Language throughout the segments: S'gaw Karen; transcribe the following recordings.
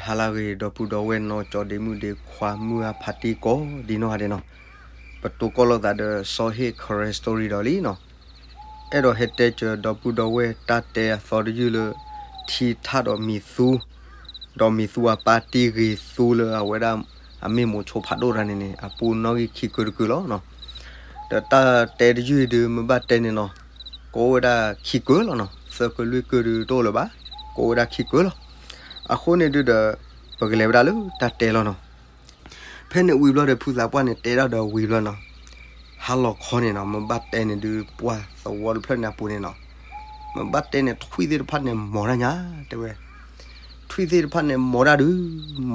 ဟါလၢအဂ့ၤ ဒီပုၢ်ဒီဝဲၢ်နီၢ်ကၠီဒ့မုၣ်ဒ့ခွါ မုၢ်အါဖးတံၢ်ကိးဒ်နီၢ်ဂၤဒဲးနီၤ, ပတိၢ်ကီၢ်လိာ်သးဒီးစီၤဟ့ၣ် ခရၢ story ဒီးလံနီၤ, အဲၣ်ဒိးဟဲတဲစၢၤဒီပုၢ်ဒီဝဲၢ်တၢ်တဲအသီတယုၢ်လၢ ထံထၣ်ဒီးမံၤသူ ဒီးမံၤသူအပၢ်တံၢ်ဂ့ၤသူလၢအဝဲဒၣ် အမ့ၢ်မိၤဆိဖးဒိၣ်တဂၤန့ၣ်န့ၣ် အပူၤနီၣ်ဂံၢ်ခံကုတကုလီၤနီၤ. ဒီးတၢ်တဲတယုၢ်အံၤဒုး မ့ၢ်ဘၣ်တဲန့ၣ်နီၤ, ကိးဝဲဒၣ်ခံကုလီၤနီၤ, သၢကုလွံၢ်ကုဒုးတအိၣ်လၢၤဘၣ်, ကိးဝဲဒၣ်ခံကုလီၤ. အဃိန့ၣ်ဒုးဒီး ပကလဲၤဝဲဒၣ်လၢတၢ်တဲလီၤနီၤ. ဖဲန့ၣ်ဝံၤဘျီဒီး ဖုသးပှၢ်န့ၣ်တဲဒၣ်ဒီးဝံၤဘျီနီၤ, ဟါလီၤခီန့ၣ်နီၤ, မ့ၢ်ဘၣ်တဲန့ၣ်ဒုး ပှၢ်သဝီတဖျၢၣ်န့ၣ်အပူၤန့ၣ်နီၤ, မ့ၢ်ဘၣ်တဲန့ၣ် ထွံၣ်သ့ၣ်တဖၣ်န့ၣ် မီၤတၢ်ညါ, တဲဝဲ ထွံၣ်သ့ၣ်တဖၣ်န့ၣ် မီၤတၢ်ဒုး,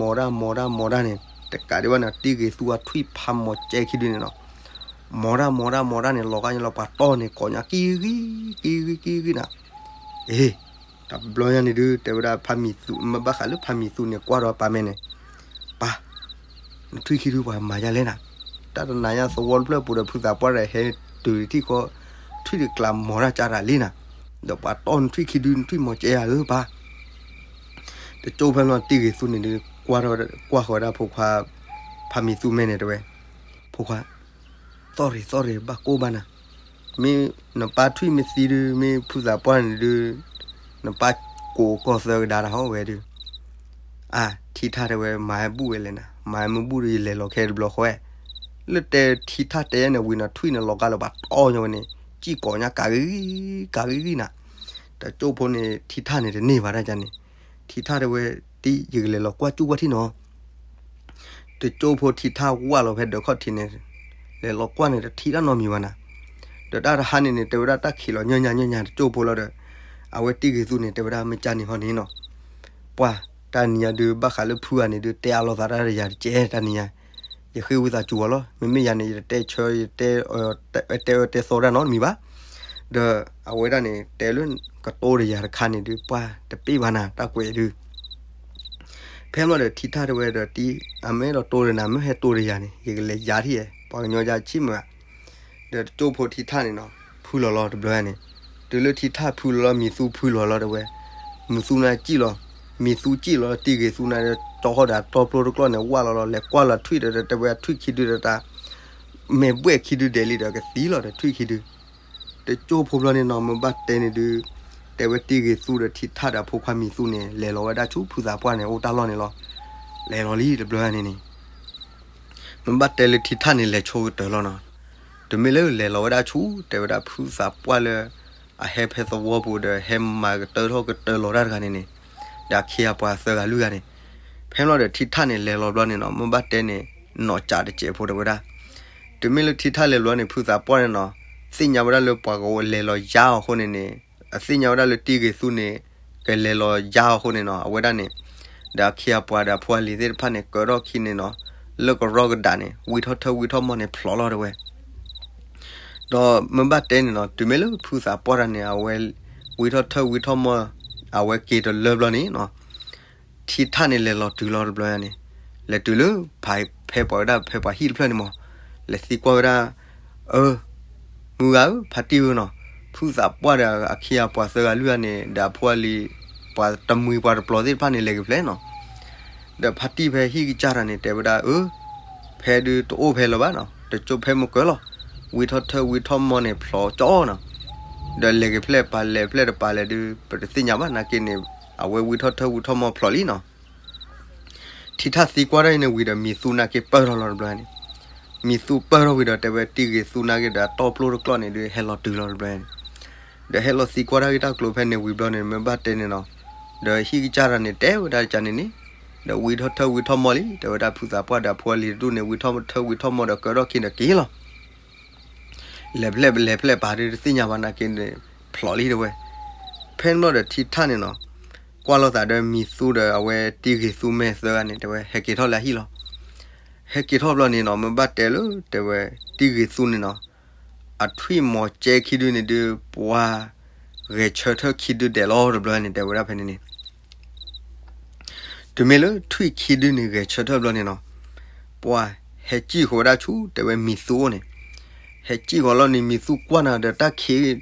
မီၤတၢ် မီၤတၢ် မီၤတၢ်န့ၣ် တကးဒံးဘၣ်န့ၣ် တံၢ်ဂ့ၤသူအထွံၣ်ဖးမီၤကဲခံဒုန့ၣ်နီၤ, မီၤတၢ် မီၤတၢ် မီၤတၢ်န့ၣ် လီၤဂာ်ညါလီၤ ပှၤတီၢ်န့ၣ် ကိးညါ ကံဂံၢ် ကံဂံၢ် ကံဂံၢ်နၤ, အ့ တဘျီညါန့ၣ်ဒုး တဲဝဲဒၣ်ဖါမံၤသူ မ့ၢ်ဘၣ်ဃးလၢဖါမံၤသူန့ၣ် ကွၢ်ဒီးပၢ်မဲာ်န့ၣ်, ပၢ် နထွံၣ်ခံဒုပှၤမၤယါလဲၣ်နၤ, တၢ်တနၤညါသဝီတဖျၢၣ်ပူၤဒီး ဖုသးပှၢ်ဒီးဟဲတုၤထံၣ်ဃီ, ထွံၣ်တကျးမီၤတၢ်ကၢ်တၢ်လံနၤ, ဒီးပှၤတီၢ်နထွံၣ်ခံဒု နထွံၣ်မီၤကဲဧါဧၢပၢ်. တကၠိဖဲလီၤ တံၢ်ဂ့ၤသူန့ၣ်ဒုး ကွၢ်ဃီၤဝဲဒၣ်ဖိခွါ ဖါမံၤသူမဲာ်န့ၣ်တဲဝဲ, ဖိခွါ သီၣ်ရ့ၤသီၣ်ရ့ၤ ဘၣ်ကိၢ်ဘၣ်နၤ, မ့ၢ်နပၢ်ထွံၣ်မ့ၢ်သံဒုး မ့ၢ်ဖုသးပှၢ်န့ၣ်ဒုး နပၢ်ကိးကီၢ်သၢကဒါတၢ်ဟီဝဲဒုး, အါ ထံထၣ်တဲဝဲ မၤဟဲဘူၣ်ဝဲလဲၣ်နၤ, မၤဟဲမ့ၢ်ဘူၣ်ဒီး ယလဲၤလီၤခဲတဘျီဃီဝဲ, လၢတဲထံထၣ်တဲယဲန့ၣ်ဝံၤနီၤ ထွံၣ်န့ၣ်လီၤဂာ်လၢပှၤတီၢ်ညါဝဲန့ၣ် ကံၣ်ကိးညါ ကးဂံၢ် ကးဂံၢ်ဂံၢ်နၤ, တကၠိဖိန့ၣ် ထံထၣ်န့ၣ်တန့ၢ်ဘၣ်တၢ်ကန့ၣ်, ထံထၣ်တဲဝဲ တံၢ် ယကလဲၤလီၤကွၢ်ကၠူၣ်ကွၢ်ထံနီၤ တကၠိဖိထံထၣ်ဝၢ်လီၤဖဲဒၢးခီၣ်ထံးန့ၣ်, လဲၤလီၤကွၢ်န့ၣ် တထံၣ်တၢ်နီတမံၤဘၣ်နၤ, ဒီးတၢ်တဟါန့ၣ်န့ၣ် တဲဝဲဒၣ်တၢ်ခံးလီၤညီညီညီညီတကၠိဖိလီၤဒီး, အဝဲတံၢ်ဂ့ၤသူန့ၣ် တဲဝဲဒၣ်မ့ၢ်ကၢ်န့ၣ်ဟီန့ၣ်နီၤ, ပှၢ် တၢ်နံၤညါဒုး ဘၣ်ဃးလၢဖုဂၤန့ၣ်ဒုး တဲအါလိာ်သးတၢ်ဒီးယၤတကဲတၢ်နံၤညါ, ယဃ့ဝံသးစူၤအီၤလီၤ, မ့မ့ၢ်ယၤန့ၣ် ယတတဲဆၢ ယတဲအၢတဲသီတၢ်နီတမံၤဘၣ်, ဒီးအဝဲဒၣ်န့ၣ် တဲလၢကတိၤဒီးယၤတခါန့ၣ်ဒုး ပှၢ်တပ့ၢ်ဘၣ်နၤ တၢ်ကွဲးဒုး ဖဲမ့ၢ်ဒီးထံထၣ်တဲဝဲဒီးတံၢ် အမ့ၢ်အဲၣ်ဒိးတိၤဒီးနၤ မ့ၢ်ဟဲတိၤဒီးယၤန့ၣ် ယကလဲၤယါထံၣ်ယဲ ပှၤကညီယါဆံၣ်မုာ်ဧါ, ဒီးတကၠိဖိထံထၣ်န့ၣ်နီၤ ဖုလီၤလီၤတဘျီန့ၣ်, တုၤလၢထံထၣ်ဖုလီၤလီၤ မံၤသူဖုလီၤလီၤတဲဝဲ, မံၤသူန့ၣ်ကံၣ်လီၤ, မံၤသူကံၣ်လီၤတံၢ်ဂ့ၤသူန့ၣ် ကၠီဃီဒီးအတီပျိတကျီၢ်န့ၣ် ဝၢ်လီၤလီၤ လဲၤကွၢ်လီၤထွံၣ်ဒီး တဲဝဲထွံၣ်ခံဒုဒီးတၢ် မဲာ်ဘှဲၣ်ခံဒုဒဲးလံဒီးကသံလီၤဒီးထွံၣ်ခံဒု တကၠိဖိဘျီန့ၣ်နီၤ မ့ၢ်ဘၣ်တဲန့ၣ်ဒုး တဲဝဲတံၢ်ဂ့ၤသူဒီးထံထၣ်ဒီးအဖိခွါမံၤသူန့ၣ် လဲၤလီၤဝဲဒၣ်ဆူဖုသးပှၢ်န့ၣ် အိၣ်တၢ်လီၢ်န့ၣ်လီၤ. လဲၤလီၤလံတဘျီန့ၣ်န့ၣ် မ့ၢ်ဘၣ်တဲလၢထံထၣ်န့ၣ်လဲၤဆိကတၢၢ်လီၤနီၤ. တမ့ၢ်လၢလဲၤလီၤဝဲဒၣ်ဆူ တဲဝဲဒၣ်ဖုသးပှၢ်လၢ အဟဲဖဲသဝီပူၤဒီးဟဲမၤကတၢၢ်ထီၣ်ကတၢၢ်လီၤတၢ်တဂၤန့ၣ်န့ၣ် ဒီးအခ့အပှၤသၢဂၤလွံၢ်ဂၤန့ၣ် ဖဲမ့ၢ်လီၤဒီးထံထၣ်န့ၣ်လဲၤလီၤဘျီန့ၣ်နီၤ မ့ၢ်ဘၣ်တဲန့ၣ် နီၢ်ကးတစဲးဖိတဲဝဲဒၣ် တမ့ၢ်လၢထံထၣ်လဲၤဘျီန့ၣ် ဖုသးပှၢ်န့ၣ်နီၤ သ့ၣ်ညါဝဲဒၣ်လၢပှၤကလဲၤလီၤယါအီၤအဃိန့ၣ်န့ၣ် အသ့ၣ်ညါဝဲဒၣ်လၢတံၢ်ဂ့ၤသူန့ၣ် ကလဲၤလီၤယါအီၤအဃိန့ၣ်နီၤ အဝဲဒၣ်န့ၣ် ဒီးအခ့အပှၤဒီးအဖိအလံၤသ့ၣ်တဖၣ်န့ၣ် ကၢထီၣ်ခံန့ၣ်နီၤ လၢကရီကဒးန့ၣ် ဝံထီၣ်ထၢၣ်ဝံထီၣ်မီၢ်န့ၣ်ဖျိးလီၤတဲဝဲ ဒီးမ့ၢ်ဘၣ်တဲန့ၣ်နီၤ တုၤမ့ၢ်လၢဖုသးပှၢ်တၢ်န့ၣ် အဝဲ ဝံထီၣ်ထၢၣ်ဝံထီၣ်မီၢ် အဝဲက့ၤတလၢဘျီန့ၣ်နီၤ ထံထၣ်န့ၣ်လဲၤလီၤတုၤလီၤတဘျီန့ၣ် လဲၤတုၤလၢ ဖဲပှၤဝဲဒၣ်ဖဲပှၤဟံၣ်တဖျၢၣ်န့ၣ်မီၢ် လဲၤသံကွၢ်ဝဲဒၣ် အၢ မုၢ်ဂၤဧၢ ဖါတံၢ်ဧၢနီၤ ဖုသးပှၢ်ဒီးအခ့အပှၤသၢဂၤလွံၢ်ဂၤန့ၣ် ဒီးအဖိအလံၤ ပှၤတမှံၤပှၤတပျီၤသ့ၣ်တဖၣ်န့ၣ် လဲၤက့ၤဖဲနီၤ ဒီးဖါတံၢ်ဖဲဟံၣ်ကစၢ်တၢ်န့ၣ် တဲဝဲဒၣ် အၢ ဖဲဒုးတအိၣ်ဖဲလၢၤဘၣ်နီၤ တကၠိဖဲမုၢ်ကၢလီၤ ဝံထီၣ်ထၢၣ်ဝံထီၣ်မီၢ်န့ၣ်ဖျိးကၠီနီၤ ဒီးလဲၤက့ၤဖဲလဲၣ်ပာ်လဲၤဖဲလဲၣ်တပာ်လဲၣ်ဒုး ပတသ့ၣ်ညါဘၣ်နာ်က့န့ၣ် အဝဲဝံထီၣ်ထၢၣ်ဝံထီၣ်မီၢ်ဖျိးလံနီၤ ထံထၣ်သံကွၢ်တၢ်အံၤန့ၣ်ဝံၤဒီး မံၤသူနာ်က့ပၢၢ်ထီၣ်လီၤတဘျီန့ၣ် မံၤသူပၢၢ်ထီၣ်ဝံၤဒီး တဲဝဲတံၢ်ဂ့ၤသူနာ်က့ဒီး အတီပျိတကျီၢ်န့ၣ်ဒုး ဟဲလီၤတုၤလီၤတဘျီန့ၣ် ဒီးဟဲလီၤသံကွၢ်တၢ်ဂ့ၢ်တၢ်ကျိၤဖဲန့ၣ်ဝံၤဘျီန့ၣ် မ့ၢ်ဘၣ်တဲန့ၣ်နီၤ ဒီးဟံၣ်ကစၢ်တၢ်န့ၣ် တဲဝဲဒၣ်ကန့ၣ်န့ၣ် ဒီးဝံထီၣ်ထၢၣ်ဝံထီၣ်မီၢ်လံ တဲဝဲဒၣ်ဖုသးပှၢ်ဒီးအဖိအလံၤတဒူၣ်န့ၣ် ဝံထီၣ်ထၢၣ်ဝံထီၣ်မီၢ်ဒီးကၢထီၣ်ခံဒီးက့ၤလီၤ လဲၤဖဲလဲၣ်လဲၤဖဲလဲၣ်ပာ်ဒုးတသ့ၣ်ညါဘၣ်နာ်က့န့ၣ် ဖျိးလံတဲဝဲ ဖဲန့ၣ်ဘျီဒီးထံထၣ်န့ၣ်နီၤ ကွၢ်လိာ်သးဒီးမံၤသူဒီးအဝဲတံၢ်ဂ့ၤသူမဲာ်သၢဂၤန့ၣ် တဲဝဲဟဲက့ၤထီၣ်လၢအဟံၣ်လီၤ ဟဲက့ၤထီၣ်ဘျီန့ၣ်နီၤ မ့ၢ်ဘၣ်တဲလၢ တဲဝဲ တံၢ်ဂ့ၤသူန့ၣ်နီၤ အထွံၣ်မီၤကဲခံဒုန့ၣ်ဒုး ပှၤဂဲၤဆၢထၢၣ်ခံဒုဒဲးလီၤတဘျီန့ၣ် တဲဝဲဒၣ်ဖဲန့ၣ်န့ၣ် တုၤမ့ၢ်လၢထွံၣ်ခံဒုန့ၣ်ဂဲၤဆၢထၢၣ်ဘျီန့ၣ်နီၤ ပှၤဟဲကံၣ်ဃီၤဝဲဒၣ်ဆူ တဲဝဲမံၤသူန့ၣ် ဟဲကံၣ်ဃီၤလီၤန့ၣ် မံၤသူကွၢ်နၤဒီး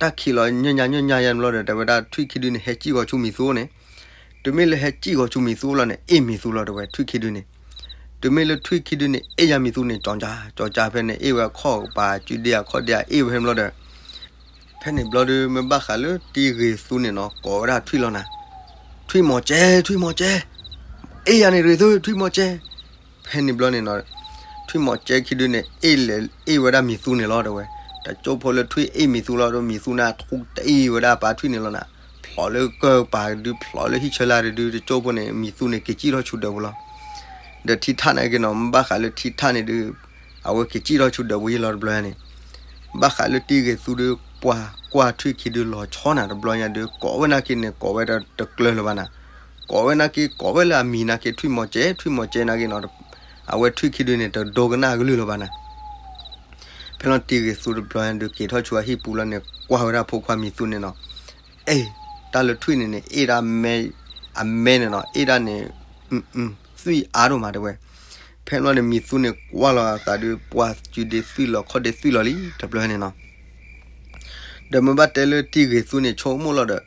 တၢ်ခံးလီၤညီညီညီညီယဲၢ်ဘျီဒီး တဲဝဲဒၣ်ထွံၣ်ခံဒုန့ၣ် ဟဲကံၣ်ဃီၤဆူမံၤသူန့ၣ် တုၤမ့ၢ်လၢဟဲစံၣ်ဃီၤဆူမံၤသူလီၤန့ၣ် အ့ၣ်မံၤသူလီၤတဲဝဲ ထွံၣ်ခံဒုန့ၣ်. တုၤမ့ၢ်လၢထွံၣ်ခံဒုန့ၣ် အ့ၣ်ယၤမံၤသူန့ၣ် ကၠီကၠါ ကၠီကၠါဖဲန့ၣ် အ့ၣ်ဝဲအခီၣ်ကပၤ စုဒ့အခီၣ်ဒ့အ့ၣ်ဝဲဖဲန့ၣ်ဘျီဒီး ဖဲန့ၣ်ဘျီဒီး မ့ၢ်ဘၣ်ဃးလၢတံၤဂ့ၤသူန့ၣ်နီၤ ကိးဝဲဒၣ်ထွံၣ်လီၤနၤ, ထွံၣ်မီၤကဲ ထွံၣ်မီၤကဲ, အ့ၣ်ယၤန့ၣ်ဂ့ၤသူ ထွံၣ်မီၤကဲ. ဖဲန့ၣ်ဘျီန့ၣ်နီၤ ထွံၣ်မီၤကဲခံဒုန့ၣ် အ့ၣ်လဲၤအ့ၣ်ဝဲဒၣ်မံၤသူန့ၣ်လီၤတဲဝဲ. တကၠိဖိလၢထွံၣ်အ့ၣ်မံၤသူလီၤဒီး မံၤသူန့ၣ်ထူတအ့ၣ်ဝဲဒၣ်ပၢ်ထွံၣ်န့ၣ်လီၤနၤ, ဖျိးလၢကၢၢ်ပၤဒု ဖျိးလၢဟံၣ်ဆၢလာ်ဒု တကၠိဖိန့ၣ် မံၤသူန့ၣ်က့ၤစံၣ်ထီၣ်ဆူဒၢးပူၤလီၤ. ဒီးထံထၣ်န့ၣ်က့ၤနီၤ မ့ၢ်ဘၣ်ဃးလၢထံထၣ်န့ၣ်ဒု အဝဲက့ၤစံၣ်ထီၣ်ဆူဒၢးပူၤယံလီၤတဘျီန့ၣ်. ဘၣ်ဃးလၢတံၤဂ့ၤသူဒု ပှၢ်ကွၢ်ထွံၣ်ခံဒုလီၤဆီနၤတဘျီညါဒု ကိးဝဲနာ်က့န့ၣ် ကိးဝဲတကျၢၤလၢၤဘၣ်နၤ, ကိးဝဲနာ်က့ ကိးဝဲလၢအမံၤနာ်က့ ထွံၣ်မီၤကဲ ထွံၣ်မီၤကဲနာ်က့နီၤ, အဝဲထွံၣ်ခံဒုန့ၣ် တဒိကနၣ်အကလုၢ်လၢၤဘၣ်နၤ. ဖဲလီၤတံၤဂ့ၤသူတဘျီညါဒု က့ၤထီၣ်ဆူအဟံၣ်ပူၤလီၤန့ၣ် ကွၢ်ဝဲဒၣ်ဖိခွါမံၤသူန့ၣ်နီၤ, အဲ တၢ်လၢထွံၣ်န့ၣ်န့ၣ် အ့ၣ်ဒၣ်မဲ အမဲန့ၣ်နီၤ အ့ၣ်ဒၣ်န့ၣ် သွံၣ်အါဒိၣ်မးတဲဝဲ. ဖဲလီၤန့ၣ် မံၤသူန့ၣ်ကွၢ်လီၤအသးဒု ပှၢ်စုဒ့သွံၣ်လီၤခီၣ်ဒ့သွံၣ်လီၤလံ တဘျီန့ၣ်နီၤ. ဒီးမ့ၢ်ဘၣ်တဲလၢတံၤဂ့ၤသူန့ၣ် ဆိကမိၣ်လီၤဒီး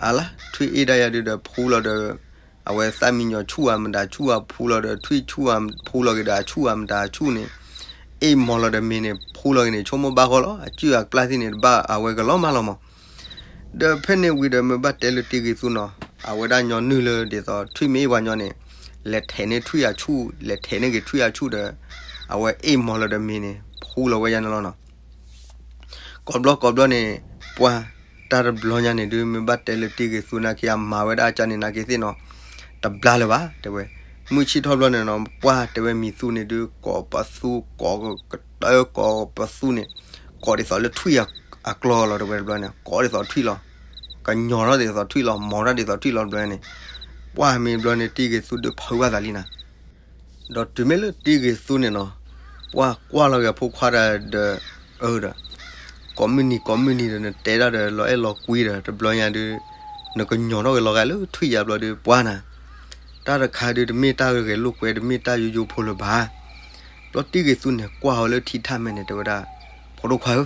အလါ ထွံၣ်အ့ၣ်ဒၣ်ယၤဒုဒီးဖှူလီၤဒီး အဝဲသၣ်မံညီၤဆူၣ်အမတၤဆူၣ်အဖှူလီၤဒီး ထွံၣ်ဆူၣ်အဖှူလီၤက့ၤဒီး အဆူၣ်အမတၤဆူၣ်န့ၣ် အ့ၣ်မီၤလီၤဒီးမ့ၤန့ၣ် ဖှူလီၤက့ၤန့ၣ် ဆိကမိၣ်ဘၣ်ဃီလီၤ အစုၣ်အပျၢ်သ့ၣ်န့ၣ် တဘၣ်အဝဲကလီၤမၢ်လီၤမး. ဒီးဖဲန့ၣ်ဝံၤဒီးမ့ၢ်ဘၣ်တဲလၢတံၤဂ့ၤသူနီၤ အဝဲဒၣ်ညီနုၢ်လၢဒ်သိးထွံၣ်မ့ၢ်အ့ၣ်ပှၤညီန့ၣ် လဲၤထဲးန့ၢ်ထွံၣ်အဆူၣ် လဲၤထဲးန့ၢ်က့ၤထွံၣ်အဆူၣ်ဒီး အဝဲအ့ၣ်မီၤလီၤဒီးမ့ၤန့ၣ် ဖှူလီၤဝဲယါန့ၣ်လီၤနီၤ. ကိးဘျီကိးဘျီန့ၣ် ပှၢ်တၢ်တဘျီညါန့ၣ်ဒု မ့ၢ်ဘၣ်တဲလၢတံၤဂ့ၤသူနာ်က့ အမၤဝဲဒၣ်အကၢန့ၣ်နာ်က့သ့ၣ်နီၤ တဘျါလၢၤဘၣ် တဲဝဲ. မုၢ်ဆ့ၣ်ထီၣ်ဘျီန့ၣ်နီၤ ပှၢ်တဲဝဲမံၤသူန့ၣ်ဒု ကိးပသူ ကိးကတၢၢ်ကိးပသူန့ၣ် ကိးဒ်သိးလၢထွံၣ်အကျီလီၤ တဲဝဲတဘျီန့ၣ် ကိးဒ်သိးထွံၣ်လီၤ. ကညီၤထီၣ်ဒ်သိးထွံၣ်လီၤ မီၤထီၣ်ဒ်သိးထွံၣ်လီၤတဘျီန့ၣ်. ပှၢ်မ့ၢ်ဘျီန့ၣ် တံၤဂ့ၤသူဒုဖုးဘၣ်သးလံနၤ ဒီးတုၤမ့ၢ်လၢတံၤဂ့ၤသူန့ၣ်နီၤ ပှၢ်ကွၢ်လီၤက့ၤအဖိခွါဒီး အၢဒီး ကိးမုၢ်နံၤကိးမုၢ်နံၤဒီး နတဲဒၣ်ဒီး လီၤအဲၣ်လီၤကွံဒီး တဘျီညါဒု နကညီၤထီၣ်က့ၤလီၤဂာ်လၢထွံၣ်ယါဘျီဒု ပှၢ်နၤ တၢ်တခါဒု တမ့ၢ်တၢ်ဂဲၤလိာ်ကွဲ တမ့ၢ်တၢ်ယိယိဖိလၢၤဘၣ်. ဘျီတံၤဂ့ၤသူန့ၣ် ကွၢ်အီၤလၢထံထၣ်မဲာ်န့ၣ် တဲဝဲဒၣ် ဖိဒိၣ်ခွါဧၢ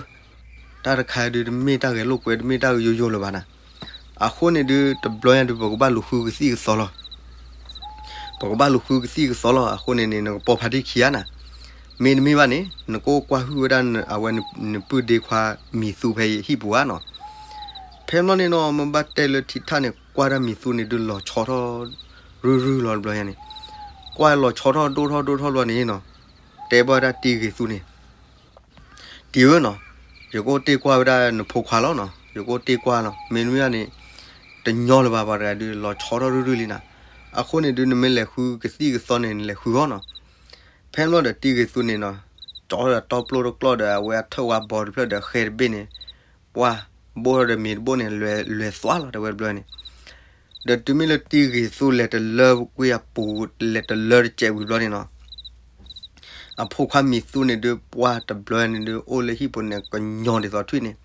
တၢ်တခါဒု တမ့ၢ်တၢ်ဂဲၤလိာ်ကွဲ တမ့ၢ်တၢ်ယိယိလၢၤဘၣ်နၤ. အဃိန့ၣ်ဒု တဘျီညါဒု ပကဘၣ်လူၤဃုကသံၣ်ကသီလီၤ. ပကဘၣ်လူၤဃုကသံၣ်ကသီလီၤ. အဃိန့ၣ်န့ၣ် နကပိာ်ဖးတံၢ်ခံဂၤနၤ. မ့တမ့ၢ်ဘၣ်န့ၣ် နကအိၣ်ကွၢ်ဟုၣ်ဝဲဒၣ် အဝဲနပုၢ်ဒ့ခွါမံၤသူဖဲဟံၣ်ပူၤဧါနီၤ. ဖဲဘျီန့ၣ်နီၤ မ့ၢ်ဘၣ်တဲလၢထံထၣ်န့ၣ် ကွၢ်တၢ်မံၤသူန့ၣ်ဒု လီၤဆီထီၣ်ရုၢ်ရုၢ်လီၤတဘျီညါန့ၣ်. ကွၢ်လီၤဆီထီၣ်ဒိၣ်ထီၣ်ဒိၣ်ထီၣ်ဘျီန့ၣ်နီၤ တဲဘၣ်ဝဲဒၣ်တံၤဂ့ၤသူန့ၣ် တံၤဧၢနီၤ, ယကအိၣ်တ့ၢ်ကွၢ်ဝဲဒၣ်နဖိခွါလီၤနီၤ, ယကအိၣ်တ့ၢ်ကွၢ်လီၤ. မ့တမ့ၢ်ဘၣ်န့ၣ် တညီလၢၤဘၣ် ပှၤတဂၤဒု လီၤဆီထီၣ်ရုၢ်ရုၢ်လံနၤ. အဃိန့ၣ်ဒု နမ့ၢ်လဲၤဃုကသံၣ်ကသီန့ၣ် နလဲၤဃုအီၤနီၤ. ဖဲဘျီဒီးတံၤဂ့ၤသူန့ၣ်နီၤ, ကၠီဒီးတီပျိတကျီၢ်ဒီး အဝဲအထၢၣ်ဝါဘီတဖျၢၣ်ဒီးဃဲတဘ့ၣ်န့ၣ်, ပှၢ်ဘိၣ်ထီၣ်ဒီးမ့ၤတဘိၣ်န့ၣ် လဲၤသွါလီၤ တဲဝဲတဘျီန့ၣ်. ဒီးတုၤမ့ၢ်လၢတံၤဂ့ၤသူလဲၤတလၢကွံာ်အပူၤ လဲၤတလၢတစဲးဝံၤဘျီန့ၣ်နီၤ, အဖိခွါမံၤသူန့ၣ်ဒု ပှၢ်တဘျီန့ၣ်ဒု အိၣ်လၢဟံၣ်ပူၤန့ၣ် ကညီၤဒ်သိးထွံၣ်န့ၣ်,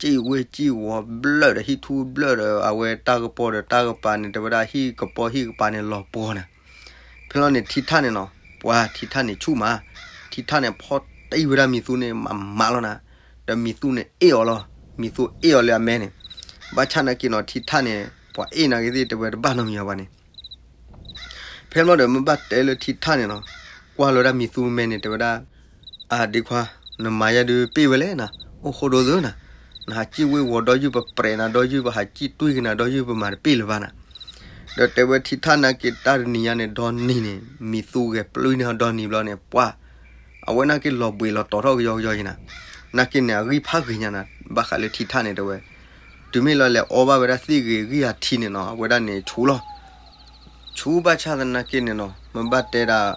စံၣ်ဝ့ၢ်စံၣ်ဝီၤဘျၢၣ်ဒီးဟံၣ်ထူဘျၢၣ်ဒီး အဝဲတၢ်ကပီၤဒီးတၢ်ကပၤန့ၣ် တဲဝဲဒၣ်ဟံၣ်ကပီၤဟံၣ်ကပၤန့ၣ် လီၤပှီၤနၤ. ဖဲလီၤန့ၣ်ထံထၣ်န့ၣ်နီၤ, ပှၢ်ထံထၣ်န့ၣ်ဆူၣ်မး, ထံထၣ်န့ၣ်ဖီၣ်တံၢ်ဝဲဒၣ်မံၤသူန့ၣ် မးမးလီၤနၤ, ဒီးမံၤသူန့ၣ်အ့ၣ်အီၤလီၤ, မံၤသူအ့ၣ်အီၤလၢအမဲန့ၣ်, ဘၣ်ဆၣ်နာ်က့နီၤ ထံထၣ်န့ၣ် ပှၤအ့ၣ်နာ်က့သ့ၣ်တဲဝဲတဘၣ်နီတမံၤအီၤဘၣ်န့ၣ်. ဖဲဘျီဒီးမ့ၢ်ဘၣ်တဲလၢထံထၣ်န့ၣ်နီၤ, ကွၢ်လီၤဝဲဒၣ်မံၤသူမဲန့ၣ် တဲဝဲဒၣ်, အဒ့ခွါ, နမၤယဲဒုးပ့ၢ်ဝဲလဲၣ်နၤ, အိၣ်ဃိဒိသၢနၤ, နဟးစံၣ်ဝ့ၢ်ဝီၤဒီးယုၢ်ပပြဲးနၤ ဒီးယုၢ်ပဟးစံၣ်တွံၢ်က့ၤနၤ ဒီးယုၢ်ပမၤတပ့ၢ်လၢၤဘၣ်နၤ. ဒီးတဲဝဲထံထၣ်နာ်က့တၢ်တနံၤညါန့ၣ် ဒီနံၤန့ၣ် မံၤသူဂဲၤပျုၢ်န့ၢ်အီၤဒီနံၤဘျီန့ၣ် ပှၢ် အဝဲနာ်က့လီၤဘှံးလီၤတီၤထီၣ်ကယီကယီယံၤနၤ, နာ်က့န့ၣ် အဂံၢ်ဖးဂ့ၤညါနၤ, ဘၣ်ဃးလၢထံထၣ်န့ၣ်တဲဝဲ, တုၤမ့ၢ်လီၤလဲၤအီဘၣ်ဝဲဒၣ်သ့ၣ်ဂ့ၤဂံၢ်အထံန့ၣ်နီၤ အဝဲဒၣ်န့ၣ်ဆူၣ်လီၤ. ဆူၣ်ဘၣ်ဆၣ်သနာ်က့န့ၣ်နီၤ မ့ၢ်ဘၣ်တဲဒၣ်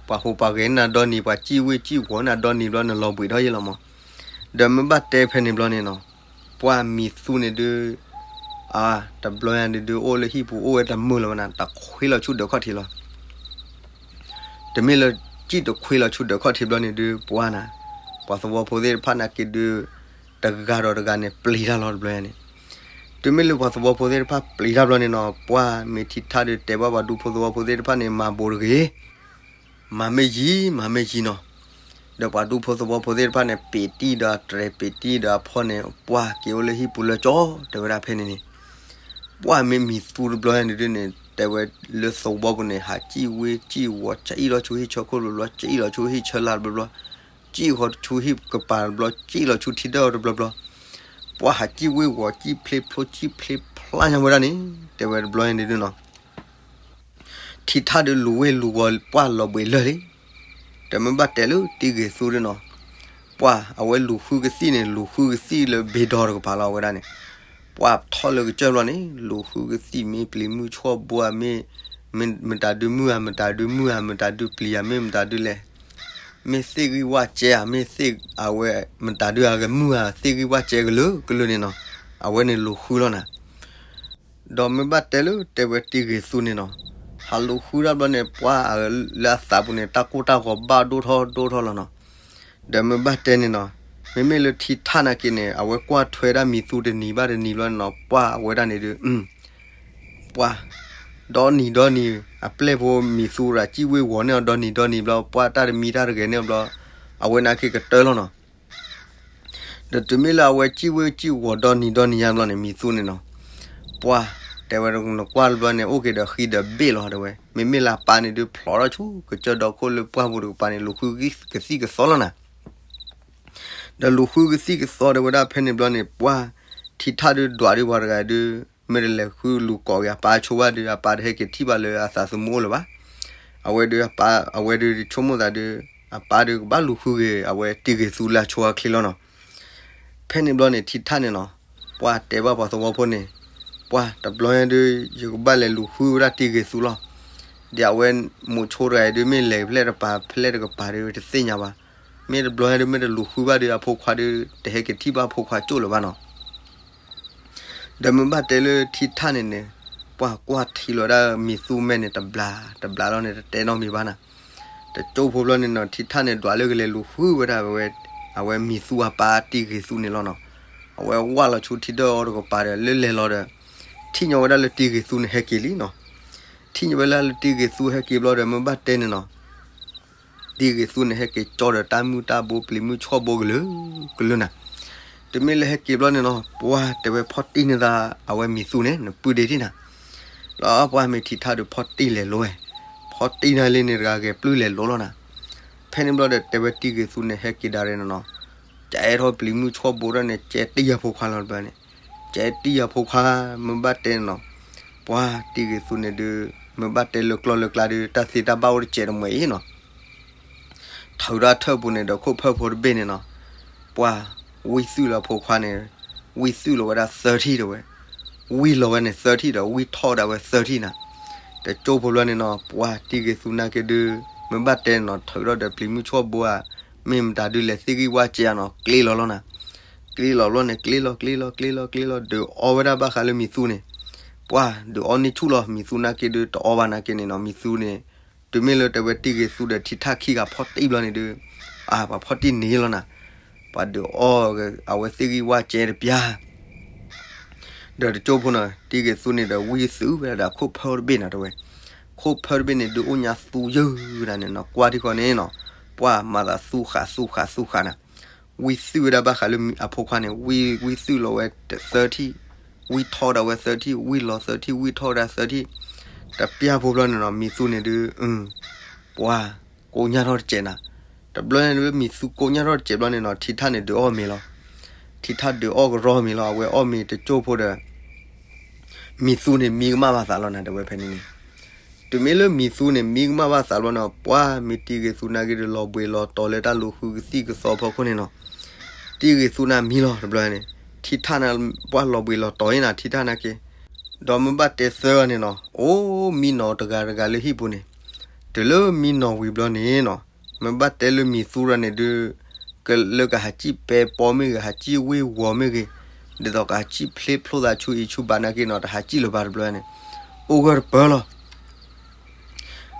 ပှၤဟူးပှၤဂဲၤနၤဒီနံၤ ပှၤစံၣ်ဝ့ၢ်စံၣ်ဝီၤနၤဒီနံၤဘျီန့ၣ် လီၤဘှံးထီၣ်ယံၤလီၤမး. ဒီးမ့ၢ်ဘၣ်တဲဖဲန့ၣ်ဘျီန့ၣ်နီၤ, ပှၢ်မံၤသူန့ၣ်ဒုး အါ တဘျီညါဒုးဒုး အိၣ်လၢဟံၣ်ပူၤအိၣ်ဝဲတမုာ်လၢၤဘၣ်နၤ တခွ့လီၤဆူဒၢးခီၣ်ထံးလီၤ. တမ့ၢ်လၢစံၣ်တခွ့လီၤဆူဒၢးခီၣ်ထံးဘျီန့ၣ်ဒုး ပှၢ်နၤ, ပှၤသဝီဖိသ့ၣ်တဖၣ်နာ်က့ဒုး တဂၤဒီးတဂၤန့ၣ် ပျံၤတၢ်လီၤတဘျီညါန့ၣ်. တုၤမ့ၢ်လၢပှၤသဝီဖိသ့ၣ်တဖၣ်ပျံၤတၢ်ဘျီန့ၣ်နီၤ ပှၢ်မ့ၢ်ထံထၣ်ဒုးတဲဘၣ်ပှၤဒူဖိသဝီဖိသ့ၣ်တဖၣ်န့ၣ် မၤဘူးတဂ့ၤ မၤမ့ၢ်ယံၤ မၤမ့ၢ်ယံၤနီၤ. ဒီးပှၤဒူဖိသဝီဖိသ့ၣ်တဖၣ်န့ၣ် ပ့းတံၢ်ဒီးအတြဲၤ ပ့းတံၢ်ဒီးအဖီၣ်န့ၣ် ပှၢ်က့ၤအိၣ်လၢဟံၣ်ပူၤလၢကၠီ တဲဝဲဒၣ်ဖဲန့ၣ်န့ၣ်. ပှၢ်မ့ၢ်မံၤသူတဘျီန့ၣ်ဒုန့ၣ် တဲဝဲလၢသဝီပူၤန့ၣ် ဟးစံၣ်ဝ့စံၣ်ဝီၤ စံၣ်လီၤဆူဟံၣ်ဆၢခိၣ်တဘျီဘျီ စံၣ်လီၤဆူဟံၣ်ဆၢလာ်တဘျီဘျီ စံၣ်ဃီဆူဟံၣ်ကပၤတဘျီ စံၣ်လီၤဆူထံဒၢၣ်အီၤတဘျီဘျီ ပှၢ်ဟးစံၣ်ဝ့ဝီၤ စံၣ်ဖျ့ဖျိ စံၣ်ဖျ့ဖျါညါဝဲဒၣ်န့ၣ် တဲဝဲတဘျီန့ၣ်ဒုနီၤ ထံထၣ်ဒုလူၤဝ့လူၤဝီၤ ပှၢ်လီၤဘှံးလၢာ်လံ ဒီးမ့ၢ်ဘၣ်တဲလၢတံဂ့ၤသူဒုနီၤ ပှၢ်အဝဲလူၤဃုကသံၣ်န့ၣ် လူၤဃုကသံၣ်လၢဘ့ၣ်ဒီတကပၤလီၤ အဝဲဒၣ်န့ၣ် ပှၢ်ထီၣ်လၢကစၢၢ်ဘျီန့ၣ် လူၤဃုကသံၣ်မ့ၢ်ပျံၤမုၢ်ဆှီၣ်ဘိဧါ မ့ၢ် မတၤဒုမုၢ်ဧါ မတၤဒုမုၢ်ဧါ မတၤဒုပျံၤဧါ မ့ၢ်မတၤဒုလဲၣ် မ့ၢ်သ့ၣ်ဂံၢ်ဝၣ်စဲဧါ မ့ၢ်သ့ၣ်အဝဲ မတၤဒုအဂ့ၤမုၢ်ဧါ သ့ၣ်ဂံၢ်ဝၣ်စဲကလုာ်ကလုာ်န့ၣ်နီၤ အဝဲန့ၣ်လူၤဃုလီၤနၤ ဒီးမ့ၢ်ဘၣ်တဲလၢတဲဝဲတံဂ့ၤသူန့ၣ်နီၤ ဟးလူၤဃုတၢ်ဘျီန့ၣ် ပှၢ်လၢအသးပူၤန့ၣ် တၢ်ကိၢ်တၢ်ဂီၤဘၣ်ဒိၣ်ထီၣ်ဒိၣ်ထီၣ်လီၤနီၤ ဒီးမ့ၢ်ဘၣ်တဲန့ၣ်နီၤ မ့မ့ၢ်လၢထံထၣ်နာ်က့န့ၣ် အဝဲကွၢ်ထွဲဒၣ်မံၤသူတနံၤဘၣ်တနံၤဘျီန့ၣ်နီၤ ပှၢ်အဝဲဒၣ်န့ၣ်ဒု ပှၢ် ဒီနံၤဒီနံၤ အပျဲၢ်ဖိမံၤသူရၤစံၣ်ဝ့ဝီၤန့ၢ်အီၤဒီနံၤဒီနံၤဘျီ ပှၢ်တၢ်တမံတၢ်တဂဲၤန့ၢ်အီၤဘျီ အဝဲနာ်က့ကတၢၢ်လီၤနီၤ ဒီးတုၤမ့ၢ်လၢအဝဲစံၣ်ဝ့စံၣ်ဝီၤဒီနံၤဒီနံၤညါဘျီန့ၣ် မံၤသူန့ၣ်နီၤ ပှၢ် တဲဝဲနကွၢ်တဘျီန့ၣ် အိၣ်က့ၤဒီးဃံဒီးဘ့ၣ်လီၤတဲဝဲ မ့မ့ၢ်လၢအပၢ်န့ၣ်ဒုဖျိးထီၣ်ဆူ ကစၢၢ်ဒီခိၣ်လၢပှၢ်ပူၤတကပၤန့ၣ် လူၤဃုကသံၣ်ကသီလီၤနၤ ဒီးလူၤဃုကသံၣ်ကသီတဲဝဲဒၣ်ဖဲန့ၣ်ဘျီန့ၣ် ပှၢ်ထံထၣ်ဒုဒွးဒုပှၤတဂၤဒု မ့ၢ်တလဲၤဃုလူၤကိးက့ၤအပၢ်အဆိဘၣ်ဒု အပၢ်တဟဲက့ၤထံၣ်ဘၣ်လၢအသးသမူအိၣ်လၢၤဘၣ် အဝဲဒု အပၢ် အဝဲဒုဆိကမိၣ်သးဒု အပၢ်ဒုကဘၣ်လူၤဃုက့ၤ အဝဲတံဂ့ၤသူလၢအဆိအချ့လီၤနီၤ ဖဲန့ၣ်ဘျီန့ၣ် ထံထၣ်န့ၣ်နီၤ ပှၢ်တဲဘၣ်ပှၤသဝီဖိန့ၣ် ပှၢ်တဘျီညါဒု ယကဘၣ်လဲၤလူၤဃုဝဲဒၣ်တံဂ့ၤသူလီၤ ဒီးအဝဲမိၤဆိတဂၤအံၤဒု မ့ၢ်လဲၤဖဲလဲၣ်တကပၤ ဖဲလဲၣ်တကပၤဒု တသ့ၣ်ညါဘၣ် မ့ၢ်တဘျီညါဒု မ့ၢ်တလူၤဃုဘၣ်ဒု အဖိခွါဒု တဟဲက့ၤထံၣ်ဘၣ်အဖိခွါကၠိၣ်လၢၤဘၣ်နီၤ ဒီးမ့ၢ်ဘၣ်တဲလၢထံထၣ်န့ၣ်န့ၣ် ပှၢ်ကွၢ်ထံလီၤဒၣ်မံၤသူမဲာ်န့ၣ် တဘျးတဘျးလီၤန့ၣ် တတဲနီတမံၤဘၣ်နၤ တကၠိဖိဘျီန့ၣ်နီၤ ထံထၣ်န့ၣ်ဒွးလၢကလဲၤလူၤဃုဝဲဒၣ်ဝဲ အဝဲမံၤသူအပၢ်တံဂ့ၤသူန့ၣ်လီၤနီၤ အဝဲဝၢ်လီၤဆူထံဒၢၣ်အီၤတကပၤဒီး လၢလဲၤလီၤဒီး ထံၣ်ညီဝဲဒၣ်လၢတံဂ့ၤသူန့ၣ်ဟဲက့ၤလံနီၤ ထံၣ်ညီဝဲဒၣ်လၢတံဂ့ၤသူဟဲက့ၤဘျီဒီး မ့ၢ်ဘၣ်တဲန့ၣ်နီၤ တံဂ့ၤသူန့ၣ် ဟဲက့ၤကၠီဒီးတၢ်မုၢ်တၢ်ဘိပျံၤမုၢ်ဆီၣ်ဘိကလုာ်ကလုာ်နၤ, တုၤမ့ၢ်လၢဟဲက့ၤဘျီန့ၣ်နီၤ ပှၢ်တဲဝဲဖီၣ်တံၢ်န့ၢ်သး အဝဲမံၤသူန့ၣ် နပုၢ်ဒ့ထံၣ်နၤ, လီၤပှၢ်မ့ၢ်ထံထၣ်ဒီးဖီၣ်တံၢ်လဲၤလိၤဝဲ, ဖီၣ်တံၢ်န့ၣ်လံန့ၣ်တဂၤဂဲၤပျုၢ်လဲၤလိၤလီၤနၤ, ဖဲန့ၣ်ဘျီဒီးတဲဝဲတံဂ့ၤသူန့ၣ် ဟဲက့ၤဒၣ်ရဲၣ်နီၤနီၤ, ကအဲၣ်ထီၣ်ပျံၤမုၢ်ဆီၣ်ဘိဒၣ်န့ၣ် ကဲတံၢ်ယၤဖိခွါလီၤတဘျီန့ၣ်, ကဲတံၢ်ယၤဖိခွါ မ့ၢ်ဘၣ်တဲန့ၣ်နီၤ, ပှၢ်တံဂ့ၤသူန့ၣ်ဒုး မ့ၢ်ဘၣ်တဲလၢကျီၢ်လၢကျါဒုး တၢ်သ့တၢ်ဘၣ်အိၣ်တစဲးတမှဲၤအံၤနီၤ ထုးဒီးထၢၣ်ပူၤန့ၣ်ဒီးခိၣ်ဖၢၣ်ဖိတဘ့ၣ်န့ၣ်နီၤ, ပှၢ်ဝံၣ်သွံၣ်လီၤဖိခွါန့ၣ်, ဝံၣ်သွံၣ်လီၤဝဲဒၣ်သၢထံၣ်တဲဝဲ, ဝံၣ်လီၤဝဲန့ၣ်သၢထံၣ်ဒီး ဝံၣ်ထီၣ်ဒၣ်ဝဲသၢထံၣ်နၤ, တကၠိဖိဘျီန့ၣ်နီၤ ပှၢ်တံဂ့ၤသူနာ်က့ဒုး မ့ၢ်ဘၣ်တဲန့ၣ်နီၤ ထုးထီၣ်ဒီးပျံၤမုၢ်ဆီၣ်ဘိဧါ, မ့ၢ်မတၤဒုးလဲၤသ့ၣ်ဂံၢ်ဝါစဲးဧါနီၤ ကျ့လီၤလီၤနၤ, ကျ့လီၤဘျီန့ၣ် ကျ့လီၤကျ့လီၤကျ့လီၤကျ့လီၤ ဒုးအီဝဲဒၣ်ဘၣ်ဃးလၢမံၤသူန့ၣ်, ပှၢ်ဒုးအီန့ၢ်ဆူၣ်လီၤ မံၤသူနာ်က့ဒုးတအီဘၣ်နာ်က့န့ၣ်နီၤ မံၤသူန့ၣ် တုၤမ့ၢ်လၢတဲဝဲတံဂ့ၤသူဒီးထံထၣ်ခံဂၤဖီၣ်တံၢ်ဘျီန့ၣ်ဒုး, အါ ပှၤဖီၣ်တံၢ်န့ၣ်လီၤနၤ, ပှၤဒုးအီအဝဲသ့ၣ်ဂံၢ်ဝါစဲးတပျၢ် ဒီးတကၠိဖိနီၤ တံဂ့ၤသူန့ၣ်ဒီးဝံၣ်သွံၣ်ဝဲဒၣ်ဒီးခိၣ်ဖၢၣ်တဘ့ၣ်နၤတဲဝဲ, ခိၣ်ဖၢၣ်တဘ့ၣ်န့ၣ်ဒုးအိၣ်ညါသူယုၢ်ဒၣ်န့ၣ်နီၤ ကွၢ်ထံဃီန့ၣ်နီၤ, ပှၢ်မၤသးသူဃးသူဃးသူဃးနၤ, ဝံၣ်သွံၣ်ဝဲဒၣ်ဘၣ်ဃးလၢအဖိခွါန့ၣ် ဝံၣ်ဝံၣ်သွံၣ်လီၤဝဲသၢထံၣ်, ဝံၣ်ထီၣ်ဒၣ်ဝဲသၢထံၣ် ဝံၣ်လီၤသၢထံၣ် ဝံၣ်ထီၣ်ဝဲဒၣ်သၢထံၣ်, တပျၢ်ဖိဘျီန့ၣ်နီၤ မံၤသူန့ၣ်ဒုး ပှၢ်ကိးညါထီၣ်တစဲးနၤ, တဘျီန့ၣ်လၢမံၤသူကိးညါထီၣ်တစဲးဘျီန့ၣ်နီၤ ထံထၣ်န့ၣ်ဒုးအီၣ်မ့ၤလီၤ, ထံထၣ်ဒုးအီၣ်ကရီမ့ၤလီၤ အဝဲအီၣ်မ့ၤတကၠိဖိဒီး မံၤသူန့ၣ်မံကမၣ်ဘၣ်သးလီၤနၤ တဲဝဲဖဲန့ၣ်န့ၣ်, တုၤမ့ၢ်လၢမံၤသူန့ၣ် မံကမၣ်ဘၣ်သးဘျီန့ၣ် ပှၢ်မ့ၢ်တံဂ့ၤသူနာ်က့ဒုးလီၤဘှံးလီၤတီၤလၢတၢ်လူၤဃုကသံၣ်ကသီဖီခိၣ်န့ၣ်နီၤ, တံဂ့ၤသူန့ၣ်မံလီၤတဘျီန့ၣ်, ထံထၣ်န့ၣ် ပှၢ်လီၤဘှံးလီၤတီၤအံၤနၤ ထံထၣ်နာ်က့, ဒီးမ့ၢ်ဘၣ်တဲသၢဂၤန့ၣ်နီၤ အိၣ်မံနီၤတဂၤတဂၤလၢဟံၣ်ပူၤန့ၣ်, တုၤလၢမံနီၤဝံၤဘျီန့ၣ်နီၤ မ့ၢ်ဘၣ်တဲလၢမံၤသူရၤန့ၣ်ဒုး ကလၢကဟးစံၣ်ပဲပီမ့ၢ်ဂ့ၤ ဟးစံၣ်ဝ့ၢ်ဝီၤမ့ၢ်ဂ့ၤ, ဒ်သိးကဟးစံၣ်ဖျ့ဖျိသးဆူအံၤဆူဘးနာ်က့နီၤ တဟးစံၣ်လၢၤဘၣ်တဘျီန့ၣ်, အိၣ်ဂၢၢ်တပၢၢ်လီၤ.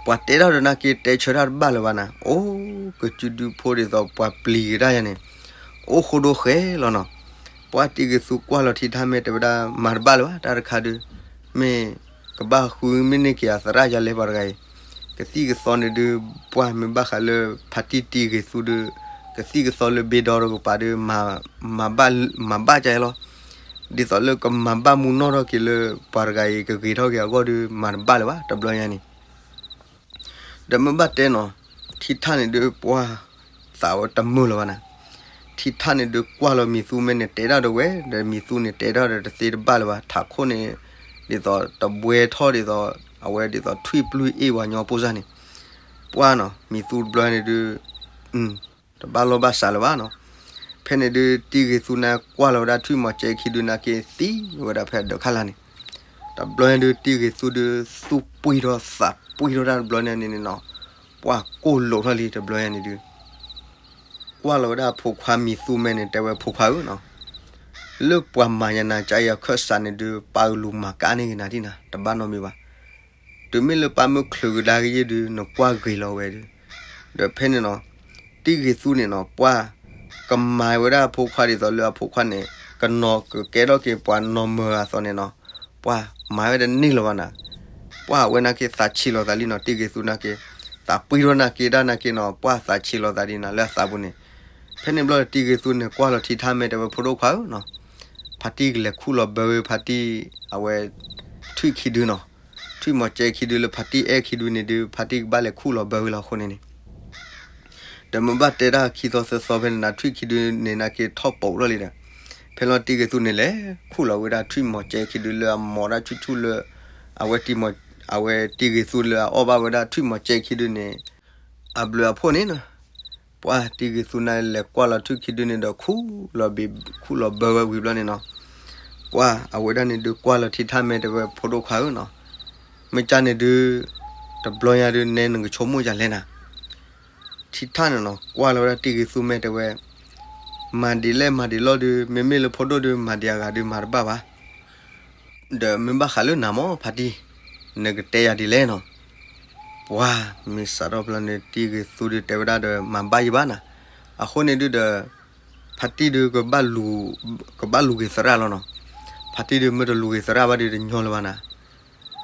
ပှၤတဲတၢ်ဒီးနာ်က့တဲဆၢတၢ်တဘၣ်လၢၤဘၣ်နၤ, အိၣ်ကစုဒုဖိဒ်သိးပှၤပျံၤက့ၤတၢ်ယၤန့ၣ်, အိၣ်ဃိဒိဃဲလီၤနီၤ. ပှၢ်တံဂ့ၤသူကွၢ်လီၤထံထၣ်မ့ၢ်တဲဝဲဒၣ် မၤတဘၣ်လၢၤဘၣ် တၢ်တခါဒုး, မ့ၢ်ကဘၣ်ဃုမ့ၢ်န့ၢ်က့ၤအသရၣ်ယၤလဲၤပှၤတဂၤအံၤ, ကသံၣ်ကသီန့ၣ်ဒုး ပှၢ်မ့ၢ်ဘၣ်ဃးလၢ ဖါတံၢ်တံဂ့ၤသူဒုး, ကသံၣ်ကသီလၢဘ့ဒီတကပၤဒုး မၤဘၣ်ကလီၤ. ဒ်သိးလၢကမၤဘၣ်မူနီၣ်ထီၣ်က့ၤလၢ ပှၤတဂၤအံၤကဂ့ၤထီၣ်က့ၤအဂီၢ်ဒုး မၤတဘၣ်လၢၤဘၣ် တဘျီညါန့ၣ်. ဒီးမ့ၢ်ဘၣ်တဲနီၤ, ထံထၣ်န့ၣ်ဒုး ပှၢ်သးဝဲတမုာ်လၢၤဘၣ်နၤ. ထံထၣ်န့ၣ်ဒုးကွၢ်လီၤမံၤသူမဲန့ၣ် တဲဒၣ်ဒီးဝဲ, ဒီးမံၤသူန့ၣ်တဲဒၣ်ဒီးတသ့တဘၣ်လၢၤဘၣ်, ထးခိၣ်န့ၣ် ဒ်သိးတဘှဲထီၣ်ဒ်သိး အဝဲဒ်သိးထွံၣ်ပျုၢ်အ့ၣ်ဝဲညီပိၢ်စၢ်န့ၣ်. ပှၢ်နီၤ မံၤသူတဘျီန့ၣ်ဒုး တဘၣ်လိၣ်ဘၣ်စးလၢၤဘၣ်နီၤ. ဖဲန့ၣ်ဒုး တံၢ်ဂ့ၤသူန့ၣ်ကွၢ်လီၤဝဲဒၣ်ထွံၣ်မီၤကဲခံဒုန့ၣ်က့ၤသံဝဲဒၣ်ဖဲဒၢးခါလာ်န့ၣ်. တဘျီညါဒုး တံၢ်ဂ့ၤသူဒုး သူၣ်ပှံၢ်ထီၣ်သးပှံၢ်ထီၣ်တၢ်တဘျီညါန့ၣ်နီၤ, ပှၢ်ကိၢ်လိာ်ထီၣ်လံတဘျီညါန့ၣ်ဒုး ကွၢ်လီၤဝဲဒၣ်ဖိခွါမံၤသူမဲန့ၣ် တဲဝဲဖိခွါဧၢနီၤ, လၢပှၤမၤညါနၤကအံၤအခၢၣ်စးန့ၣ်ဒုး ပာ်ကလူၤမၤကါန့ၢ်ဂ့ၤနၤဒံးနၤ တဘၣ်နီတမံၤဘၣ်. တုၤမ့ၢ်လၢပၢ်မုၢ်ချုးကဒါက့ၤယဲဒုး နကွၢ်ဂ့ၤလီၤဝဲဒုး. ဒီးဖဲန့ၣ်နီၤ, တံၢ်ဂ့ၤသူန့ၣ်နီၤ ပှၢ်ကမၤဝဲဒၣ်ဖိခွါဒ်သိးလၢအဖိခွါန့ၣ် ကနီၤကကဲထီၣ်က့ၤပှၤနီၢ်မၢၤအသိးန့ၣ်နီၤ, ပှၢ်မၤဝဲတန့ၢ်လၢၤဘၣ်နၤ. ပှၢ်အဝဲနာ်က့ၤသးဆံးလီၤသးလံနီၤ, တံၢ်ဂ့ၤသူနာ်က့ၤ သးပှံၢ်ထီၣ်နာ်က့ၤဒၣ်နာ်က့ၤနီၤ, ပှၢ်သးဆံးလီၤသးဒ်နၤလၢအသးပူၤန့ၣ်. ဖဲန့ၣ်ဘျီတံၢ်ဂ့ၤသူန့ၣ်ကွၢ်လီၤထံထၣ်မဲာ်တဲဝဲဖိဒိၣ်ခွါဧၢနီၤ, ဖါတံၢ်ကလဲၤခူၣ်လီၤဘၢဝဲဖါတံၢ် အဝဲ ထွံၣ်ခံဒုနီၤ, ထွံၣ်မီၤကဲခံဒုလၢဖါတံၢ်အဲၣ်ခံဒုန့ၣ်ဒုး ဖါတံၢ်ကဘၣ်လဲၤခူၣ်လီၤဘၢဝဲလီၤအဃိန့ၣ်န့ၣ်. ဒီးမ့ၢ်ဘၣ်တဲတၢ်ခံသီသၢသီဖဲန့ၣ်နၤ ထွံၣ်ခံဒုန့ၣ်နာ်က့ၤထီၣ်ပိာ်ထီၣ်လံဒီး, ဖဲလီၤတံၢ်ဂ့ၤသူန့ၣ်လဲၤခူၣ်လီၤဝဲဒၣ်ထွံၣ်မီၤကဲခံဒုလၢအမီၤဒၣ်ဆူၣ်ဆူၣ်လၢ အဝဲတံၢ်ဂ့ၤသူလၢအအီၣ်ဘၣ်ဝဲဒၣ်ထွံၣ်မီၤကဲခံဒုန့ၣ် အဘျုးအဖှိၣ်န့ၣ်နီၤ. ပှၢ်တံၢ်ဂ့ၤသူန့ၣ်လဲၤကွၢ်လီၤထွံၣ်ခံဒုန့ၣ်ဒီးခူၣ်လီၤဘၣ် ခူၣ်လီၤဘၢဝဲဝံၤဘျီန့ၣ်နီၤ, ပှၢ်အဝဲဒၣ်န့ၣ်ဒုးကွၢ်လီၤထံထၣ်မဲာ်တဲဝဲဖိဒိၣ်ခွါဧၢနီၤ, မ့ၢ်ကန့ၣ်ဒုး တဘျီညါဒုးနဲနကဆိကမိၣ်ယၤလဲၣ်နၤ. ထံထၣ်န့ၣ်နီၤ ကွၢ်လီၤဝဲဒၣ်တံၢ်ဂ့ၤသူမဲာ်တဲဝဲ, မၤဒံးလဲၣ်မၤဒံးလီၢ်ဒုး မ့မ့ၢ်လၢဖိဒိၣ်ဒုး မၤဒံးအဂၤဒုးမၤတဘၣ်ဘၣ် ဒီးမ့ၢ်ဘၣ်ဃးလၢနၤမ့ၢ်ဖါတံၢ်, နကတဲယၤဒ်လဲၣ်နီၤ. ပှၢ်မ့ၢ်စးထီၣ်ဖျီန့ၣ် တံၢ်ဂ့ၤသူဒုးတဲဝဲဒၣ်ဒီး မၤဘၣ်ယဘၣ်နၤ, အဃိန့ၣ်ဒုးဒီး ဖါတံၢ်ဒုး ကဘၣ်လူၤက့ၤသရၣ်လီၤနီၤ. ဖါတံၢ်ဒုးမ့ၢ်တလူၤက့ၤသရၣ်ဘၣ်ဒုးတညီလၢၤဘၣ်နၤ.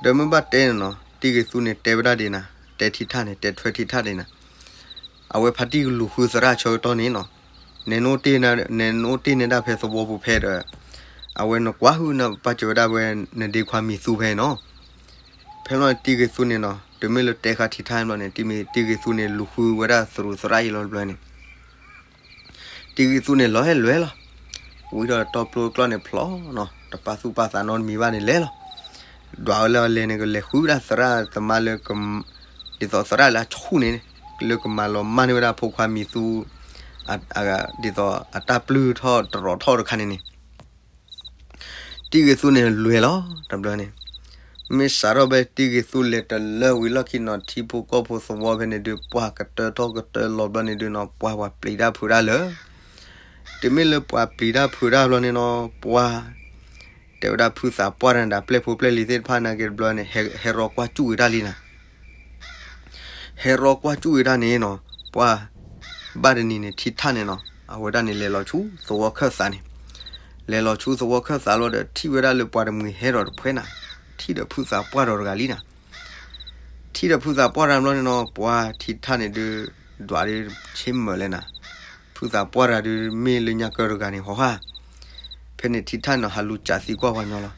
ဒီးမ့ၢ်ဘၣ်တဲန့ၣ်နီၤ တံၢ်ဂ့ၤသူန့ၣ်တဲဝဲဒၣ်ဒ်နၤ, တဲထံထၣ်န့ၣ် တဲထွဲထံထၣ်ဒ်နၤ အဝဲဖါတံၢ်ကလူၤဃုသရၣ်ဆၢကတီၢ်န့ၣ်နီၤ, နဲနအိၣ်တ့ၢ်နဲဒၣ်ဖဲသဝီပူၤဖဲဒီး အဝဲနကွၢ်ဟုၣ်နပာ်စၢၤဝဲဒၣ်ဝဲ နဒ့ခွါမံၤသူဖဲနီၤ. ဖဲဘျီန့ၣ်တံၢ်ဂ့ၤသူန့ၣ်နီၤ တုၤမ့ၢ်လၢတဲဃာ်ထံထၣ်ဘျီန့ၣ် တံၢ်ဂ့ၤသူန့ၣ်လူၤဃုဝဲဒၣ်သရူးသရၣ်အံၤလီၤတဘျီန့ၣ် တံၢ်ဂ့ၤသူန့ၣ်လီၤဟဲလဲၤလီၤ, ဝံၤဒီးတီပျိတကျီၢ်န့ၣ်ဖျီနီၤ တပာ်သူၣ်ပာ်သးနီတမံၤဘၣ်န့ၣ်လဲၤလီၤ. ဒွးဝဲလၢအလဲၤန့ၣ် ကလဲၤဃုဝဲဒၣ်သရၣ်သမါလၢ ဒ်သိးသရၣ်လၢအဆူၣ်န့ၣ် လၢကမၤလီၤမၢ်န့ၢ်ဝဲဒၣ်ဖိခွါမံၤသူ ဒ်သိးအတၢ်ပျုၢ်ထီၣ်တရီးထီၣ်တခါန့ၣ်န့ၣ် တံၢ်ဂ့ၤသူန့ၣ်လဲၤလီၤတဘျီန့ၣ်, မ့ၢ်စးထီၣ်ဖဲတံၢ်ဂ့ၤသူလဲၤတလၢဝံၤလီၢ်ခံနီၤ ထံဖိကီၢ်ဖိသဝီဖဲန့ၣ်ဒုး ပှၢ်ကတၢထီၣ်ကတၢလီၤဘျီန့ၣ်ဒုးနီၤ ပှၢ်ပှၤပျံၤတၢ်ဖုးတၢ်လၢာ်, တုၤမ့ၢ်လၢပှၤပျံၤတၢ်ဖုးတၢ်ဘျီန့ၣ်နီၤ ပှၢ် တဲဝဲဒၣ်ဖုသးပှၢ်တၢ်န့ၣ်ဒီး ပျဲၢ်ဖိပျဲၢ်လံၤသ့ၣ်တဖၣ်နာ်က့တဘျီန့ၣ် ဟဲရီကွၢ်စူၣ်ဂ့ၤတၢ်လံနၤ ဟဲရီကွၢ်စူၣ်ဂ့ၤတၢ်န့ၣ်နီၤ ပှၢ် ဘၣ်တနံၤန့ၣ် ထံထၣ်န့ၣ်နီၤ အဝဲဒၣ်န့ၣ်လဲၤလီၤဆူသဝီခၢၣ်သးန့ၣ်, လဲၤလီၤဆူသဝီခၢၣ်သးလီၤဒီး ထံၣ်ဝဲဒၣ်လၢပှၤတမှံၤဟဲဒီးတဖှဲနၤ, ထံၣ်ဒီးဖုသးပှၢ်ဒီးတဂၤလံနၤ, ထံၣ်ဒီးဖုသးပှၢ်တၢ်ဘျီန့ၣ်နီၤ ပှၢ်ထံထၣ်န့ၣ်ဒုး ဒွးဒုးဆ့မၢၢ်လဲၣ်နၤ, ဖုသးပှၢ်တၢ်ဒုးမ့ၢ်လၢညါကၢတဂၤန့ၣ်ဟီဟါ ဖဲန့ၣ်ထံထၣ်န့ၣ်နီၤ ဟးလူၤစးသံကွၢ်ပှၤညီလီၤ,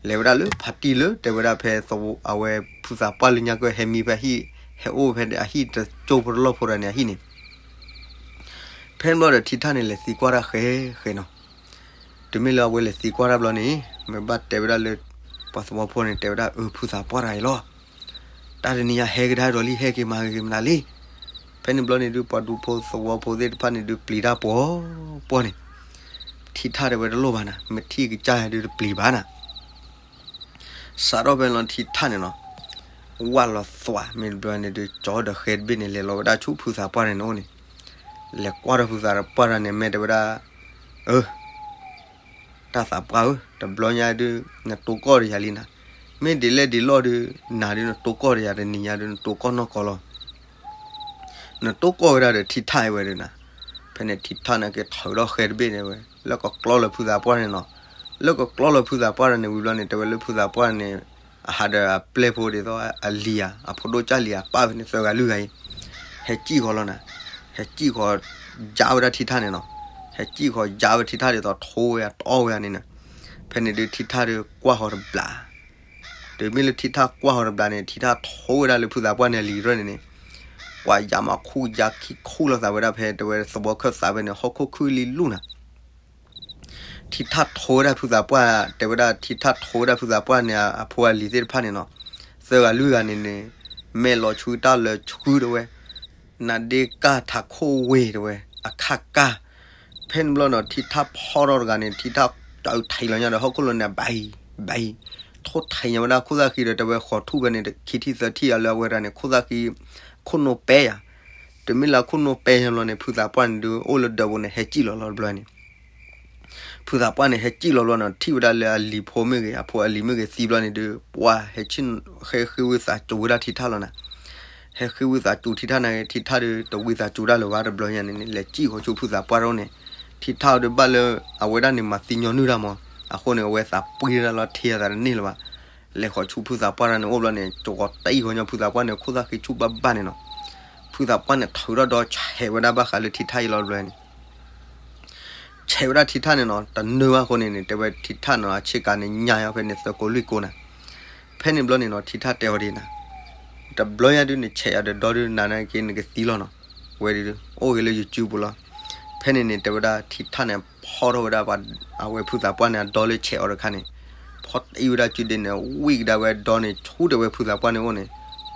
လဲၤဝဲဒၣ်လၢဖါတံၢ်လၢတဲဝဲဒၣ်ဖဲသဝီ အဝဲဖုသးပှၢ်လၢညါကၢဟဲမံဖဲအဟံၣ်, ဟဲအိၣ်ဖဲအဟံၣ်တကၠိဖိတလီၢ်ဖိတဂၤန့ၣ်အဟံၣ်န့ၣ်, ဖဲန့ၣ်ဘျီဒီးထံထၣ်န့ၣ်လဲၤသံကွၢ်တၢ်ဃဲဃဲနီၤ, တုၤမ့ၢ်လၢအဝဲလဲၤသံကွၢ်တၢ်ဘျီန့ၣ် မ့ၢ်ဘၣ်တဲဝဲဒၣ်လၢ ပှၤသဝီဖိန့ၣ် တဲဝဲဒၣ်အၢ ဖုသးပှၢ်တဂၤအံၤလီၤ တၢ်တနံၤညါဟဲကဒါဒီးလံ ဟဲက့ၤမၤဂ့ၤမနုၤလံ. ဖဲန့ၣ်ဘျီန့ၣ်ဒုး ပှၤဒူဖိသဝီဖိသ့ၣ်တဖၣ်န့ၣ်ဒုး ပျံၤတၢ်ပှီၤပှီၤန့ၣ်, ထံထၣ်တဲဝဲတလိၣ်ဘၣ်နၤ, မ့ၢ်ထံၣ်ကစၢ်ယၤဒုးတပျံၤဘၣ်နၤ. စးထီၣ်ဖဲလီၤထံထၣ်န့ၣ်နီၤ, ဝၢ်လီၤသွးမ့ၢ်တဘျီန့ၣ်ဒုး ကၠီဒီးဃဲတဘ့ၣ်န့ၣ် လဲၤလီၤဝဲဒၣ်ဆူဖုသးပှၢ်န့ၣ်န့ၣ်, လဲၤကွၢ်ဒီးဖုသးပှၢ်တဂၤန့ၣ် မ့ၢ်တဲဝဲဒၣ်, အၢ တၢ်သးပှၢ်ဧၢ, တဘျီညါဒုး နတိကီၢ်ဒီးယၤလံနၤ, မ့ၢ်ဒ်လဲၣ်ဒ်လဲၣ်ဒုး နၤဒုးနတိကီၢ်ဒီးယၤ တနံၤညါဒုး နတိကီၢ်နီၢ်ကီၢ်လီၤ. နတိကီၢ်ဝဲဒၣ်ဒီးထံထၣ်ဝဲဒၣ်နၤ. ဖဲန့ၣ်ထံထၣ်န့ၣ်က့ၤထုးဒီးဃဲတဘ့ၣ်န့ၣ်ဝဲ လၢကကျီလၢဖုသးပှၢ်န့ၣ်နီၤ, လၢကကျီလၢဖုသးပှၢ်န့ၣ်ဝံၤဘျီန့ၣ် တဲဝဲလၢဖုသးပှၢ်န့ၣ် အဟးဒီးအပျဲၢ်ဖိဒ်သိးအလံၤဧါ အဖိဒိၣ်ကၢ်လံၤဧါ ပၣ်ဖဲန့ၣ်သၢဂၤလွံၢ်ဂၤအံၤ, ဟဲစံၣ်ဃီၤလီၤနၤ, ဟဲစံၣ်ဃီၤယါဝဲဒၣ်ထံထၣ်န့ၣ်နီၤ, ဟဲစံၣ်ဃီၤယါဝဲထံထၣ်ဒ်သိးထိဝဲယါတီဝဲယါန့ၣ်နၤ. ဖဲန့ၣ်ဒုးထံထၣ်ဒုးကွၢ်ဃီၤတဘျီ, တုၤမ့ၢ်လၢထံထၣ်ကွၢ်ဃီၤတဘျီန့ၣ် ထံထၣ်ထိဝဲဒၣ်လၢဖုသးပှၢ်န့ၣ်အလံၤတဖၣ်န့ၣ်န့ၣ်, ပှၤယၤမၤခူၣ်ယၤခံခူၣ်လိာ်သးဝဲဒၣ်ဖဲတဲဝဲသဝီခၢၣ်သးဖဲန့ၣ် ဟီၣ်ခိၣ်ခုၣ်လံလူၢ်နၤ ထံထၣ်ထိဝဲဒၣ်ဖုသးပှၢ် တဲဝဲဒၣ်ထံထၣ်ထိဝဲဒၣ်ဖုသးပှၢ်န့ၣ် အဖိအလံၤသ့ၣ်တဖၣ်န့ၣ်နီၤ, သၢဂၤလွံၢ်ဂၤန့ၣ်န့ၣ်, မဲာ်လီၤဆှုတၢ်လၢဆှုတဲဝဲ, နါဒ့ကၢ်ထးခိၣ်ဝ့ၤတဲဝဲ, အခၣ်ကၢ်, ဖဲန့ၣ်ဘျီဒီးထံထၣ်ဖီထီၣ်တဂၤန့ၣ် ထံထၣ်တၢ်ထံလီၤညါဒီးဟီၣ်ခိၣ်လိၤန့ၣ် ဘဲ ဘဲ ထိၣ်ထံညါဝဲဒၣ်ခိၣ်သၣ်ဃံဒီးတဲဝဲဃီၤထူၣ်ဖဲန့ၣ်ခံထံၣ်သၢထံၣ်အလၢအဝဲဒၣ်န့ၣ် ခိၣ်သၣ်ဃံ, ခိၣ်နိပၢ်ယၤ, တုၤမ့ၢ်လၢခိၣ်နိပၢ်ယၤဘျီန့ၣ် ဖုသးပှၢ်န့ၣ်ဒုးအိၣ်လၢဒၢးပူၤန့ၣ် ဟဲစံၣ်လီၤလီၤတဘျီန့ၣ် ဖုသးပှၢ်န့ၣ် ဟဲစံၣ်လီၤဘျီန့ၣ် ထံၣ်ဝဲဒၣ်လၢအလံၤဖိမ့ၢ်ဂ့ၤ အဖိအလံၤမ့ၢ်ဂ့ၤသံဘျီန့ၣ်ဒုး ပှၤဟဲ ဟဲဃ့ဝံသးစူၤဝဲဒၣ်ထံထၣ်လီၤနၤ, ဟဲဃ့ဝံသးစူၤထံထၣ်န့ၣ် ထံထၣ်ဒုးတဝံသးစူၤတၢ်လၢၤဘၣ်တဘျီညါန့ၣ်န့ၣ် လဲၤစံၣ်ဃီၤဆူဖုသးပှၢ်တအိၣ်န့ၣ်, ထံထၣ်အီၤဒုးဘၣ်လၢ အဝဲဒၣ်န့ၣ်မၤသံညီနုၢ်တၢ်မး, အဃိန့ၣ် အဝဲသးပှံၢ်တၢ်လီၤထံအသးတန့ၢ်လၢၤဘၣ်, လဲၤဃီၤဆူဖုသးပှၢ်တၢ်န့ၣ်အိၣ်ဘျီန့ၣ် ကဝီၤတံၢ်ဃီညီဖုသးပှၢ်န့ၣ် ခိၣ်သၣ်ဃံဆူၣ်ဘၣ်ဘၣ်န့ၣ်နီၤ, ဖုသးပှၢ်န့ၣ်ထုးထီၣ်ဒီးဆဲးဝဲဒၣ်ဘၣ်ဃးလၢထံထၣ်အံၤလီၤတဘျီန့ၣ် ဆဲးဝဲဒၣ်ထံထၣ်န့ၣ်နီၤ တနၢၤဘၣ်အဃိန့ၣ်န့ၣ် တဲဝဲထံထၣ်န့ၣ် အဆ့ကၤန့ၣ်ညါအီၤဖဲန့ၣ်သၢကိးလွံၢ်ကိးနၤ, ဖဲန့ၣ်ဘျီန့ၣ်နီၤ ထံထၣ်တဲအီၤဒ်နၤ, တဘျီညါဒုးနဆဲးယၤဒီးဒီဒုးနၤနာ်က့နကသံလီၤနီၤ, ဝဲဒုး အိၣ်ဂ့ၤလၢယစုပူၤလီၤ, ဖဲန့ၣ်န့ၣ် တဲဝဲဒၣ်ထံထၣ်န့ၣ်ဖီထီၣ်ဝဲဒၣ် အဝဲဖုသးပှၢ်န့ၣ်အဒီလၢဆဲးအီၤတခါန့ၣ်, ဖီတံၢ်ဝဲဒၣ်စုဒ့န့ၣ် ဝံၣ်ကဒါဝဲဒီန့ၣ် ဆူတဲဝဲဖုသးပှၢ်န့ၣ်အိၣ်န့ၣ်,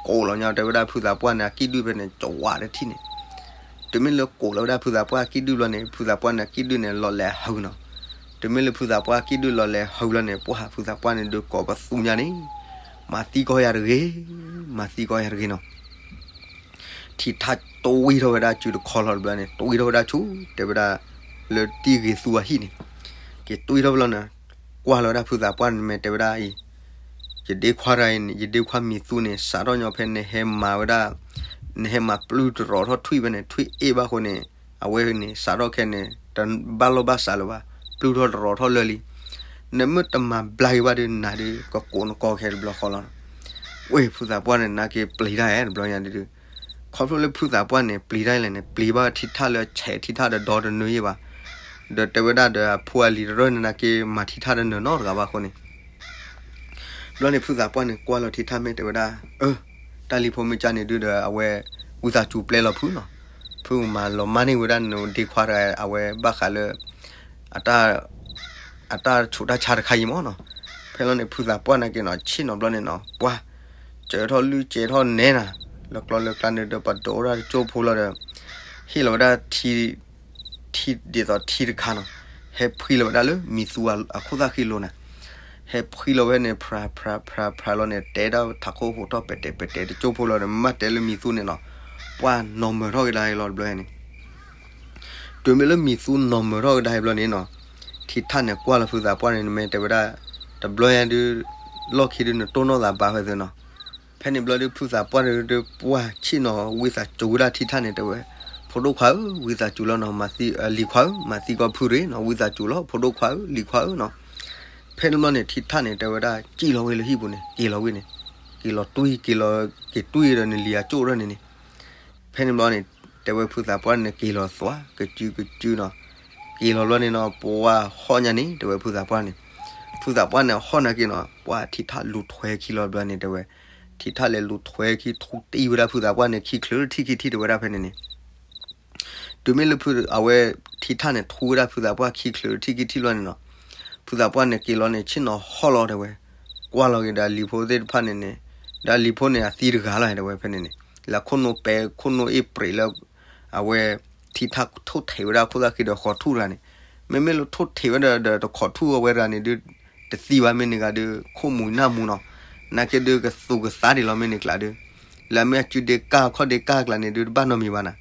ကိးလီၤညါတဲဝဲဒၣ်ဖုသးပှၢ်န့ၣ် အကံၣ်ဒုၣ်ဖဲန့ၣ် ကဝးတထံၣ်န့ၣ် တုၤမ့ၢ်လၢကိးလီၤဝဲဒၣ်ဖုသးပှၢ်အကံၣ်ဒုၣ်ဘျီန့ၣ် ဖုသးပှၢ်န့ၣ်အကံၣ်ဒုၣ်န့ၣ် လီၤလဲၤဟုနီၤ, တုၤမ့ၢ်လၢဖုသးပှၢ်အကံၣ်ဒုၣ်လီၤလဲၤဟုဘျီန့ၣ် ပှၢ်ဖုသးပှၢ်န့ၣ်ဒုးကိးပသူညါန့ၣ်, မၤသံကီယၤတဂ့ၤ, မၤသံကီယၤတဂ့ၤနီၤ ထံထၣ်တွံၢ်ထီၣ်ဝဲဒၣ်စုတခီလီၤတဘျီန့ၣ် တွံၢ်ထီၣ်ဝဲဒၣ်ဆူ တဲဝဲဒၣ် လၢတံၢ်ဂ့ၤသူအဟံၣ်န့ၣ်, က့ၤတွံၢ်ထီၣ်ဘျီန့ၣ်, ကွၢ်လီၤဝဲဒၣ်ဖုသးပှၢ်န့ၣ်မ့ၢ်တဲဝဲဒၣ်အံၤ, ယဒ့ခွါတဂၤအံၤန့ၣ် ယဒ့ခွါမံၤသူန့ၣ် စးထီၣ်ညီဖဲနဟဲမၤဝဲဒၣ်, နဟဲမၤပျုၢ်တရီးထီၣ်ထွံၣ်ဖဲန့ၣ် ထွံၣ်အ့ၣ်ဘၣ်ဃိန့ၣ်, အဝဲန့ၣ် စးထီၣ်ခဲန့ၣ် တဘၣ်လိာ်ဘၣ်စးလၢၤဘၣ်, ပျုၢ်ထီၣ်တရီးထီၣ်လၢာ်လံ, နမ့ၢ်တမၤဘျါက့ၤဘၣ်ဒီးနၤဒီး ကကိးနကီခဲတဘျီဃီလီၤ, ဝဲဖုသးပှၢ်န့ၣ် နာ်က့ပျံၤတၢ်ဧဲတဘျီညါဒုး ခီဖျိလၢဖုသးပှၢ်န့ၣ် ပျံၤတၢ်လဲၣ်န့ၣ် ပျံၤဘၣ်ထံထၣ်လၢဆဲးထံထၣ်ဒီးဒီတနၢၤယဲၢ်ဘၣ်, ဒီးတဲဝဲဒၣ်ဒီးအဖိအလံၤတရၢၢ်န့ၣ် နာ်က့မၤထံထၣ်တနၢၤနီတဂၤဘၣ်အဃိန့ၣ် ဘျီန့ၣ်ဖုသးပှၢ်န့ၣ် ကွၢ်လီၤထံထၣ်မ့ၢ်တဲဝဲဒၣ်, အၢ, တၢ်လံၤဖိမ့ၢ်ကၢ်န့ၣ်ဒုးဒီး အဝဲ ဝံသးစူၤပျဲလီၤဖုနီၤ, ဖုမၤလီၤမၢ်န့ၢ်ဝဲဒၣ်နဒ့ခွါတဂၤအဝဲဘၣ်ဃးလၢ အတၢ် အတၢ်ဆူးတၢ်ဆါတခါအံၤမ့ၢ်နီၤ, ဖဲလီၤန့ၣ် ဖုသးပှၢ်နာ်က့နီၤ ဆ့ၣ်နီၤဘျီန့ၣ်နီၤ ပှၤ စၢထီၣ်လုၢ်စၢထီၣ်နဲနၤ, လၢကျီလၢကျါန့ၣ်ဒီး ပဒိးဝဲဒၣ်တကၠိဖိလီၤဒီး ဟ့ၣ်လီၤဝဲဒၣ် ထံ ဒ်သိးထံတခါနီၤ, ဟဲဖှံလီၤဝဲဒၣ်လၢမံၤသူအခိၣ်သၣ်ဃံလိၤနၤ, ဟဲဖှံလီၤဝဲန့ၣ် ဖြးဖြးဖြးဖြးလီၤန့ၣ် တဲဒၣ်ထးခိၣ်ဟိးထီၣ်ပဲာ်တဲာ်ပဲာ်တဲာ်တကၠိဖိလီၤဒီး မ့ၢ်တဲလၢမံၤသူန့ၣ်နီၤ, ပှၤနီၤမၢၤထီၣ်ကဒါလီၤတဘျီန့ၣ် တုၤမ့ၢ်လၢမံၤသူနီၤမၢၤထီၣ်ကဒါအံၤဘျီန့ၣ်နီၤ, ထံထၣ်န့ၣ်ကွၢ်လီၤဖုသးပှၢ်န့ၣ် နမ့ၢ်တဲဝဲဒၣ် တဘျီညါဒုး လီၢ်ခံဒုးနတိၢ်နီၣ်သးဘၣ်ဝဲသ့နီၤ, ဖဲန့ၣ်ဘျီဒုး ဖုသးပှၢ်န့ၣ်ဒုး ပှၢ်ဆ့ၣ်နီၤဝံသးစူၤဝဲဒၣ်ထံထၣ်န့ၣ်တဲဝဲ, ဖိဒိၣ်ခွါဧၢ ဝံသးစူၤလီၤနီၤ မၤသံ လံၤခွါဧၢ မၤသံကီၢ်ဖုရ့ၣ်နီၤ ဝံသးစူၤလီၤ ဖိဒိၣ်ခွါဧၢ လံၤခွါဧၢနီၤ, ဖဲန့ၣ်ဘျီန့ၣ် ထံထၣ်န့ၣ် တဲဝဲဒၣ် စံၣ်လီၤဝဲလၢဟံၣ်ပူၤန့ၣ် က့ၤလီၤဝဲန့ၣ်, က့ၤလီၤတွံၢ် က့ၤလီၤ က့ၤတွံၢ်ဒီးနလံၤအကၠိၣ်ရၢၢ်န့ၣ်န့ၣ်, ဖဲန့ၣ်ဘျီန့ၣ် တဲဝဲဖုသးပှၢ်န့ၣ် က့ၤလီၤသွါ ကစုကစုနီၤ, က့ၤလီၤဘျီန့ၣ်နီၤ ပှၤဟီၣ်ညါန့ၣ် တဲဝဲဖုသးပှၢ်န့ၣ်, ဖုသးပှၢ်န့ၣ်ဟီၣ်နာ်က့နီၤ ပှၤထံထၣ်လူၤထွဲခံလီၤဘျီန့ၣ် တဲဝဲ, ထံထၣ်လဲၤလူၤထွဲခံထူတံၢ်ဝဲဒၣ်ဖုသးပှၢ်န့ၣ် ခံချုးထံၣ်ခံထံၣ်တဲဝဲဒၣ်ဖဲန့ၣ်န့ၣ် တုၤမ့ၢ်လၢဖုအဝဲ ထံထၣ်န့ၣ် ထူဝဲဒၣ်ဖုသးပှၢ်ခံချုးထံၣ်ခံထံၣ်ဘျီန့ၣ်နီၤ, ဖုသးပှၢ်န့ၣ်က့ၤလီၤန့ၣ် ဆ့ၣ်နီၤဟီၣ်လီၤတဲဝဲ, ကွၢ်လီၤက့ၤဒီးလံၤဖိသ့ၣ်တဖၣ်န့ၣ်န့ၣ်, ဒီးလံၤဖိန့ၣ်အသံတဂၤလီၤတဲဝဲဖဲန့ၣ်န့ၣ်, လၢခိၣ်နူာ်ပဲ ခိၣ်နူာ်အ့ၣ်ပြံးလၢ အဝဲ ထံထၣ်ထိၣ်ထံးဝဲဒၣ်ခိၣ်သၣ်ဃံဒီးဃီၤထူၣ်တဂၤန့ၣ်, မ့မ့ၢ်လၢထိၣ်ထံးဝဲဒၣ်ဒီးတခီးထူၣ်အဝဲတဂၤန့ၣ်ဒုး တသံဘၣ်မ့ၢ်န့ၣ်ဂၤဒုး ခိၣ်မူၤနၢ်မူၤနီၤ, နာ်က့ဒုးကသူၣ်ကသးဒံးလီၤမ့ၢ်န့ၣ်ကျါဒုး, လၢအမ့ၢ်အစုဒ့ကၢ်ခီၣ်ဒ့ကၢ်ကျါန့ၣ်ဒုး တဘၣ်နီတမံၤဘၣ်နၤ,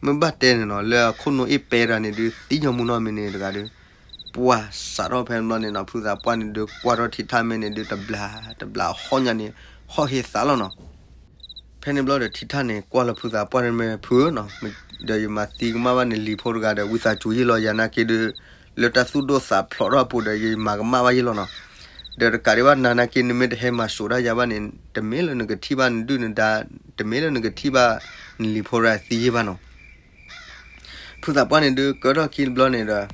မ့ၢ်ဘၣ်တဲန့ၣ်နီၤ လၢအခိၣ်နူာ်အ့ၣ်ပဲတဂၤန့ၣ်ဒုး သံညီမူၤနီၢ်မ့ၢ်န့ၣ်တဂၤဒုး, ပှၤစးထီၣ်ဖဲန့ၣ်ဘျီန့ၣ်နီၤ ဖုသးပှၢ်န့ၣ်ဒုး ကွၢ်ထီၣ်ထံထၣ်မ့ၢ်န့ၣ်ဒုး တဘျးတဘျးဟီၣ်ညါန့ၣ် ဟီၣ်ဟ့သးလီၤနီၤ ဖဲန့ၣ်ဘျီဒီးထံထၣ်န့ၣ် ကွၢ်လီၤဖုသးပှၢ်န့ၣ်မ့ၢ်ဖုဧၢနီၤ, ဒီးယမၤသံကမၣ်ဘၣ်န့ၣ်လံၤဖိတဂၤဒီး ဝံသးစူၤယ့ၢ်လီၤယၤနာ်က့ဒုး, လၢတၢ်သူၣ်ဒိၣ်သးဖျိးထီၣ်အပူၤဒီး ယမၤကမၣ်ဘၣ်ယ့ၢ်လီၤနီၤ, ဒီးတကးဒံးဘၣ်နၤနာ်က့ နမ့ၢ်တဟဲမၤစိးတၢ်ယၤဘၣ်န့ၣ် တမ့ၢ်လၢနကထံၣ်ဘၣ်နဒုၣ်နဒါ, တမ့ၢ်လၢနကထံၣ်ဘၣ်နလံၤဖိတဂၤသံယ့ၢ်ဘၣ်နီၤ ဖုသးပှၢ်န့ၣ်ဒုး ကၢထီၣ်ခံတဘျီန့ၣ်ဒီး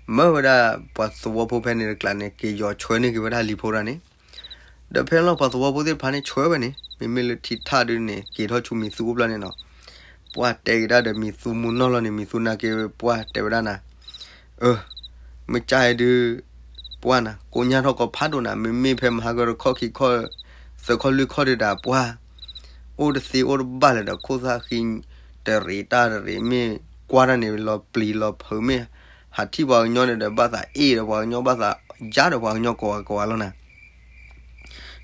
မၢဝဲဒၣ်ပှၤသဝီဖိဖဲန့ၣ်တကျးန့ၣ် က့ၤယီၤဆှၢန့ၢ်က့ၤဝဲဒၣ်လံၤဖိတဂၤန့ၣ်, ဒီးဖဲလီၤပှၤသဝီဖိသ့ၣ်တဖၣ်န့ၣ်ဆှၢဝဲန့ၣ် မ့မ့ၢ်လၢထံထၣ်ဒုန့ၣ် က့ၤထီၣ်ဆူမံၤသူအိၣ်ဘျီန့ၣ်နီၤ, ပှၢ်တဲက့ၤဒၣ်ဒီးမံၤသူမုၢ်နီၢ်လီၤန့ၣ် မံၤသူနာ်က့ ပှၢ်တဲဝဲဒၣ်နၤ, အၢ မ့ၢ်ကၢ်အံၤဒု ပှၢ်နၤ ကိညၢ်ထီၣ်ကီးဖးဒိၣ်နၤ မ့မ့ၢ်ဖဲမဟါကတခီၣ်ခံခီၣ် သၢခီၣ်လွံၢ်ခီၣ်ဒုဒီး ပှၢ် အိၣ်တသ့အိၣ်တဘၣ်လၢၤဒီး ခိၣ်သၣ်ဃံ တရံးတၢ်တရံး မ့ၢ်ကွၢ်တၢ်န့ၣ်လီၤပျံၤလီၤဖုး မ့ၢ်ဟးထံၣ်ပှၤကညီန့ၣ်ဒီး ဘၣ်သးအ့ၣ်ဒီးပှၤကညီ ဘၣ်သးယါဒီးပှၤကညီကိးဂၤကိးဂၤလီၤနၤ.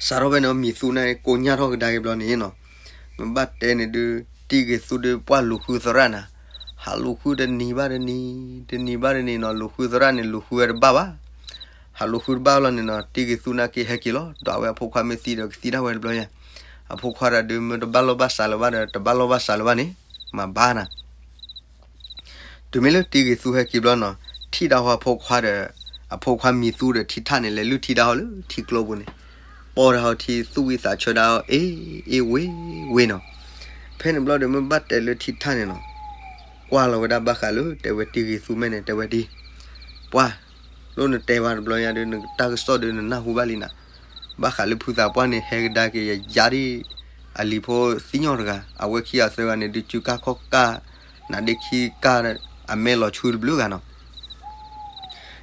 စးထီၣ်ဖဲန့ၣ် မံၤသူန့ၣ်ကိညၢ်ထီၣ်ကဒါက့ၤဘျီန့ၣ်နီၤ, မ့ၢ်ဘၣ်တဲန့ၣ်ဒု တံၢ်ဂ့ၤသူဒု ပှၢ်လူၤဃုသရၣ်နၤ, ဟးလူၤဃုတနံၤဘၣ်တနံၤ တနံၤဘၣ်တနံၤနီၤ လူၤဃုသရၣ်န့ၣ် လူၤဃုဝဲတဘၣ်ဘၣ်. ဟးလူၤဃုတဘၣ်လီၤန့ၣ်နီၤ တံၢ်ဂ့ၤသူနာ်က့ဟဲက့ၤလီၤ ဒီးအဝဲအဖိခွါမ့ၢ်သံဒီးကသံဒၣ်ဝဲတဘျီယါ, အဖိခွါတဂၤဒု မ့ၢ်တဘၣ်လိာ်ဘၣ်စးလၢၤဘၣ်ဒီး တဘၣ်လိာ်ဘၣ်စးလၢၤဘၣ်န့ၣ် မၤဘၣ်နၤ တုၤမ့ၢ်လၢတံၢ်ဂ့ၤသူဟဲက့ၤဘျီနီၤ, ထံၣ်ဒၣ်ဟီအဖိခွါဒီး အဖိခွါမံၤသူဒီးထံထၣ်န့ၣ် လဲၤလုၢ်ထံဒၣ်ဟီလၢထံကျိပူၤန့ၣ်, ပိာ်ဒၣ်ဟီထံ သူၣ်ဝံသးဆၢဒၣ်အီၤ အ့ၣ်အ့ၣ်ဝ့ဝ့နီၤ. ဖဲန့ၣ်ဘျီဒီး မ့ၢ်ဘၣ်တဲလၢထံထၣ်န့ၣ်နီၤ, ကွၢ်လီၤဝဲဒၣ်ဘၣ်ဃးလၢတဲဝဲတံၢ်ဂ့ၤသူမဲာ်န့ၣ် တဲဝဲဒ် ပှၢ် လၢနတဲဘၣ်တဘျီညါဒီး နတၢ်ကစီၣ်ဒီးနနၢ်ဟူဘၣ်လံနၤ, ဘၣ်ဃးလၢဖုသးပှၢ်န့ၣ် ဟဲကဒါက့ၤယၤယါဒ် အလံၤဖိသံညီတဂၤ အဝဲခံဂၤသၢဂၤန့ၣ်ဒုး စုကၢ်ခီၣ်ကၢ် နၤဒ့ခံကၢ် အမဲာ်လီၤဆူတဘျုးဂၤနီၤ.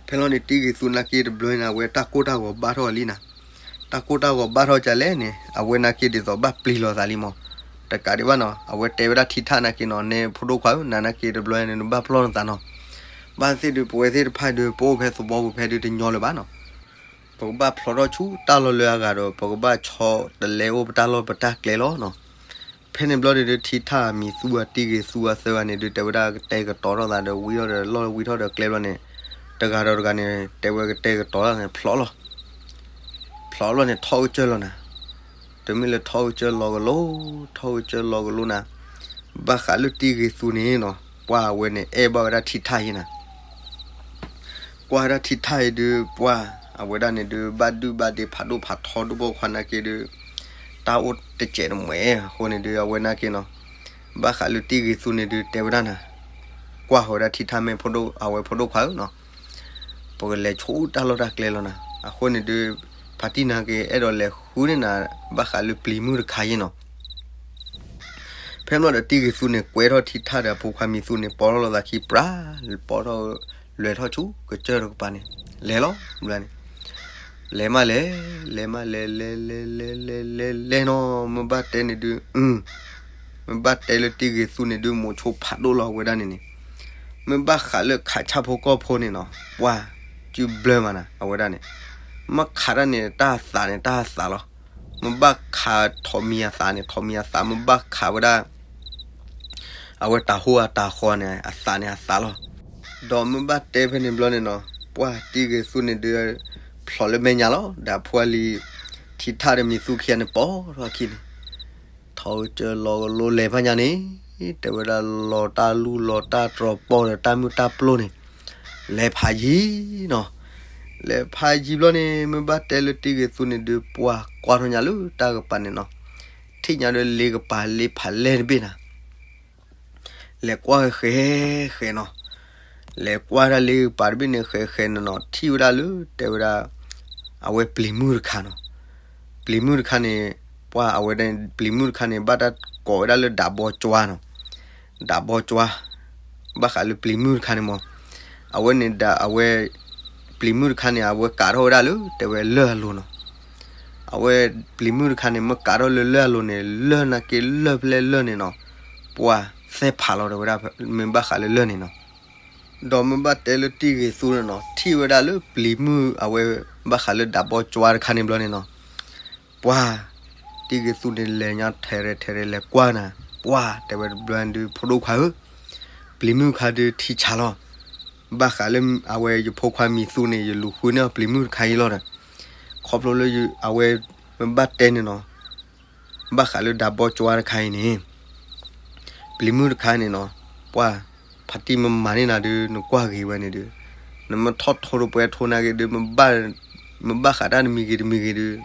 ဖဲလီၤန့ၣ် တံၢ်ဂ့ၤသူနာ်က့တဘျီန့ၣ် အဝဲတၢ်ကိၢ်တၢ်ဂီၤဘၣ်ထီၣ်လံနၤ, တၢ်ကိၢ်တၢ်ဂီၤဘၣ်ထီၣ်ကလဲၣ်န့ၣ် အဝဲနာ်က့ဒ်သိးဘၣ်ပျံၤလီၤသးလံမး, တကးဒံးဘၣ်နီၤ အဝဲတဲဝဲဒၣ်ထံထၣ်နာ်က့နီၤ နဲဖိဒိၣ်ခွါဧၢ နၤနာ်က့တဘျီန့ၣ် နဘၣ်ပျီၢ်နသးနီၤ, ဘၣ်သ့ၣ်ဒုး ပဝဲသ့ၣ်တဖၣ်ဒုး ပအိၣ်ဖဲသဝီပူၤဖဲဒုးတညီလၢၤဘၣ်နီၤ ပကဘၣ်ဖျိးထီၣ်ဆူတၢ်လီၢ်လၢအဂၤဒီး ပကဘၣ်ဆီတလဲအိၣ်ပတၢ်လီၢ်ပတၢ်ကျဲလီၤနီၤ. ဖဲန့ၣ်ဘျီန့ၣ်ဒုး ထံထၣ်မံၤသူအတံၢ်ဂ့ၤသူအသၢဂၤန့ၣ်ဒုး တဲဝဲဒၣ်ကတဲကတီၤထီၣ်သးဒီး ဝံထီၣ်ဒီးလီၢ်ဝံထီၣ်ဒီးကျဲဘျီန့ၣ် တဂၤဒီးတဂၤန့ၣ် တဲဝဲကတဲကတီၤထီၣ်န့ၣ် ဖျိးလီၤ ဖျိးလီၤန့ၣ် ထီၣ်ကစၢၢ်လီၤနၤ, တမ့ၢ်လၢထီၣ်ကစၢၢ်လီၤကလိ ထီၣ်ကစၢၢ်လီၤကလိနၤ, ဘၣ်ဃးလၢတံၢ်ဂ့ၤသူန့ၣ်နီၤ ပှၢ်အဝဲန့ၣ်အဲၣ်ဘၣ်ဝဲဒၣ်ထံထၣ်အံၤနၤ ကွၢ်ဝဲဒၣ်ထံထၣ်အံၤဒုး ပှၢ်အဝဲဒၣ်န့ၣ်ဒုး ဘၣ်ဒုၣ်ဘၣ်ဒ့ဖးဒိၣ်ဖးထီဒိၣ်ပိာ်ခွါနာ်က့ဒုး တၢ်အိၣ်တစဲးတမှဲၤအဃိန့ၣ်ဒုး အဝဲနာ်က့နီၤ ဘၣ်ဃးလၢတံၢ်ဂ့ၤသူန့ၣ်ဒုး တဲဝဲဒၣ်နၤ ကွၢ်ဃီၤဝဲဒၣ်ထံထၣ်မဲာ်ဖိဒိၣ် အဝဲဖိဒိၣ်ခွါဧၢနီၤ ပကလဲၤဆူတၢ်လီၢ်တၢ်ကျဲလီၤနၤ အဃိန့ၣ်ဒုး ဖါတံၢ်နာ်က့အဲၣ်ဒိးလဲၤဃုန့ၢ်နၤ ဘၣ်ဃးလၢပျံၤမုၢ်တခါအံၤနီၤ ဖဲမ့ၢ်ဒီးတံၢ်ဂ့ၤသူန့ၣ် ကွဲထီၣ်ထံထၣ်ဒီးအဖိခွါမံၤသူန့ၣ် ပိာ်ထီၣ်လိာ်သးခံပြး ပိာ်ထီၣ်လွဲၤထီၣ်ဆူကစၢၢ်တကပၤန့ၣ် လဲၤလီၤဘျီန့ၣ် လဲၤမးလဲၤ လဲၤမးလဲၤ လဲၤလဲၤလဲၤလဲၤလဲၤလဲၤနီၤ မ့ၢ်ဘၣ်တဲန့ၣ်ဒုး မ့ၢ်ဘၣ်တဲလၢတံၢ်ဂ့ၤသူန့ၣ်ဒုး မိးဆိဖးဒိၣ်လီၤဝဲဒၣ်န့ၣ်န့ၣ် မ့ၢ်ဘၣ်ဃးလၢခးဆၣ်ဖိကီၢ်ဖိန့ၣ်နီၤ ပှၢ် စုဘျၢမးနၤ အဝဲဒၣ်န့ၣ် မ့ၢ်ခးတၢ်န့ၣ် တၢ်အသးန့ၣ် တၢ်အသးလီၤ မ့ၢ်ဘၣ်ခးထိးမံၤအသးန့ၣ် ထိးမံၤအသး မ့ၢ်ဘၣ်ခးဝဲဒၣ် အဝဲတၤဟိအတၤဃီန့ၣ် အသးန့ၣ်အသးလီၤ ဒီးမ့ၢ်ဘၣ်တဲဖဲန့ၣ်ဘျီန့ၣ်နီၤ ပှၢ်တံၢ်ဂ့ၤသူန့ၣ်ဒုး ဖျိးလၢမဲာ်ညါလီၤ ဒီးအဖိအလံၤ ထံထၣ်ဒီးမံၤသူခံဂၤန့ၣ် ပိာ်ထီၣ်အခံန့ၣ် ထီၣ်ကစၢၢ်လီၤကလိလဲၤဖးညါန့ၣ် တဲဝဲဒၣ်လီၤတၢ်လူၢ်လီၤတၢ်တြီၤပီၢ်ဒီးတၢ်မုၢ်တၢ်ပျိၢ်န့ၣ် လဲၤဖးယံၤနီၤ လဲၤဖးယံၤဘျီန့ၣ် မ့ၢ်ဘၣ်တဲလၢတံၢ်ဂ့ၤသူန့ၣ်ဒုး ပှၢ်ကွၢ်ထီၣ်ညါလၢတၢ်ကပၤန့ၣ်နီၤ ထံၣ်ညါဒီးလ့ကပၤလ့ဖးလဲၢ်တဘ့ၣ်နၤ လဲၤကွၢ်ဃဲဃဲနီၤ လဲၤကွၢ်ဒၣ်လ့ကပၤတဘ့ၣ်န့ၣ် ဃဲဃဲနီၤနီၤ ထံၣ်ဝဲဒၣ်လၢတဲဝဲဒၣ် အဝဲပျံၤမုၢ်တခါနီၤ ပျံၤမုၢ်တခါန့ၣ် ပှၢ်အဝဲဒၣ် ပျံၤမုၢ်တခါန့ၣ် ဘၣ်တၢ်ကိးဝဲဒၣ်လၢဒးဘီကၠွါနီၤ ဒးဘီကၠွါ ဘၣ်ဃးလၢပျံၤမုၢ်တခါန့ၣ်မး အဝဲန့ၣ်ဒးအဝဲ ပျံၤမုၢ်တခါန့ၣ် အဝဲကးထီၣ်ဝဲဒၣ်လၢတဲဝဲလၢၢ်အလိၤနီၤ အဝဲပျံၤမုၢ်တခါန့ၣ် မ့ၢ်ကးထီၣ်လၢလၢၢ်အလိၤန့ၣ် လၢၢ်နာ်က့လၢၢ်ဖဲလဲၣ်လၢၢ်န့ၣ်နီၤ ပှၢ်သဲဖးလီၤတဲဝဲဒၣ် မ့ၢ်ဘၣ်ဃးလၢလၢၢ်န့ၣ်နီၤ ဒီးမ့ၢ်ဘၣ်တဲလၢတံၢ်ဂ့ၤသူန့ၣ်နီၤ ထံၣ်ဝဲဒၣ်လၢပျံၤမုၢ်အဝဲ ဘၣ်ဃးလၢဒးဘီကၠွါတခါန့ၣ်ဘျီန့ၣ်နီၤ ပှၢ် တံၢ်ဂ့ၤသူန့ၣ်လဲၤညါထဲးရဲၣ်ထဲးရဲၣ်လဲၤကွၢ်နၤ ပှၢ်တဲဝဲတဘျီဒုး ဖိဒိၣ်ခွါဧၢ ပျံၤမုၢ်တခါဒုးထံဆးလီၤ ဘၣ်ဃးလၢအဝဲယဖိခွါမံၤသူန့ၣ် ယလူၤဃုန့ၢ်အီၤပျံၤမုၢ်တခါအံၤလီၤဒီး ခီဖျိလၢအဝဲ မ့ၢ်ဘၣ်တဲန့ၣ်နီၤ ဘၣ်ဃးလၢဒးဘီကၠွါတခါအံၤန့ၣ် ပျံၤမုၢ်တခါန့ၣ်နီၤ ပှၢ် ဖါတံၢ်မ့ၢ်မၤန့ၢ်နၤဒုး နကွၢ်ဂ့ၤဝဲန့ၣ်ဒုး နမ့ၢ်ထီၣ်ထိးတပှဲၤထိးနာ်က့ဒုး မ့ၢ်ဘၣ်ဃးတၢ်တမံၤဂ့ၤတမံၤဂ့ၤဒုး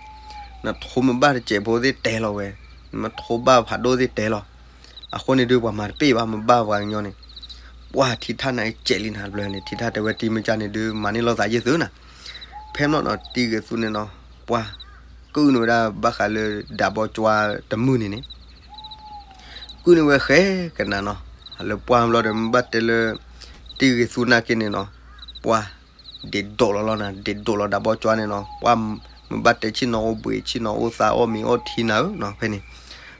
နထိးမ့ၢ်ဘၣ်တစဲးဖိသ့ၣ်တဲလီၤဝဲ နမ့ၢ်ထိးဘၣ်ဖးဒိၣ်သ့ၣ်တဲလီၤ အဃိန့ၣ်ဒုး ပှၤမၤတပ့ၢ်ဘၣ် မ့ၢ်ဘၣ်ပှၤကညီန့ၣ် ပှၢ်ထံထၣ်န့ၣ်ကဲးလံနၤ တဘျီန့ၣ် ထံထၣ်တဲဝဲတံၤမ့ၢ်ကန့ၣ်ဒုး မၤန့ၢ်လိာ်သးယုၢ်သုနၤ. ဖဲမ့ၢ်နီၤ တံၤဂ့ၤသူန့ၣ်နီၤ ပှၢ် ကုၣ်န့ၢ်ဝဲဒၣ်ဘၣ်ဃးလၢဒးဘီကၠွါတမုၢ်န့ၣ်န့ၣ် ကုၣ်န့ၢ်ဝဲဃဲကနၤနီၤ. လၢပှၢ်ဘျီဒီး မ့ၢ်ဘၣ်တဲလၢ တံၤဂ့ၤသူနာ်က့န့ၣ်နီၤ ပှၢ် ဒ့းဒိးလီၤလီၤနၤ ဒ့းဒိးလီၤဒးဘီကၠွါန့ၣ်နီၤ ပှၢ် မ့ၢ်ဘၣ်တဲဆ့ၣ်နီၤအိၣ်ဘှံး ဆ့ၣ်နီၤအိၣ်သါ အီၣ်မ့ၤအီထံနၤဧၢနီၤ ဖဲန့ၣ်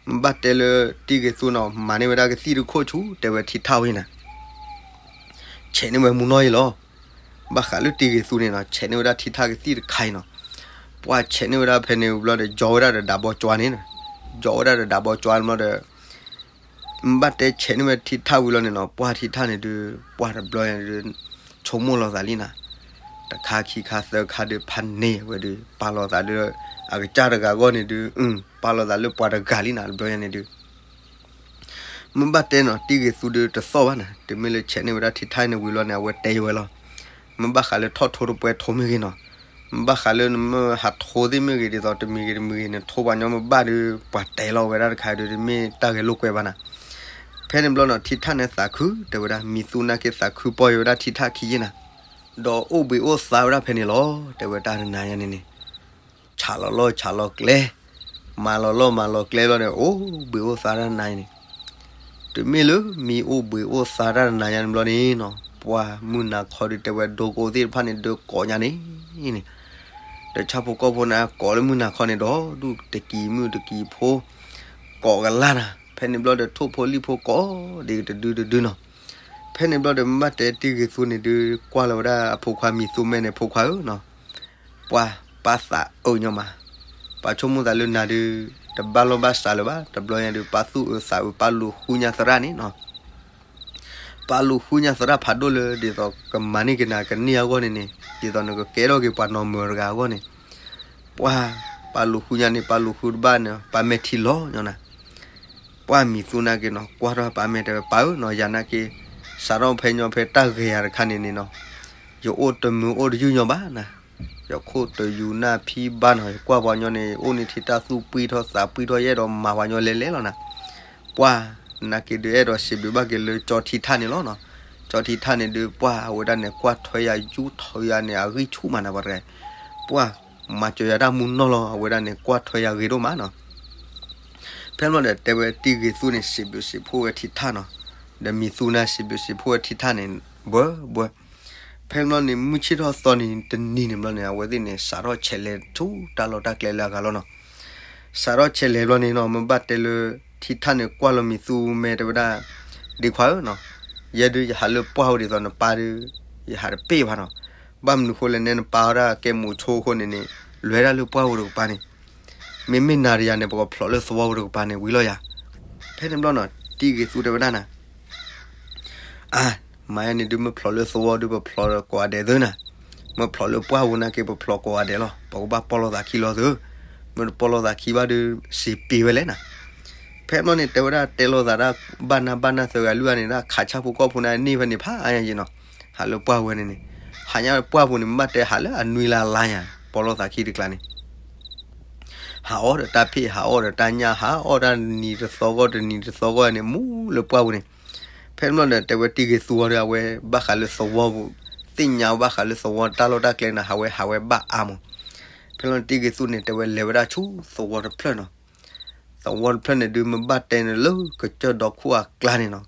မ့ၢ်ဘၣ်တဲလၢတံၤဂ့ၤသူနီၤ မၤန့ၢ်ဝဲဒၣ်ကသံၣ်တခိၣ်ဆူ တဲဝဲထံထၣ်ဝဲနၤ ဆဲးန့ၢ်ဝဲမူနီၢ်အံၤလီၤ. ဘၣ်ဃးလၢတံၤဂ့ၤသူန့ၣ်နီၤ ဆဲးန့ၢ်ဝဲဒၣ်ထံထၣ်ကသံၣ်တခါအံၤနီၤ. ပှၢ်ဆဲးန့ၢ်ဝဲဒၣ်ဖဲန့ၣ်ဘျီဒီး ယီၤဝဲဒၣ်ဒီးဒးဘီကၠွါန့ၣ်, ယီၤဝဲဒၣ်ဒီးဒးဘီကၠွါန့ၣ်ဘျီဒီး မ့ၢ်ဘၣ်တဲဆဲးန့ၢ်ဝဲထံထၣ်ဝံၤလီၤန့ၣ်နီၤ ပှၢ်ထံထၣ်န့ၣ်ဒုး ပှၢ်တဘျီညါဒုး ဆိကမိၣ်လီၤသးလံနၤ, တခါခံခါသၢခါဒုး ဖးန့ၢ်ဝဲဒုး ပာ်လီၤသးလၢ အကစၢ်တဂၤအဂီၢ်န့ၣ်ဒုး ပာ်လီၤသးလၢပှၤတဂၤလံနၤ တဘျီညါန့ၣ်ဒုး မ့ၢ်ဘၣ်တဲနီၤ တံၤဂ့ၤသူဒုးတသီၣ်ဘၣ်နၤ, တမ့ၢ်လၢဆဲးန့ၢ်ဝဲဒၣ်ထံထၣ်န့ၣ်ဝံၤလီၤန့ၣ် အဝဲတဲယဝဲလီၤ. မ့ၢ်ဘၣ်ဃးလၢထီၣ်ထိတပွဲထိမ့ၢ်ဂ့ၤနီၤ, မ့ၢ်ဘၣ်ဃးလၢနမ့ၢ်ဟးထိသ့ၣ်မ့ၢ်ဂ့ၤ ဒ်သိးတမံၤဂ့ၤတမံၤဂ့ၤန့ၣ် ထိပှၤညီမ့ၢ်ဘၣ်ဒုး ပှၤတဲလီၤဝဲဒၣ်တခါဒုး တမ့ၢ်တၢ်ဂဲၤလိာ်ကွဲဘၣ်နၤ. ဖဲန့ၣ်ဘျီနီၤ ထံထၣ်န့ၣ်သးခု တဲဝဲဒၣ် မံၤသူနာ်က့သးခုပီၢ်ယဝဲဒၣ်ထံထၣ်ခံယ့ၢ်နၤ, ဒီးအိၣ်ဘှံးအိၣ်သါဝဲဒၣ်ဖဲန့ၣ်လီၤ တဲဝဲတၢ်တနၤညါန့ၣ်န့ၣ် ဆးလီၤလီၢ်ဆးလီၤကျဲ, မၤလီၤလီၢ်မၤလီၤကျဲဘျီန့ၣ် အိၣ်ဘှံးအိၣ်သါတၢ်တနၤအံၤန့ၣ်, တမ့ၢ်လၢမံၤအိၣ်ဘှံးအိၣ်သါတၢ်တနၤညါန့ၣ်ဘျီန့ၣ်နီၤ ပှၢ်မုၢ်နၤခီဒုးတဲဝဲဒိကအိသ့ၣ်တဖၣ်န့ၣ် ဒုးကိးညါန့ၣ်န့ၣ်, ဒီးဆၣ်ဖိကီၢ်ဖိန့ၣ် ကိးလၢမုၢ်နၤခီန့ၣ်ဒီး ဒူၣ်တကံၤမုၣ်တကံၤဖိ ကိးကလၢ်နၤ, ဖဲန့ၣ်ဘျီဒီးထိၣ်ဖိလံၣ်ဖိကိးဒ်တဒုတဒုနီၤ. ဖဲန့ၣ်ဘျီဒီးမ့ၢ်ဘၣ်တဲတံၤဂ့ၤသူန့ၣ်ဒုး ကွၢ်လီၤဝဲဒၣ်အဖိခွါမံၤသူမဲန့ၣ် ဖိခွါဧၢနီၤ ပှၤပၢ်သးအုးညီမး, ပှၤဆိကမိၣ်သးလၢနၤဒုး တဘၣ်လီၢ်ဘၣ်စးလၢၤဘၣ်, တဘျီညါဒုး ပၢ်သူၣ်အုးသးအုး ပၢ်လူၤဃုညါသရၣ်န့ၣ်နီၤ, ပၢ်လူၤဃုညါသရၣ်ဖးဒိၣ်လၢ ဒ်သိးကမၤန့ၢ်က့ၤနၤကန့ၢ်အဂီၢ်န့ၣ်န့ၣ် ဒ်သိးနကကဲထီၣ်က့ၤပှၤနီၢ်မုာ်တဂၤအဂီၢ်န့ၣ်, ပှၤ ပၢ်လူၤဃုညါန့ၣ် ပၢ်လူၤဃုတဘၣ်န့ၣ် ပၢ်မဲာ်ထံလီၤညီနၤ ပှၢ်မံၤသူနာ်က့နီၤ ကွၢ်ထီၣ်ပၢ်မဲာ်တဲဝဲ ပၢ်ဧၢနီၤ ယၤနာ်က့ စးထီၣ်ဖဲညီဖဲတၢ်ဂ့ၤယၤတခါန့ၣ်န့ၣ်နီၤ, ယအိၣ်တမုာ်အိၣ်တယုၢ်ညီဘၣ်နၤ, ယခိၣ်တယူၤနၢ်ဖံဘၣ်နီၤ, ယကွၢ်ပှၤညီန့ၣ် အိၣ်န့ၢ်ထံတၢ်သူၣ်ပှံၢ်ထီၣ်သးပှံၢ်ထီၣ် ယအဲၣ်ဒိးမၤပှၤညီလဲၤလဲၤလီၤနၤ, ပှၢ်နာ်က့ဒုး အဲၣ်ဒိးစံးဘျုးဘၣ်က့ၤလၢကၠီထံထၣ်န့ၣ်လီၤနီၤ, ကၠီထံထၣ်န့ၣ်ဒုး ပှၢ်အဝဲဒၣ်န့ၣ် ကွၢ်ထွဲယၤယူၢ်ထီၣ်ယၤန့ၣ် အဂံၢ်ဆူၣ်မးနၤပှၤတဂၤ, ပှၢ် မၤစၢၤယၤတၢ်မူနီၢ်လီၤ အဝဲဒၣ်န့ၣ် ကွၢ်ထွဲယၤဂ့ၤဒိၣ်မးနီၤ. ဖဲမ့ၢ်ဒီးတဲဝဲတံၤဂ့ၤသူန့ၣ် စံးဘျုးစံးဖှိၣ်ဝဲထံထၣ်နီၤ, ဒီးမံၤသူန့ၣ် စံးဘျုးစံးဖှိၣ်ဝဲထံထၣ်န့ၣ် ဘှဲဘှဲ. ဖဲမ့ၢ်န့ၣ် မုၢ်ဆ့ၣ်ထီၣ်သီန့ၣ် တနံၤန့ၣ်ဘျီန့ၣ် အဝဲသ့ၣ်န့ၣ် စးထီၣ်ဆဲးလဲၤဆူတၢ်လီၢ်တၢ်ကျဲလၢအဂၤလီၤနီၤ. စးထီၣ်ဆဲးလဲၤဘျီန့ၣ်နီၤ မ့ၢ်ဘၣ်တဲလၢ ထံထၣ်န့ၣ် ကွၢ်လီၤမံၤသူမဲတဲဝဲဒၣ်, ဒ့ခွါဧၢနီၤ, ယဲဒုးယဟးလၢပှၢ်ဝဲဒ်သိးနပၢ်ဒုး ယဟးတပ့ၢ်ဘၣ်နီၤ. ဘၣ်မနုၤဃိလဲၣ် နဲနပၢ်ဝဲဒၣ်ကဲမူးဆိအဃိန့ၣ်န့ၣ် လဲၤဒၣ်လၢပှၢ်ပူၤတကပၤန့ၣ် မ့မ့ၢ်နၤဒီးယၤန့ၣ် ပကဖျိးလၢသဝီပူၤတကပၤန့ၣ် ဝံၤလီၤယၤ. ဖဲန့ၣ်ဘျီနီၤ တံၤဂ့ၤသူတဲဝဲဒၣ်နၤ, အါ, မၤယၤန့ၣ်ဒုး မ့ၢ်ဖျိးလၢသဝီဒုး ပဖျိးကိးဂၤဒဲးသ့နၤ, မ့ၢ်ဖျိးလၢပှၢ်ပူၤနာ်က့ ပဖျိးကိးဂၤဒဲးလီၤ. ပကဘၣ်ပီၢ်လိာ်သးခံလီၤသု, မ့ၢ်တပီၢ်လိာ်သးခံဘၣ်ဒုး စံးပ့ၤဝဲလဲၣ်နၤ. ဖဲမ့ၢ်န့ၣ် တဲဝဲဒၣ်တဲလိာ်သးဒၣ် ဘၣ်နၢ်ဘၣ်နၢ်သၢဂၤလွံၢ်ဂၤန့ၣ် ဒၣ်ခးဆၣ်ဖိကီၢ်ဖိန့ၣ် န့ၢ်ဖဲန့ၣ်ဖးအါယံၤနီၤ, ဟးလၢပှၢ်ဝဲန့ၣ်န့ၣ်, ဟးညါပှၢ်ပူၤန့ၣ် မ့ၢ်ဘၣ်တဲဟးလၢအနွံလါလါညါ ပီၢ်လိာ်သးခံတကျါန့ၣ် ဟးအီၣ်ဒီးတၢ်ဖ့ၣ် ဟးအီၣ်ဒီးတၢ်ညၣ် ဟးအီၣ်တၢ်နံၤတသီဂီၢ်တနံၤတသီဂီၢ်န့ၣ် မူလၢပှၢ်ပူၤန့ၣ်, ဖဲန့ၣ်ဘျီဒီး တဲဝဲတံၤဂ့ၤသူဝဲဒီး အဝဲဘၣ်ဃးလၢသဝီပူၤ, သ့ၣ်ညါဘၣ်ဃးလၢသဝီတၢ်လီၢ်တၢ်ကျဲန့ၣ် ဟးဝဲဟးဝဲဘၣ်အါမး. ဖဲန့ၣ်တံၤဂ့ၤသူန့ၣ် တဲဝဲလဲၤဝဲဒၣ်ဆူသဝီတဖျၢၣ်နီၤ, သဝီတဖျၢၣ်န့ၣ်ဒုး မ့ၢ်ဘၣ်တဲန့ၣ်လၢကစၢၢ်ဒီခိၣ်အကျါန့ၣ်နီၤ,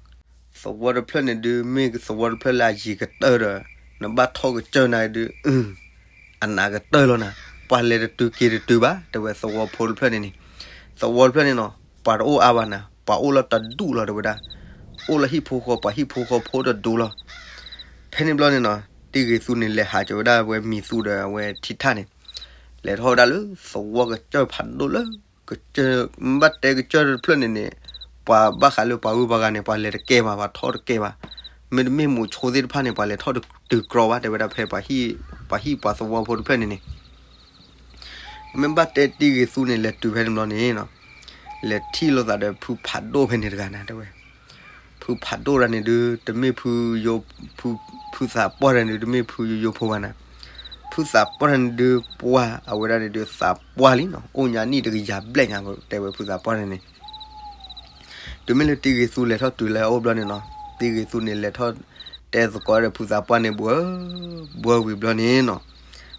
သဝီတဖျၢၣ်န့ၣ်ဒုး မ့ၢ်သဝီတဖျၢၣ်လၢအယံၤကတၢၢ်ဒီး နဘၣ်ထီၣ်ကစၢၢ်နၤဒုး အနးကတၢၢ်လီၤနၤ, ပှၤလဲၤတတုၤက့ၤတတုၤဘၣ် တဲဝဲသဝီဖိတဖျၢၣ်န့ၣ်န့ၣ်, သဝီတဖျၢၣ်န့ၣ်နီၤ ပှၤတအိၣ်အါဘၣ်နၤ, ပှၤအိၣ်လီၤတဒူၣ်လီၤတဲဝဲဒၣ်, အိၣ်လၢဟံၣ်ဖိဃီ ပှၤဟံၣ်ဖိဃီဖိတဒူၣ်လီၤ. ဖဲန့ၣ်ဘျီန့ၣ်နီၤ တံၤဂ့ၤသူန့ၣ် လဲၤဟးက့ၤဝဲဒၣ်ဝဲမံၤသူဒီးအဝဲထံထၣ်န့ၣ်, လဲၤထီၣ်ဝဲဒၣ်လၢသဝီကစၢၢ်ဖးဒိၣ်လၢ ကစၢၢ်, ဘၣ်တဲကစၢၢ်တဖျၢၣ်န့ၣ်န့ၣ်, ပှၤဘၣ်ဃးလၢပှၤဂုၤပှၤဂၤန့ၣ် ပှၤလဲၤတကဲဘၣ် ပှၤထီၣ်တကဲဘၣ်, မ့တမ့ၢ်မူးဆိသ့ၣ်တဖၣ်န့ၣ် ပှၤလဲၤထီၣ်တတုၤကြီဘၣ် တဲဝဲဒၣ်ဖဲ ပှၤဟံၣ်ပှၤသဝီဖိတဖျၢၣ်န့ၣ်န့ၣ် မ့ၢ်ဘၣ်တဲတံၤဂ့ၤသူန့ၣ် လဲၤတုၤဖဲန့ၣ်ဘျီန့ၣ်နီၤ, လဲၤထံၣ်လိာ်သးဒီးဖုဖးဒိၣ်ဖဲန့ၣ်တဂၤနၤ တဲဝဲ, ဖုဖးဒိၣ်တဂၤန့ၣ်ဒုး တမ့ၢ်ဖုယိ, ဖု, ဖုသးပှၢ်တဂၤန့ၣ်ဒုး တမ့ၢ်ဖုယိယိဖိဘၣ်နၤ, ဖုသးပှၢ်တဂၤန့ၣ်ဒုး ပှၢ်အဝဲဒၣ်န့ၣ်ဒုး သးပှၢ်လံနီၤ, အိၣ်ညါနံၣ်တကယၤဘျဲၣ်ညါ တဲဝဲဖုသးပှၢ်တဂၤန့ၣ် တုၤမ့ၢ်လၢတံၤဂ့ၤသူလဲၤထီၣ်တုၤလၢအအိၣ်ဘျီန့ၣ်နီၤ, တံၤဂ့ၤသူန့ၣ်လဲၤထီၣ် တဲသကိးဒီးဖုသးပှၢ်န့ၣ်ဘှၢ ဘှၢဝံၤဘျီန့ၣ်နီၤ,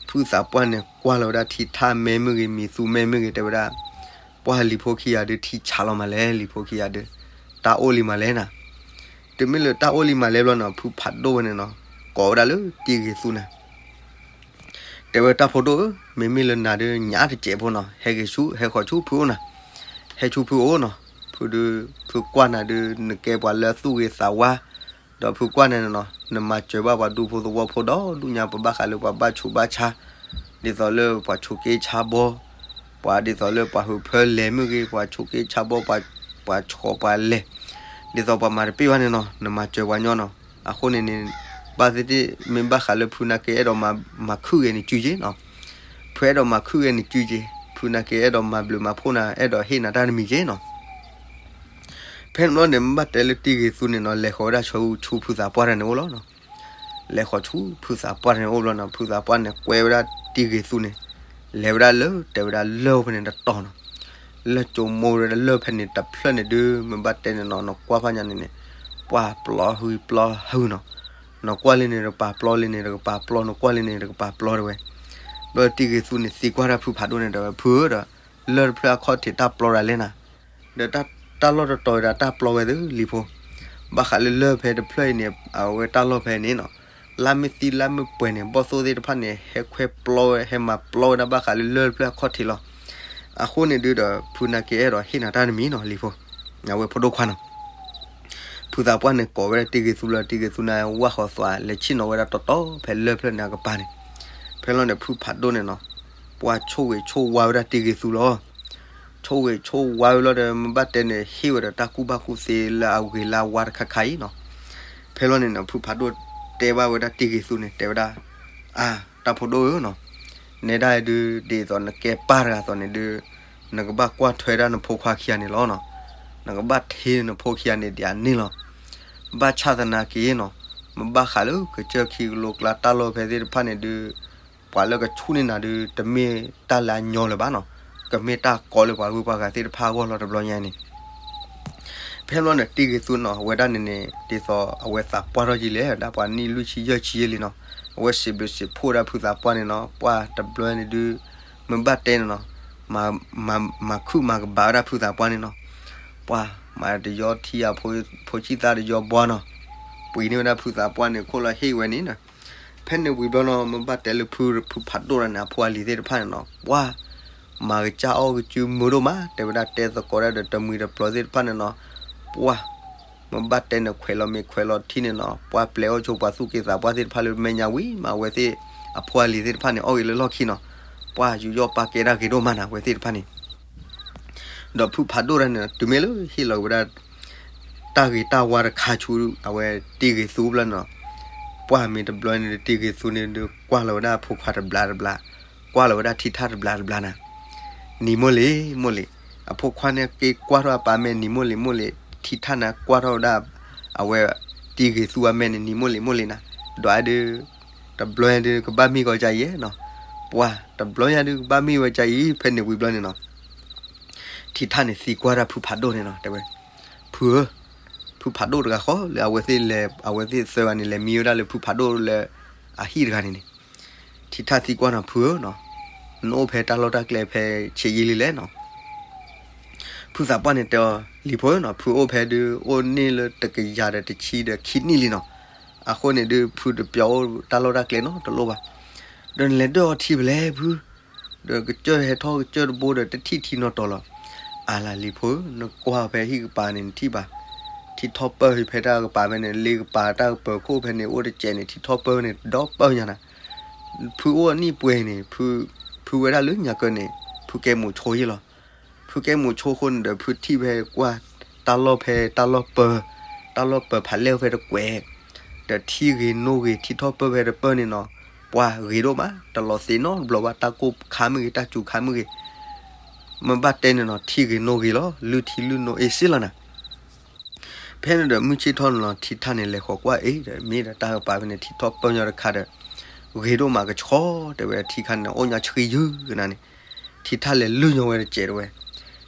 ဖုသးပှၢ်န့ၣ်ကွၢ်လီၤဝဲဒၣ်ထံထၣ်မဲမ့ၢ်ဂ့ၤ မံၤသူမဲမ့ၢ်ဂ့ၤ တဲဝဲဒၣ်, ပှၢ်လံၤဖိခံဂၤဒုးထံဆးလီၤမးလဲၣ် လံၤဖိခံဂၤဒုး, တၢ်အိၣ်လံမးလဲၣ်နၤ. တုၤမ့ၢ်လၢတၢ်အိၣ်လံမးလဲၣ်ဘျီနီၤ ဖုဖးဒိၣ်ဝဲန့ၣ်နီၤ ကိးဝဲဒၣ်လၢတံၢ်ဂ့ၤသူန့ၣ် တဲဝဲတၢ်ဖိဒိၣ်ဧၢ, မ့မ့ၢ်လၢနၤဒုးညါတစဲးဖိနီၤ ဟဲဂ့ၤဆူ ဟဲဃီၤဆူဖုအိၣ်နၤ, ဟဲဆူဖုအိၣ်နီၤ, ဖုဒုး ဖုကွၢ်နၤဒုး နကဲပှၤလၢအသူၣ်ဂ့ၤသးဝါ, ဒီးဖုကွၢ်နၤန့ၣ်နီၤ နမၤစၢၤဘၣ်ပှၤဒူဖိသဝီဖိဒီဒူၣ်ညါ ပဘၣ်ဃးလၢပှၤဘၣ်ဆူးဘၣ်ဆါ, ဒ်သိးလၢပှၤဆိးက့ဆါဘီ, ပှၤဒ်သိးလၢပှၤဟုးဖၢလဲၤမ့ၢ်ဂ့ၤ ပှၤဆိးက့ဆါဘီ, ပှၤဆှီပှၤလဲၤ, ဒ်သိးပှၤမၤတပ့ၢ်ဘၣ်န့ၣ်နီၤ နမၤစၢၤပှၤညီနီၤ. အဃိန့ၣ်န့ၣ် ဘၣ်သ့ၣ်သ့ၣ် မ့ၢ်ဘၣ်ဃးလၢဖုနာ်က့အဲၣ်ဒိးမၤခုၣ်ဂဲၤန့ၣ်စုက့နီၤ, ဖုအဲၣ်ဒိးမၤခုၣ်ဂဲၤန့ၣ်စုက့, ဖုနာ်က့အဲၣ်ဒိးမၤဘျုးမၤဖှိၣ်နၤ အဲၣ်ဒိးဟ့ၣ်နၤတၢ်တမံၤက့နီၤ. ဖဲန့ၣ်ဘျီန့ၣ် မ့ၢ်ဘၣ်တဲလၢတံၢ်ဂ့ၤသူန့ၣ်နီၤ လဲၤဃီၤဝဲဒၣ်ဆၢဆူဖုသးပှၢ်တဂၤန့ၣ်အိၣ်လီၤနီၤ. လဲၤဃီၤဆူဖုသးပှၢ်တဂၤန့ၣ်အိၣ်ဘျီနီၤ ဖုသးပှၢ်န့ၣ်ကွဲဝဲဒၣ်တံၢ်ဂ့ၤသူန့ၣ်, လဲၤဝဲဒၣ်လၢ တဲဝဲဒၣ်လၢၢ်ဖဲန့ၣ်တတီၤနီၤ, လၢၢ်ကၠိမိၢ်ဝဲဒၣ်လၢၢ်ဖဲန့ၣ်တဖျၢၣ်န့ၣ်ဒုး မ့ၢ်ဘၣ်တဲန့ၣ်နီၤ နကွၢ်ဖးညါန့ၣ်န့ၣ် ပှၢ်ပျီဟုပျီဟုနီၤ, နကွၢ်လံန့ၣ်တကပၤပျီလံန့ၣ်တကပၤပျီ နကွၢ်လံန့ၣ်တကပၤပျီတဲဝဲ, ဘျီတံၢ်ဂ့ၤသူန့ၣ်သံကွၢ်တၢ်ဖုဖးဒိၣ်န့ၣ်တဲဝဲ ဖုဧၢဒီး လၢၢ်တဖျၢၣ်အခီၣ်ထံးတၢ်ပျီဒ်လဲၣ်နၤ, ဒီးတၢ်လီၢ်တတီၤဝဲဒၣ်တၢ်ပျီဝဲသ့လံၤဖိ, ဘၣ်ဃးလၢလၢၢ်ဖဲတဖျၢၣ်အံၤန့ၣ် အဝဲတၢ်လီၢ်ဖဲန့ၣ်နီၤ, လါမ့ၢ်သံလါမ့ၢ်ပှဲၤန့ၣ် ဘီၣ်သိၣ်သ့ၣ်တဖၣ်န့ၣ် ဟဲခွဲပျီဝဲ ဟဲမၤပျီဝဲဒၣ်ဘၣ်ဃးလၢလၢၢ်တဖျၢၣ်အခီၣ်ထံးလီၤ. အဃိန့ၣ်ဒုးဒီး ဖုနာ်က့အဲၣ်ဒိးဟ့ၣ်နၤတၢ်တမံၤနီၤလံၤဖိ, အဝဲဖိဒိၣ်ခွါနီၤ ဖုသးပှၢ်န့ၣ်ကိးဝဲဒၣ်တံၢ်ဂ့ၤသူလီၤ တံၢ်ဂ့ၤသူန့ၣ် ဝၢ်ဃီၤသွးလဲၤဆ့ၣ်နီၤဝဲဒၣ်တီတီဖဲလၢၢ်ဖျၢၣ်န့ၣ်အကပၤန့ၣ်, ဖဲလီၤန့ၣ်ဖုဖးဒိၣ်န့ၣ်နီၤ, ပှၢ်ဆိၣ်ဂ့ၤဆိၣ်ဝါဝဲဒၣ်တံၢ်ဂ့ၤသူလီၤ. ဆိၣ်ဂ့ၤဆိၣ်ဝါဝဲလီၤဒီး မ့ၢ်ဘၣ်တဲန့ၣ် ဟ့ၣ်ဝဲဒီးတၢ်ကူၣ်ဘၣ်ကူၣ်သ့လၢအဂ့ၤလၢအဝါတခါခါအံၤနီၤ. ဖဲလီၤန့ၣ်နီၤ ဖုဖးဒိၣ်တဲဘၣ်ဝဲဒၣ်တံၢ်ဂ့ၤသူန့ၣ် တဲဝဲဒၣ်, အါ, တၢ်ဖိဒိၣ်ဧၢနီၤ, နဲဒၣ်ဒုး ဒ်သိးနကဲပၢ်တဂၤအသိးန့ၣ်ဒုး နကဘၣ်ကွၢ်ထွဲဒၣ်နဖိခွါခံဂၤန့ၣ်လီၤနီၤ. နကဘၣ်ထံၣ်နဖိခံဂၤန့ၣ်ဒ်အန့ၣ်လီၤ. ဘၣ်ဆၣ်သနာ်က့နီၤ, မ့ၢ်ဘၣ်ဃးလၢကစၢၢ်ခံကလိကျါတၢ်လီၢ်ဖဲသ့ၣ်တဖၣ်န့ၣ်ဒုး ပှၤလၢကဆူၣ်န့ၢ်နၤဒုး တမ့ၢ်တၢ်လၢအညီလၢၤဘၣ်နီၤ, ကမ့ၢ်တၢ်ကီလၢပှၤဂုၤပှၤဂၤသ့ၣ်တဖၣ်အဂီၢ်လီၤတဘျီညါန့ၣ် ဖဲဘျီန့ၣ် တံၢ်ဂ့ၤသူနီၤ အဝဲဒၣ်န့ၣ်န့ၣ် ဒ်သိးအဝဲသးပှၢ်ထီၣ်ကံလဲၣ် ဒၣ်ပှၤနံၣ်လွံၢ်ဆံယဲၢ်ဆံယဲၢ်လံနီၤ, အဝဲစံးဘျုးစံးဖှိၣ်ဒၣ်ဖုသးပှၢ်န့ၣ်နီၤ, ပှၢ်တဘျီန့ၣ်ဒုး မ့ၢ်ဘၣ်တဲန့ၣ်နီၤ, မၤ, မၤခုၣ်မၤကဘၣ်ဝဲဒၣ်ဖုသးပှၢ်န့ၣ်နီၤ, ပှၢ်မၤတယီထံအဖိဆံၣ်သၣ်တယီဘှါနီၤ, ပှ့ၤန့ၢ်ဝဲဒၣ်ဖုသးပှၢ်န့ၣ်ခိၣ်လီၤဟ့ၣ်ဝဲန့ၣ်နီၤ, ဖဲန့ၣ်ဝံၤဘျီနီၤ မ့ၢ်ဘၣ်တဲလၢဖု, ဖုဖးဒိၣ်တဂၤန့ၣ် အဖိအလံၤသ့ၣ်တဖၣ်န့ၣ်နီၤ, ပှၢ် မၤကစၢ်အီၣ်ကစုမုာ်ဒိၣ်မး တဲဝဲဒၣ်တဲသကိးဒၣ်ဒီးတမှံၤတပျီၤသ့ၣ်တဖၣ်န့ၣ်နီၤ, ပှၢ် မ့ၢ်ဘၣ်တဲန့ၣ်ခွဲးလီၤမ့ၤခွဲးလီၤထံန့ၣ်နီၤ, ပှၢ်ပျဲအီၣ်ဆိပှၤသူၣ်က့သးပှၢ်သ့ၣ်တဖၣ်လၢမဲာ်ညါဝံၤမး အဝဲသ့ၣ်အဖိအလံၤသ့ၣ်တဖၣ်န့ၣ် အီၣ်ဂ့ၤလၢလီၢ်ခံနီၤ, ပှၢ်ယူးယီၣ်ပာ်ကဲဒၣ်ဂ့ၤဒိၣ်မးနၤ အဝဲသ့ၣ်တဖၣ်န့ၣ် ဒီးဖုဖးဒိၣ်တဂၤန့ၣ် တုၤမ့ၢ်လၢဟ့ၣ်လီၤဝဲဒၣ် တၢ်ဂ့ၤတၢ်ဝါတခါဆူ အဝဲတံၢ်ဂ့ၤသူဘျီန့ၣ်နီၤ, ပှၢ်မ့ၢ်တဘျီန့ၣ် တံၢ်ဂ့ၤသူန့ၣ်ဒုးကွၢ်လီၤဝဲဒၣ်အဖိခွါတဘျးတဘျး, ကွၢ်လီၤဝဲဒၣ်ထံထၣ်တဘျးတဘျးနၤ, နံၤမိၢ်လံၤမိၢ်လံၤ, အဖိခွါန့ၣ်က့ၤကွၢ်ထီၣ်အပၢ်မဲာ်နံၤမိၢ်လံၤမိၢ်လံၤ, ထံထၣ်န့ၣ်ကွၢ်ထီၣ်ဝဲဒၣ် အဝဲတံၢ်ဂ့ၤသူအမဲာ်န့ၣ် နံၤမိၢ်လံၤမိၢ်လံၤနၤ, ဒီးအဒုး တဘျီညါဒုးကဘၣ်မံကီးကၢ်အံၤနီၤ, ပှၢ်တဘျီညါဒုးကဘၣ်မံဝဲကၢ်အံၤ ဖဲန့ၣ်ဝံၤဘျီန့ၣ်နီၤ ထံထၣ်န့ၣ်သံကွၢ်တၢ်ဖုဖးဒိၣ်န့ၣ်နီၤ တဲဝဲ, ဖုဧၢ, ဖုဖးဒိၣ်တဂၤဃီလၢအဝဲသ့ၣ်လဲၤ အဝဲသ့ၣ်သၢဂၤန့ၣ် လဲၤမံဝဲဒၣ်လၢဖုဖးဒိၣ်လၢအဟံၣ်တဂၤန့ၣ်န့ၣ်, ထံထၣ်သံကွၢ်နီၤ ဖုဧၢနီၤ, နအိၣ်ဖဲတၢ်လီၢ်တၢ်ကျဲဖဲဆံးယံာ်လံလဲၣ်နီၤ ဖုသးပှၢ်န့ၣ်တဲအီၤ လံၤဖိဧၢနီၤ ဖုအိၣ်ဖဲဒုးအိၣ်န့ၢ်လၢတကယၤဒီးတဆံဒီးခံနံၣ်လံနီၤ, အဃိန့ၣ်ဒုး ဖုတပျီၤအိၣ်တၢ်လီၢ်တၢ်ကျဲနီတလိၣ်ဘၣ်, ဒီးနလဲၤဒၢၣ်အီထံဖဲလဲၣ်ဖု ဒီးကစၢၢ်ဟဲထီၣ်ကစၢၢ်တဘိဒီးတထံၣ်ထံနီတတီၤလီၤ. အါလၢလံၤဖိဧၢ, နကွၢ်ဖဲဟံၣ်ကပၤန့ၣ်နထံၣ်ဘၣ်, ထံထီၣ်ပၢၢ်ဖဲတၢ်ကပၤဖဲန့ၣ် လ့ကပၤတၢ်ကပၢၤခိၣ်ဖဲန့ၣ် အိၣ်တစဲးန့ၣ် ထံထီၣ်ပၢၢ်န့ၣ် ဒီပၢၢ်ညါနၤ. ဖုအိၣ်အနံၣ်ပှဲၤန့ၣ် ဖုဝဲဒၣ်လၢညါကၢန့ၣ် ဖုကဲမိၤဆိယ့ၢ်လီၤ. ဖုကဲမိၤဆိဃိန့ၣ်ဒီး ဖုထံၣ်ဖဲကွၢ် တၢ်လီၢ်ဖဲတၢ်လီၢ်ပၢၤ, တၢ်လီၢ်ပၢၤဖးလဲၢ်ဖဲတကွဲး, ဒီးထံဂ့ၤနိဂ့ၤ ထံထီၣ်ပၢၢ်ဖဲတပၢၢ်န့ၣ်နီၤ, ပှၢ်ဂ့ၤဒိၣ်မး တလီၤသ့နီတဘျီဘၣ် တၢ်ကိၢ်ခါမ့ၢ်ဂ့ၤ တၢ်စူၤခါမ့ၢ်ဂ့ၤ, မ့ၢ်ဘၣ်တဲန့ၣ်နီၤ ထံဂ့ၤနိဂ့ၤလီၤ လုၢ်ထံလုၢ်နိအ့စ့ၢ်လီၤနၤ. ဖဲန့ၣ်ဒီးမုၢ်ဆ့ၣ်ထီၣ်န့ၣ်လီၤ ထံထၣ်န့ၣ်လဲၤဃီၤကွၢ်အ့ၣ်ဒီး မ့ၢ်ဒီးတၢ်ကပၤဖဲန့ၣ် ထံထီၣ်ပၢၢ်ညီတခါဒီး ဂ့ၤဒိၣ်မးကဆှီ တဲဝဲထံခါန့ၣ် အိၣ်ညီဆှံယုၢ်ကနၤန့ၣ်, ထံထၣ်လဲၤလုၢ်ညီဝဲတစဲးတဲဝဲ,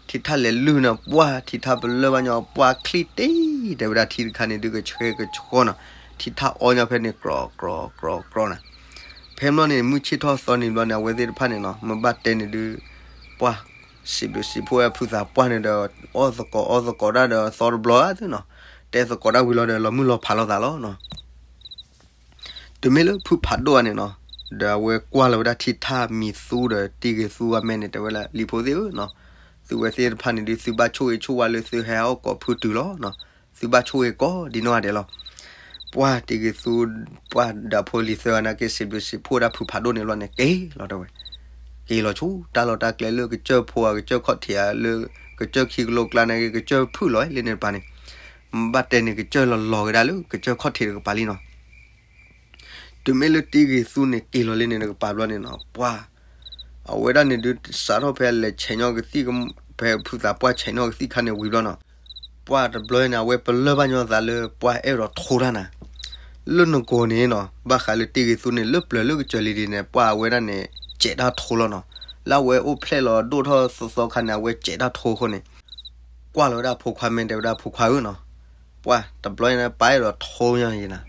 ထံထၣ်လဲၤလုၢ်န့ၣ် ပှၢ်ထံထၣ်ပလၢၢ်ဘၣ်ညီ ပှၢ်ချံၣ်တ့ၢ် တဲဝဲဒၣ်ထံတခါန့ၣ်ဒုးကဆှဲကဆှီနီၤ, ထံထၣ်အီညီဖဲန့ၣ် ကြီၤကြီၤကြီၤကြီၤနၤ. ဖဲဘျီန့ၣ် မုၢ်ဆ့ၣ်ထီၣ်သီန့ၣ်ဘျီန့ၣ် အဝဲသ့ၣ်တဖၣ်န့ၣ်နီၤ မ့ၢ်ဘၣ်တဲန့ၣ်ဒုး ပှၢ် စံးဘျုးစံးဖှိၣ်ဝဲဖုသးပှၢ်န့ၣ်ဒီး အီၣ်သကိးအီသကိးတၢ်ဒီးသီတဘျီသ့နီၤ, တဲသကိးတၢ်ဝံၤလီၤဒီး လီၤမုၢ်လီၤဖးလိာ်သးလီၤနီၤ. တုၤမ့ၢ်လၢဖုဖးဒိၣ်ဧါန့ၣ်နီၤ, ဒီးအဝဲကွၢ်လီၤဝဲဒၣ်ထံထၣ်မံၤသူဒီးတံၢ်ဂ့ၤသူအမဲာ်န့ၣ် တဲဝဲလၢ လံၤဖိသ့ၣ်ဧၢနီၤ, သုဝဲသ့ၣ်တဖၣ်န့ၣ်ဒုး သုဘၣ်ဆိၣ်ဂ့ၤဆိၣ်ဝါလၢသုဟဲအီၣ်ကိးဖုတုၤလီၤနီၤ, သုဘၣ်ဆိၣ်ဂ့ၤကိးဒ်နီၢ်ဂၤဒဲးလီၤ. ပှၢ်တံၢ်ဂ့ၤသူ ပှၢ်ဒီးဖိလံၤသၢဂၤနာ်က့ စံးဘျုးစံးဖှိၣ်ဝဲဒၣ်ဖုဖးဒိၣ်န့ၣ်ဘျီန့ၣ် က့ၤလီၤတဲဝဲ, က့ၤလီၤဆူတၢ်လီၢ်တၢ်ကျဲလၢကစၢၢ်ဖိဧါ ကစၢၢ်ခီၣ်ထံးဧါ လၢကစၢၢ်ခံကလိကျါနာ်က့ ကစၢၢ်ဖုၣ်လီၤလၢန့ၣ်တပၤန့ၣ်, ဘၣ်တဲန့ၣ် ကစၢၢ်လီၤလီၤက့ၤဒၣ်လၢကစၢၢ်ခီၣ်ထံးတကပၤလံနီၤ. တုၤမ့ၢ်လၢတံၢ်ဂ့ၤသူန့ၣ် က့ၤလီၤလၢန့ၣ်တကပၤဘျီန့ၣ်နီၤ, ပှၢ် အဝဲဒၣ်န့ၣ်ဒုး စးထီၣ်ဖဲလဲၤဆဲးညီကသံၣ် ဖဲဖုသးပှၢ်ဆဲးညီကသံၣ်ခါန့ၣ်ဝံၤဘျီနီၤ, ပှၢ်တဘျီန့ၣ် အဝဲပလၢၢ်ဘၣ်ညီသးလၢပှၢ်အဲၣ်ဒိးထိတၢ်နၤ, လၢနဂီၢ်န့ၣ်နီၤ ဘၣ်ဃးလၢတံၢ်ဂ့ၤသူန့ၣ် လၢပျၢၤလၢကစၢၤလံဒ်န့ၣ် ပှၢ်အဝဲဒၣ်န့ၣ် စဲးတၢ်ထိလီၤနီၤ, လၢအဝဲအိၣ်ဖျဲၣ်လီၤဒိၣ်ထီၣ်သီသီခါန့ၣ် အဝဲစဲးတၢ်ထိအဃိန့ၣ် ကွၢ်လီၤဝဲဒၣ်ဖိခွါမ့ၢ်တဲဝဲဒၣ်ဖိခွါဧၢနီၤ, ပှၢ်တဘျီန့ၣ် ပၢ်အဲၣ်ဒိးထိညီယံၤနၤ,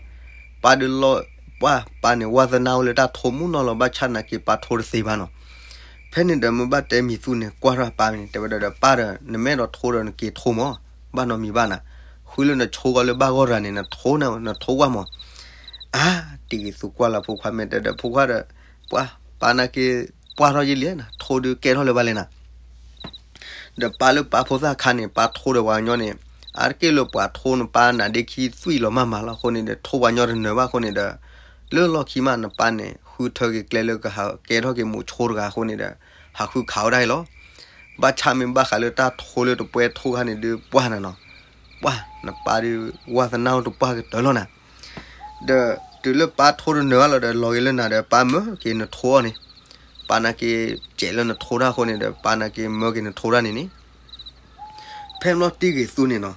ပၢ်ဒုးလီၤ ပှၢ်ပၢ်န့ၣ် ဝါသနာအိၣ်လၢတၢ်ထိမူနီၤလီၤ ဘၣ်ဆၣ်နာ်က့ပၢ်ထိတသ့ဘၣ်နီၤ. ဖဲန့ၣ်ဒီးမ့ၢ်ဘၣ်တဲမံၤသူန့ၣ် ကွၢ်ထီၣ်ပၢ်န့ၣ် တဲဝဲဒၣ်ဒီး ပၢ်ဒီး နမ့ၢ်အဲၣ်ဒိးထိဒီးနက့ၤထိမး, ဘၣ်နီတမံၤဘၣ်နၤ, ဃုလၢနဆိကီလၢဘၣ်ဂီၢ်တဂၤန့ၣ် နထိနၤ နထိကွၢ်မး. အါ တံၢ်ဂ့ၤသူကွၢ်လီၤဖိခွါမ့ၢ်တဲဒီး ဖိခွါဒီး ပှၢ်ပၢ်နာ်က့ ပှၢ်ထီၣ်ယံာ်လံနၤ ထိဒုးကဲထီၣ်လၢၤဘၣ်လဲၣ်နၤ ဒီးပၢ်လၢပၢ်ဖိသၣ်ခါန့ၣ် ပၢ်ထိဒီးပှၤကညီန့ၣ် အါတက့ၢ်လၢပှၤထိနပၢ်နးဒ့ခံသွံၣ်လီၤမးမးလီၤအဃိန့ၣ်ဒီး ထိပှၤကညီတနၢၤဘၣ်အဃိန့ၣ်ဒီး လၢလီၢ်ခံမး နပၢ်န့ၣ်ဃုထၢက့ၤကျဲလၢကဟးကဲထီၣ်က့ၤမိၤဆိတဂၤအဃိန့ၣ်ဒီး ဟးဃုခးဝဲဒၣ်အံၤလီၤ. ဘၣ်ဆၣ်မ့ၢ်ဘၣ်ဃးလၢတၢ်ထိလၢတပှဲၤထိခါန့ၣ်ဒုးပှၢ်နၤနီၤ, ပှၢ်နပၢ်ဒုး ဝါသနာအိၣ်တပှၢ်ကတၢၢ်လီၤနၤ ဒီးတုၤလၢပၢ်ထိတနၢၤဘၣ်လီၤဒီး လီၤဂ့ၤလၢနၤဒီး ပၢ်မၢက့ၤနထိအီၤန့ၣ်, ပၢ်နာ်က့ စဲးလၢနထိတၢ်အဃိန့ၣ်ဒီး ပၢ်နာ်က့မၢက့ၤနထိတၢ်န့ၣ်န့ၣ်. ဖဲဘျီတံၢ်ဂ့ၤသူန့ၣ်နီၤ,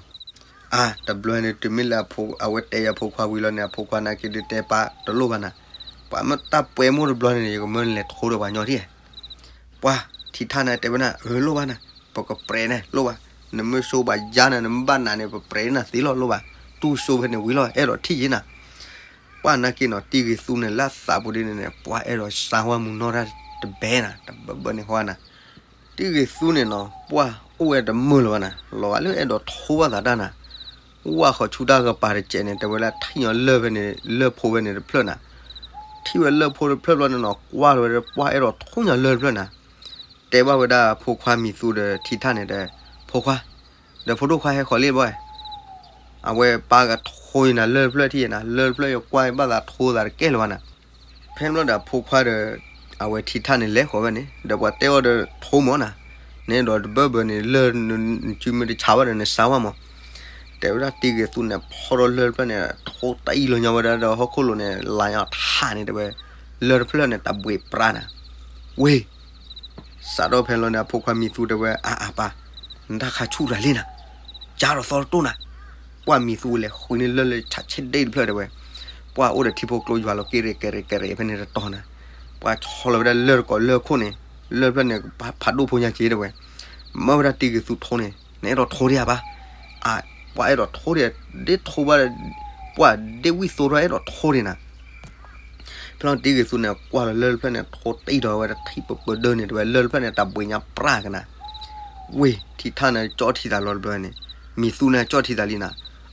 အါ တဘျီန့ၣ် တုၤမ့ၢ်လၢအဝဲတဲယၤဖိခွါဝံၤလီၤန့ၣ် အဖိခွါနာ်က့ဒုးတဲပၢ်တလိၣ်ဘၣ်နၤ, ပှၤမ့ၢ်တၢ်ပှဲၤမိၢ်တဘျီန့ၣ် ယကမၢနလဲၤထိဒီးပှၤညီဒ် ပှၢ်ထံထၣ်န့ၣ်တဲဝဲနၤ အၢ လိၣ်ဘၣ်နၤ, ပကပြဲးန့ၣ် လိၣ်ဘၣ်, နမ့ၢ်ဆိပှၤယါနၤ နမ့ၢ်ဘၣ်နးန့ၣ် ပပြဲးနၤသ့လီၤ လိၣ်ဘၣ်, တူၢ်ဆိဖဲန့ၣ်ဝံၤလီၤ အဲၣ်ဒိးထံၣ်ယံၤနၤ. ပှၢ်နာ်က့နီၤ တံၢ်ဂ့ၤသူန့ၣ် လၢသးပူၤဒ်န့ၣ်န့ၣ် ပှၢ်အဲၣ်ဒိးစါဝါမူနီၢ်တၢ်တဘဲနၤ တဘၢဘၢန့ၣ်ဟီနၤ. တံၢ်ဂ့ၤသူန့ၣ်နီၤ ပှၢ်အိၣ်ဝဲတမုာ်လၢၤဘၣ်နၤ လီၤဂာ်လၢအဲၣ်ဒိးထိဘၣ်သးတၢ်နၤ, ဝၢ်ဃီၤဆူတၢ်ကပၤတစဲးန့ၣ် တဲဝဲလၢထံၣ်ညီလၢၢ်ဖဲန့ၣ် လၢၢ်ဖိဖဲန့ၣ်တဖျၢၣ်နၤ, ထံၣ်ဝဲလၢၢ်ဖိတဖျၢၣ်ဘျီန့ၣ်နီၤ ကွၢ်လီၤဝဲဒီးပှၢ်အဲၣ်ဒိးထိညီလၢၢ်တဖျၢၣ်နၤ, တဲဘၣ်ဝဲဒၣ်ဖိခွါမံၤသူဒီးထံထၣ်န့ၣ်ဒီး ဖိခွါ ဒီးဖိဒိၣ်ခွါဟဲဃီၤလံဘၣ်, အဝဲပၢ်ကထိယနၤလၢၢ်တဖျၢၣ်ထံၣ်ယနၤ လၢၢ်တဖျၢၣ်ယကွၢ်ဘၣ်သးထိသးတကဲလၢၤဘၣ်နၤ. ဖဲဘျီဒီးဖိခွါဒီး အဝဲထံထၣ်န့ၣ်လဲၤဃီၤဝဲန့ၣ် ဒီးပှၤတဲအီၤဒီးထိမးနၤ, နအဲၣ်ဒိးတဘၢဘၢန့ၣ်လၢနစုမ့ၢ်တဆါဘၣ်ဒီးနစါဝါမး, တဲဝဲဒၣ်တံၢ်ဂ့ၤသူန့ၣ် ဖီထီၣ်လၢၢ်တဖျၢၣ်န့ၣ် ထိတအံၣ်လီၤညီဝဲဒၣ်ဒီးဟီၣ်ခိၣ်လိၤန့ၣ် လါညီထးန့ၣ်တဲဝဲ, လၢၢ်တဖျၢၣ်န့ၣ် တၢ်ဘှံးပြါနၤ ဝ့ၢ် စးထီၣ်ဖဲလီၤန့ၣ် အဖိခွါမံၤသူတဲဝဲ အါအါပၢ်, နတၢ်ခါဆူၣ်တၢ်လံနၤ, ကၢ်ဒီးသီတတိၢ်နၤ, ပှၢ်မံၤသူလဲၤဃုန့ၢ်လၢၢ်လၢဆးဆ့ဒ့တဖျၢၣ်တဲဝဲ, ပှၢ်အိၣ်ဒီးထံဖိကျိယွၤလီၤက့ၤရဲၣ်ကဲရဲၣ်ကဲရဲၣ်ဖဲန့ၣ်တတီၤနၤ, ပှၢ်ဆီလီၤဝဲဒၣ်လၢၢ်တကိးလၢၢ်ခိၣ်န့ၣ်, လၢၢ်တဖျၢၣ်န့ၣ် ဖးဒိၣ်ဖိညါက့ၤတဲဝဲ, မၢဝဲဒၣ်တံၢ်ဂ့ၤသူထိန့ၣ် နအဲၣ်ဒိးထိဒံးဧါပၢ်, အါ ပှၢ်အဲၣ်ဒိးထိဒံး, ဒ်ထိဘၣ်, ပှၢ်ဒ်ဝံၣ်သိထီၣ်အဲၣ်ဒိးထိဒံးနၤ ဖဲလီၤတံၢ်ဂ့ၤသူန့ၣ် ကွၢ်လီၤလၢၢ်တဖျၢၣ်န့ၣ် ထိတအံၣ်ဒီးဝဲတထံၣ်ပပၢၢ်ဒၢန့ၣ်တဲဝဲ လၢၢ်တဖျၢၣ်န့ၣ် တၢ်ဘှံးညါပြးကနၤ, ဝ့ၢ်ထံထၣ်န့ၣ်ကၠီၣ်ထံသးလီၤတဘျီန့ၣ်, မံၤသူန့ၣ်ကၠီၣ်ထံသးလံနၤ,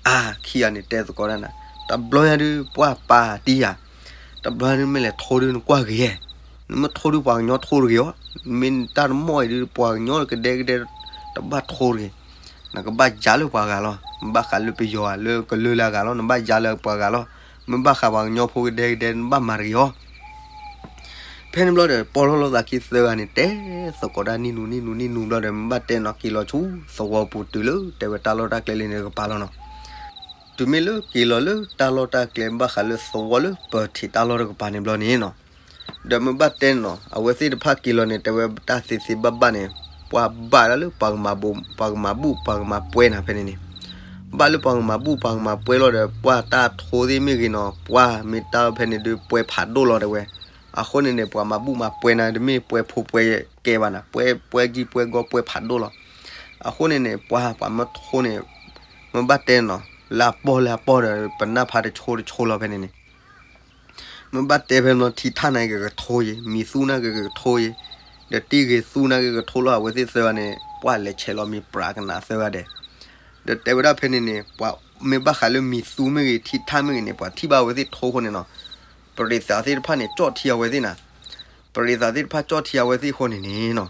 အါ ခံဂၤန့ၣ်တဲသကိးတၢ်နၤ, တဘျီညါဒုးပှၢ်ပၢ်တံၢ်ယၤ, တဘျီညါဒုးမ့ၢ်လဲၤထိဒုးနကွၢ်ဂ့ၤ, နမ့ၢ်ထိဒုးပှၤကညီထိတဂ့ၤအီၤ, မ့ၢ်တၢ်တမီၢ်အံၤဒုးပှၤကညီကဒဲကဒဲ တဘၣ်ထိတဂ့ၤ နကဘၣ်ယါလၢပှၤဂၤလီၤ, မ့ၢ်ဘၣ်ဃးလၢပယီၤဧါ လၢကလၢလၢအဂၤလီၤ နဘၣ်ယါလၢပှၤဂၤလီၤ, မ့ၢ်ဘၣ်ဃးပှၤကညီဖိကဒဲကဒဲ နဘၣ်မၤတဂ့ၤအီၤ. ဖဲန့ၣ်ဘျီဒီး ပီၢ်လီၢ်လီၤသးခံသၢဂၤန့ၣ် တဲသကိးတၢ်နံၣ်နူနံၣ်နူနံၣ်နူဘျီဒီး မ့ၢ်ဘၣ်တဲနီၤ က့ၤလီၤဆူသဝီပူၤတုၤလၢတဲဝဲတၢ်လီၢ်တၢ်ကျဲလၢန့ၣ်တကပၤလီၤနီၤ. တုၤမ့ၢ်လၢက့ၤလီၤလၢတၢ်လီၢ်တၢ်ကျဲ ဘၣ်ဃးလၢသဝီလၢပထံးတၢ်လီၢ်တကပၤန့ၣ်ဘျီန့ၣ်နီၤ ဒီးမ့ၢ်ဘၣ်တဲနီၤ အဝဲသ့ၣ်တဖၣ်က့ၤလီၤန့ၣ် တဲဝဲတၢ်သ့သ့ဘၣ်ဘၣ်န့ၣ် ပှၤဘၣ်ဒၣ်လၢပှၤကမၤဘူၣ် ပှၤကမၤဘူၣ် ပှၤကမၤပှဲၤနၤဖဲန့ၣ်န့ၣ်, ဘၣ်လၢပှၤကမၤဘူၣ် ပှၤကမၤပှဲၤလီၤဒီး ပှၢ်တၢ်ထိသ့ၣ်မ့ၢ်ဂ့ၤနီၤ ပှၢ်မ့ၢ်တၢ်ဖဲန့ၣ်ဒုးပှဲၤဖးဒိၣ်လီၤတဲဝဲ, အဃိန့ၣ်န့ၣ် ပှၤမၤဘူၣ်မၤပှဲၤနၤ တမ့ၢ်ပှဲၤဖိပှဲၤကဲဘၣ်နၤ ပှဲၤ ပှဲၤကံပှဲၤဂီၤပှဲၤဖးဒိၣ်လီၤ. အဃိန့ၣ်န့ၣ် ပှၢ်ပှၤမၢထိန့ၣ် မ့ၢ်ဘၣ်တဲနီၤ လၢအပီၢ်လၢအပီၢ်ဒီး ပနၢ်ဖးတဆိတဆိလီၤဖဲန့ၣ်န့ၣ် မ့ၢ်ဘၣ်တဲဖဲန့ၣ် ထံထၣ်န့ၣ်ကကထိယ့ၤ, မံၤသူန့ၣ်ကကထိယ့ၤ, ဒီးတံၢ်ဂ့ၤသူန့ၣ်ကကထိလီၤ အဝဲသ့ၣ်သၢဂၤန့ၣ် ပှၢ်လဲၤဆဲးလီၤမံၤပြးကနးသၢဂၤဒဲး. ဒီးတဲဝဲဒၣ်ဖဲန့ၣ်န့ၣ် ပှၤမ့ၢ်ဘၣ်ဃးလၢမံၤသူမ့ၢ်ဂ့ၤ ထံထၣ်မ့ၢ်ဂ့ၤန့ၣ် ပှၤထံၣ်ဘၣ်အဝဲသ့ၣ်ထိအဃိန့ၣ်နီၤ ပရ့သးသ့ၣ်တဖၣ်န့ၣ် ကၠီၣ်ထံအဝဲသ့ၣ်နၤ, ပရ့သးသ့ၣ်တဖၣ်ကၠီၣ်ထံအဝဲသ့ၣ်အဃိန့ၣ်န့ၣ်နီၤ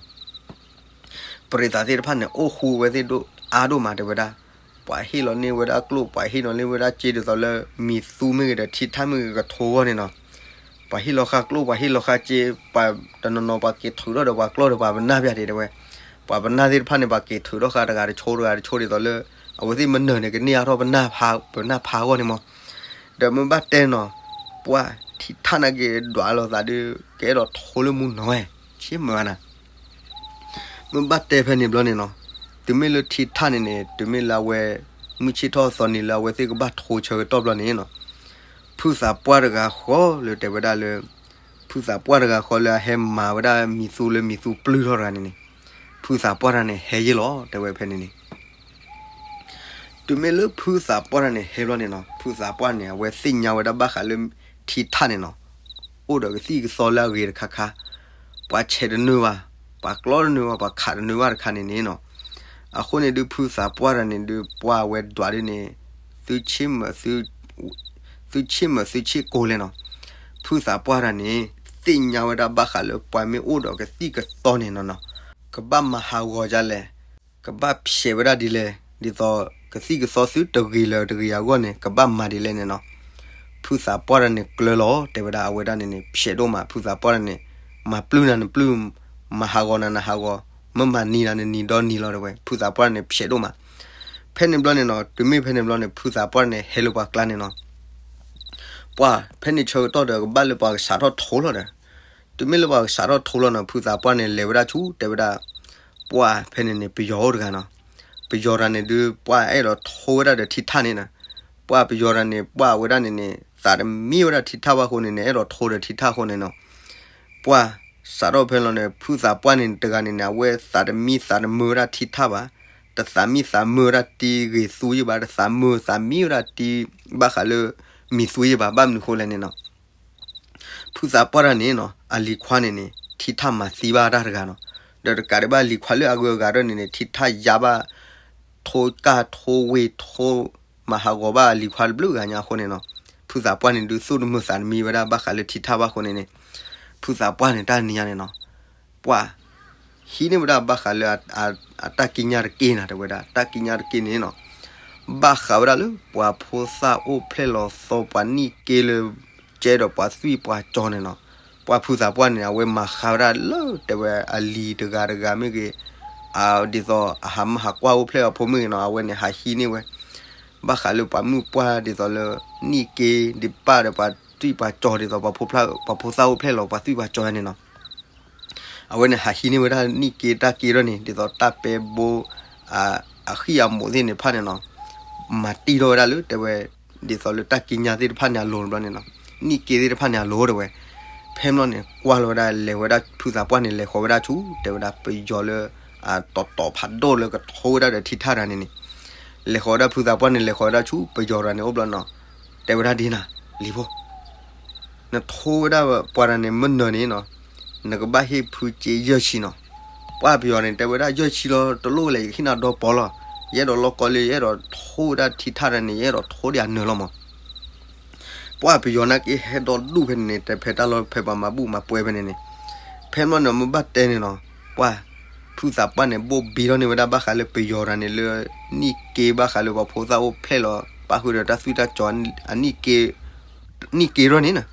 ပရ့သးသ့ၣ်တဖၣ်န့ၣ် အိၣ်ဃူဝဲသ့ၣ်ဒိၣ်အါဒိၣ်မး တဲဝဲဒၣ်, ပှၤဟ့ၣ်လီၤန့ၢ်ဝဲဒၣ်ကျိၣ် ပှၤဟ့ၣ်လီၤန့ၢ်ဝဲဒၣ်စ့ ဒ်သိးလၢ မံၤသူမ့ၢ်ဂ့ၤဒီး ထံထၣ်မ့ၢ်ဂ့ၤ ကထိအဂီၢ်န့ၣ်နီၤ, ပှၤဟ့ၣ်လီၤဃာ်ကျိၣ် ပှၤဟ့ၣ်လီၤဃာ်စ့ ပှၤတနီၤနီၤ ပှၤက့ၤထုးထီၣ်ဒီးပှၤကျီၢ်ဒီးပှၤပနၢ်ပၢ်ဒံး တဲဝဲ, ပှၤပနၢ်သ့ၣ်တဖၣ်န့ၣ် ပှၤက့ၤထုးထီၣ်ဃာ်တဂၤတဆိတဂၤတဆိ ဒ်သိးလၢ အဝဲသ့ၣ်မနုၤန့ၣ် ကန့ၢ်အါထီၣ်ပနၢ်ဖး ပနၢ်ဖးအဂီၢ်န့ၣ်မး, ဒီးမ့ၢ်ဘၣ်တဲနီၤ ပှၢ်ထံထၣ်န့ၣ်က့ၤဒွးလိာ်သးဒီး ကအဲၣ်ဒိးထိလၢမူနီၤဝဲ, ဆ့မုၢ်ဝဲနၤ မ့ၢ်ဘၣ်တဲဖဲန့ၣ်ဘျီန့ၣ်နီၤ, တုၤမ့ၢ်လၢထံထၣ်န့ၣ်န့ၣ် တုၤမ့ၢ်လၢအဝဲ မုၢ်ဆ့ၣ်ထီၣ်သီနံၤလၢအဝဲသ့ၣ်ကဘၣ်ထိဆၢကတီၢ်ဘျီန့ၣ်နီၤ, ဖုသးပှၢ်တဂၤဃီလၢတဲဝဲဒၣ်လၢ ဖုသးပှၢ်တဂၤဃီလၢအဟဲမၤဝဲဒၣ်မံၤသူလၢမံၤသူပျုၢ်ထီၣ်တဂၤန့ၣ်န့ၣ်, ဖုသးပှၢ်တဂၤန့ၣ် ဟဲယ့ၢ်လီၤ တဲဝဲဖဲန့ၣ်န့ၣ် တုၤမ့ၢ်လၢဖုသးပှၢ်တဂၤန့ၣ် ဟဲဘျီန့ၣ်နီၤ, ဖုသးပှၢ်န့ၣ် အဝဲသ့ၣ်ညါဝဲဒၣ်ဘၣ်ဃးလၢ ထံထၣ်န့ၣ်နီၤ, အိၣ်ဒီးကသံၣ်ကသီလၢအဂ့ၤတခါခါ, ပှၤဆဲးတနုာ်ဘၣ်, ပှၤကျီတနုာ်ဘၣ်, ပှၤခးတနုာ်ဘၣ်တခါန့ၣ်န့ၣ်နီၤ, အဃိန့ၣ်ဒုး ဖုသးပှၢ်တဂၤန့ၣ်ဒုး ပှၢ်ဝဲဒွးဒ်န့ၣ် သုဆ့ၣ်မုၢ် သုဆ့ၣ်မုၢ်သုဆ့ၣ်ကိၤလဲၣ်နီၤ, ဖုသးပှၢ်တဂၤန့ၣ် သ့ၣ်ညါဝဲဒၣ်ဘၣ်ဃးလၢပှၤမ့ၢ်အိၣ်ဒီးကသံၣ်ကသီန့ၣ်နီၤနီၤ, ကဘၣ်မၤဟးဂီၤဒ်လဲၣ်, ကဘၣ်ဖျဲးဝဲဒၣ်ဒ်လဲၣ်, ဒ်သိးကသံၣ်ကသီသုတဂ့ၤလၢၤတဂ့ၤအဂီၢ်န့ၣ် ကဘၣ်မၤဒ်လဲၣ်န့ၣ်နီၤ, ဖုသးပှၢ်တဂၤန့ၣ်ကျၢၤလီၤ တဲဝဲဒၣ်အဝဲဒၣ်န့ၣ်န့ၣ် ဖျဲးဒိၣ်မး ဖုသးပှၢ်တဂၤန့ၣ်, မၤပျုၢ်နၤနပျုၢ်, မၤဟးဂီၤနၤနဟးဂီၤ, မ့ၢ်မၤနံၤနၤနနံၤဒီနံၤလီၤတဲဝဲ, ဖုသးပှၢ်တဂၤန့ၣ် ဖျဲးဒိၣ်မး ဖဲန့ၣ်ဘျီန့ၣ်နီၤ, တုၤမ့ၢ်ဖဲန့ၣ်ဘျီန့ၣ် ဖုသးပှၢ်တဂၤန့ၣ် ဟဲလၢပှၤကျါန့ၣ်နီၤ, ပှၢ်ဖဲန့ၣ်ဆၢကတီၢ်ဒီး ကဘၣ်လၢပှၤကစးထီၣ်ထိလီၤဒီး, တုၤမ့ၢ်လၢပှၤကစးထီၣ်ထိလီၤနီၤ ဖုသးပှၢ်န့ၣ် လဲၤဝဲဒၣ်ဆူ တဲဝဲဒၣ်, ပှၢ်ဖဲန့ၣ်န့ၣ် ပယီၤအိၣ်တဂၤနီၤ, ပယီၤတဂၤန့ၣ်ဒုး ပှၢ်အဲၣ်ဒိးထိဝဲဒၣ်ဒီးထံထၣ်န့ၣ်နီၤ, ပှၢ်ပယီၤတဂၤန့ၣ် ပှၢ်ဝဲဒၣ်န့ၣ်န့ၣ် သးတမံဝဲဒၣ်ထံထၣ်ဘၣ်အဃိန့ၣ်န့ၣ် အဲၣ်ဒိးထိဒီးထံထၣ်အဃိန့ၣ်နီၤ ပှၢ်စးထီၣ်ဖဲလီၤန့ၣ် ဖုသးပှၢ်န့ၣ်တဂၤန့ၣ်န့ၣ် အဝဲသးတမံသးတမုာ်ဝဲဒၣ်ထံထၣ်ဘၣ်, တသးမံသးမုာ်ဝဲဒၣ်တံၢ်ဂ့ၤသူယ့ၢ်ဘၣ်, တသးမုာ်သးမံဝဲဒၣ်တံၢ်ဘၣ်ဃးလၢ မံၤသူယ့ၢ်ဘၣ်, ဘၣ်မနုၤဃိလဲၣ်န့ၣ်နီၤ, ဖုသးပှၢ်တဂၤန့ၣ်နီၤ အလံၤခွါန့ၣ်န့ၣ် ထံထၣ်မၤသံဘၣ်တၢ်တဂၤနီၤ, ဒီးတကးဒံးဘၣ်လံၤခွါလၢအဂုၤအဂၤဒၣ်န့ၣ်န့ၣ် ထံထၣ်ယါဘၣ် ထိကၢ်ထိဝ့ၤထိ မၤဟးဂီၤဘၣ်အလံၤခွါတဘျုးဂၤညါအဃိန့ၣ်နီၤ, ဖုသးပှၢ်န့ၣ်ဒုးသူၣ်တမုာ်သးတမံဝဲဒၣ် ဘၣ်ဃးလၢထံထၣ်ဘၣ်အဃိန့ၣ်န့ၣ်, ဖုသးပှၢ်န့ၣ်တၢ်နံၤညါန့ၣ်နီၤ, ပှၢ် ဟံးန့ၢ်ဝဲဒၣ်ဘၣ်ဃးလၢ အတၢ်ကံးညာ်တက့ၢ်နၤ တဲဝဲဒၣ် တၢ်ကံးညာ်တက့ၢ်န့ၣ်နီၤ, ဘၣ်ဃးဝဲဒၣ်လၢ ပှၤဖိသၣ်အိၣ်ဖျဲၣ်လီၤသီ ပှၤနံၣ်က့လၢ ကဲဒီးပှၤသွံၣ်ပှၤစီၤန့ၣ်နီၤ, ပှၢ်ဖုသးပှၢ်န့ၣ် အဝဲမၤဃါဝဲဒၣ်လၢ တဲဝဲအလံၤတဂၤတဂၤမ့ၢ်ဂ့ၤ, ဒ်သိးအဟးမုၢ်ဟးကွၢ်အိၣ်ဖျဲၣ်အဖိမ့ၢ်ဂ့ၤနီၤ, အဝဲန့ၣ်ဟးဟံးန့ၢ်ဝဲ ဘၣ်ဃးလၢပှၤမုၣ်ပှၢ်ဒ်သိးလၢ နံၣ်က့ဒံးပၢ်ဒီးပှၤသွံၣ်ပှၤစီၤဒ်သိး ပှၤဖိသၣ်အိၣ်ဖျဲၣ်လီၤပှၤသွံၣ်ပှၤစီၤန့ၣ်နီၤ, အဝဲန့ၣ်ဟးဟံးန့ၢ်ဝဲဒၣ်နံၣ်က့တၢ်က့ထီၣ်န့ၣ် ဒ်သိးတၢ်ပဲဘိ အဃံၢ်အမူးသ့ၣ်န့ၣ်တဖၣ်န့ၣ်နီၤ, မၤတံၢ်ထီၣ်ဝဲဒၣ်လၢတဲဝဲ ဒ်သိးလၢတၢ်ကံးညာ်သ့ၣ်တဖၣ်န့ၣ်အလိၤတဘျီန့ၣ်နီၤ, နံၣ်က့သ့ၣ်တဖၣ်န့ၣ်အလိၤတဲဝဲ, ဖဲမ့ၢ်န့ၣ် ကွၢ်လီၤဝဲဒၣ်လဲၤဝဲဒၣ်ဖုသးပှၢ်န့ၣ် လဲၤဃီၤဝဲဒၣ်ဆူ တဲဝဲဒၣ်ပယီၤလၢ တီၤတီၤဖးဒိၣ်လၢကထိဝဲဒၣ်ဒီးထံထၣ်တဂၤန့ၣ်န့ၣ်, လဲၤဃီၤဝဲဒၣ်ဖုသးပှၢ်န့ၣ် လဲၤဃီၤဝဲဒၣ်ဆူပယီၤတဂၤန့ၣ်အိၣ်ဘျီနီၤ, တဲဝဲဒၣ်ဒ်နၤ လံၤဖိ နထိဝဲဒၣ်ပှၤတဂၤန့ၣ်မ့ၢ်နၢၤန့ၣ်နီၤ, နကဘၣ်ဟ့ၣ်ဖုစ့ယဲၢ်ဆံနီၤ, ပှၢ်ပယီၤန့ၣ် တဲဝဲဒၣ်ယဲၢ်ဆံလီၤတလိၣ်လဲၣ် ယကဟ့ၣ်နၤဒီပီၤလီၤ, ယအဲၣ်ဒိးလီၢ်ကီလၢ ယအဲၣ်ဒိးထိဝဲဒၣ်ထံထၣ်တဂၤန့ၣ် ယအဲၣ်ဒိးထိဒံးအနၢၤလီၤမး ပှၢ်ပယီၤနာ်က့ဟဲဒီဒူၣ်ဖဲန့ၣ်န့ၣ် တဖဲတၢ်လီၢ်ဖဲပှၤမၤဘူၣ်မၤပှဲၤဖဲန့ၣ်န့ၣ်, ဖဲမ့ၢ်န့ၣ်မ့ၢ်ဘၣ်တဲန့ၣ်နီၤ, ပှၢ် ဖုသးပှၢ်န့ၣ် ဘိၣ်ဘံထီၣ်န့ၢ်ဝဲဒၣ်ဘၣ်ဃးလၢပယီၤတဂၤန့ၣ်လၢ နံၣ်က့ဘၣ်ဃးလၢပှၤဖိသၣ်အိၣ်ဖျဲၣ်လီၤ ပၣ်ဃုာ်ဒီးတၢ်သွံၣ်တၢ်စီၤ အနံၣ်က့ နံၣ်က့ထီၣ်န့ၣ်နီၤ,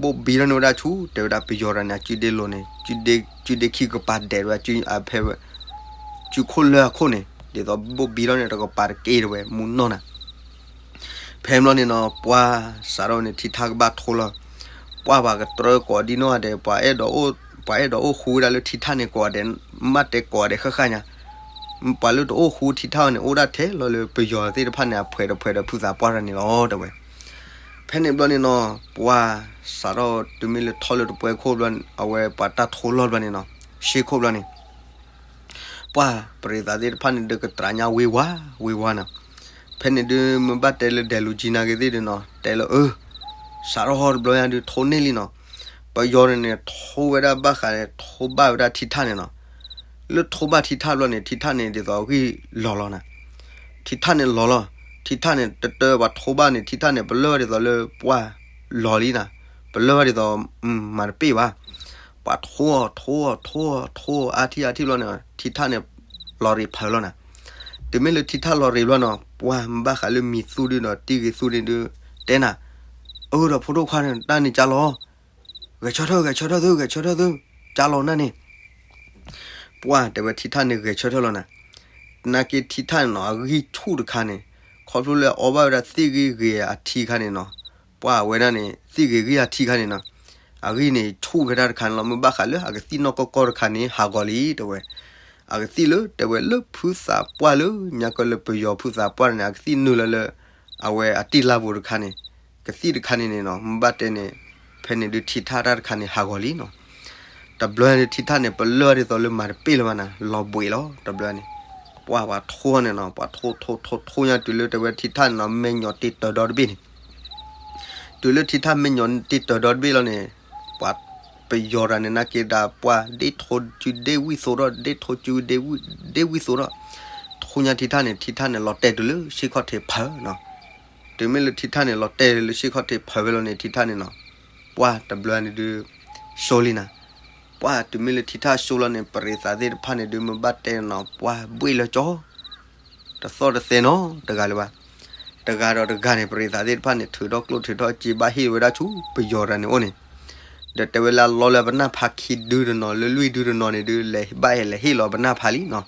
ဘိၣ်ဘံထီၣ်န့ၢ်ဝဲဒၣ်ဆူ တဲဝဲဒၣ်ပယီၤတဂၤန့ၣ် အစုဒ့လိၤန့ၣ် စုဒ့ခံကပၤဒဲးဝဲ အဖဲ စုခိၣ်လၢအခိၣ်န့ၣ် ဒ်သိးဘိၣ်ဘံထီၣ်န့ၢ်တကပၤတက့ၢ်တဲဝဲ မူနီၢ်နၤ ဖဲမ့ၢ်န့ၣ်နီၤ ပှၢ်စးထီၣ်န့ၣ် ထံထၣ်ကဘၣ်ထိလီၤ. ပှၢ်ပှၤကတြၢကိးဒံနီၢ်ဂၤဒဲး ပှၤအဲၣ်ဒိးအိၣ်ဃူဝဲဒၣ်လၢထံထၣ်န့ၣ်ကိးဂၤဒဲး, မ့ၢ်တဲကိးဂၤဒဲးဃၣ်ဃၣ်ညါ, ပှၤလၢတအိၣ်ဃူထံထၣ်န့ၣ် အိၣ်ဒၣ်ထဲလီၤလၢပယီၤသ့ၣ်တဖၣ်န့ၣ် အဖှဲးတဖှဲးဒီးဖုသးပှၢ်တဂၤန့ၣ်လီၤ တဲဝဲ. ဖဲန့ၣ်ဘျီန့ၣ်နီၤ ပှၢ်စးထီၣ်တုၤမ့ၢ်လၢထီၣ်လၢတပှဲၤခိၣ်ဘျီ အဝဲပှၤတၢ်ထိလီၢ်ဘျီန့ၣ်နီၤ ရှ့ခိၣ်ဘျီန့ၣ် ပှၢ်ပရံးသးသ့ၣ်တဖၣ်န့ၣ် ဒုးကတြၤညါဝ့ၤဝါ ဝ့ၤဝါနီၤ. ဖဲန့ၣ်ဒုး မ့ၢ်ဘၣ်တဲလၢဒဲးလူၤကၠံနာ်က့ၤသ့ၣ်ဒုးနီၤ တဲလၢအၢ စးထီၣ်ဟီတဘျီညါဒုး ထိၣ်န့ၢ်လံနီၤ. ပယီၤန့ၣ်န့ၣ် ထိၣ်ဝဲဒၣ်ဘၣ်ဃးန့ၣ် ထိၣ်ဘၣ်ဝဲဒၣ်ထံထၣ်န့ၣ်နီၤ. လၢထိၣ်ဘၣ်ထံထၣ်ဘျီန့ၣ် ထံထၣ်န့ၣ်ဒ်သိးအဂံၢ်လီၤလီၤနၤ. ထံထၣ်န့ၣ်လီၤလီၤ. ထံထၣ်န့ၣ် တတၢပှၤထိၣ်ဘၣ်န့ၣ် ထံထၣ်န့ၣ် ပလၢၢ်ဝဲဒ်သိးလၢပှၢ်လီၤလံနၤ. ပလၢၢ်ဝဲဒ်သိး မၤတပ့ၢ်ဘၣ်. ပှၤထိၣ်အီၤ ထိၣ်အီၤ ထိၣ်အီၤ ထိၣ်အါထံၣ်အါထံၣ်ဘျီန့ၣ် ထံထၣ်န့ၣ် လီၤရံးဖးလီၤနၤ. တုၤမ့ၢ်လၢထံထၣ်လီၤရံးဘျီနီၤ ပှၢ်မ့ၢ်ဘၣ်ဃးလၢမံၤသူဒုးဒီး တံၤဂ့ၤသူန့ၣ်ဒုး တဲနၤ, အၢ ဒီးဖိဒိၣ်ခွါန့ၣ် တၢ်န့ၣ်ကၢ်လီၤ, ဂဲၤဆၢထၢၣ် ဂဲၤဆၢထၢၣ်သု ဂဲၤဆၢထၢၣ်သု, ကၢ်လီၤနၢ်န့ၣ်. ပှၢ်တဲဝဲထံထၣ်န့ၣ်ဂဲၤဆၢထၢၣ်လီၤနၤ. နာ်က့ထံထၣ်န့ၣ်နီၤ အဂံၢ်ဆူၣ်တခါန့ၣ် ခီဖျိလၢအီဘၣ်ဝဲဒၣ်သ့ၣ်ဂ့ၢ်ဂ့ၤအထံခါန့ၣ်နီၤ, ပှၢ်ဝဲဒၣ်န့ၣ် သ့ၣ်ဂ့ၢ်ဂ့ၢ်အထံခါန့ၣ်နီၤ, အဂံၢ်န့ၣ်ဆူၣ်ဖဲတၢ်တခါန့ၣ်လီၤ. မ့ၢ်ဘၣ်ဃးလၢအကသံၣ်နီၢ်ကီၢ်ကီၢ်တခါန့ၣ် ဟးဂီၤလံတဲဝဲ. အကသံၣ်လၢတဲဝဲလၢဖုသးပှၢ်လၢ ညါကၢလၢပယီၤဖုသးပှၢ်န့ၣ် အကသံၣ်နုာ်လၢလၢ အဝဲအတံၢ်လါပူၤတခါန့ၣ်, ကသံၣ်တခါန့ၣ်န့ၣ်နီၤ မ့ၢ်ဘၣ်တဲန့ၣ် ဖဲန့ၣ်ဒုးထံထၣ်တၢ်တခါန့ၣ်ဟးဂီၤလံနီၤ. တဘျီန့ၣ်ထံထၣ်န့ၣ် ပလၢၢ်ဒ်သိးလၢမၤတပ့ၢ်လၢၤဘၣ်နၤ လီၤဘှံးလီၤ. တဘျီန့ၣ် ပှၢ်ပှၤထိၣ်န့ၣ်နီၤ ပှၤထိၣ်ထိၣ်ထိၣ်ထိၣ်ညါတုၤလၢတဲဝဲထံထၣ်န့ၣ်နီၤ မဲာ်ညိးတ့ၢ်တၢၤဒီတဘ့ၣ်န့ၣ် တုၤလၢထံထၣ်မဲာ်ညိးတ့ၢ်တၢၤဒီတဘ့ၣ်လီၤန့ၣ်, ပှၤပယီၤတၢ်န့ၣ်နာ်က့ဒၣ်ပှၢ် ဒ့ၣ်ထိၣ်စုဒ့ၣ်ဝံၣ်သိဒီး ဒ့ၣ်ထိၣ်စုဒ့ၣ်ဝံၣ်သိဒီး, ထိၣ်ညါထံထၣ်န့ၣ် ထံထၣ်န့ၣ်လီၤတဲာ်တုၤလၢဆ့ခီၣ်ထံးဖၢနီၤ. တုၤမ့ၢ်လၢထံထၣ်န့ၣ် လီၤတဲာ်လၢဆ့ခီၣ်ထံးဖၢဝဲလီၤန့ၣ် ထံထၣ်န့ၣ်နီၤ ပှၢ်တဘျီန့ၣ်ဒုး စိလံနၤ. ပှၢ်တုၤမ့ၢ်လၢထံထၣ်စိလီၤန့ၣ် ပရံးသးသ့ၣ်တဖၣ်န့ၣ်ဒုး မ့ၢ်ဘၣ်တဲန့ၣ်နီၤ ပှၢ်ဘှ့ၣ်လၢကၠီ တသီၣ်တသဲနီတဂၤလၢၤဘၣ်. တဂၤဒီးတဂၤန့ၣ် ပရံးသးသ့ၣ်တဖၣ်န့ၣ် ထုးထီၣ်ကျိၣ်ထုးထီၣ်စ့ဘၣ်ဟ့ၣ်ဝဲဒၣ်ဆူ ပယီၤတၢ်န့ၣ်အိၣ်န့ၣ်, ဒီးတဲဝဲလၢအလီလၢပနၢ်ဖးခံဒုတနီၤ လၢလွံၢ်ဒုတနီၤန့ၣ်ဒုး လဲၤဘၣ်ဟဲလဲၤဟ့ၣ်လီၤပနၢ်ဖးလံနီၤ.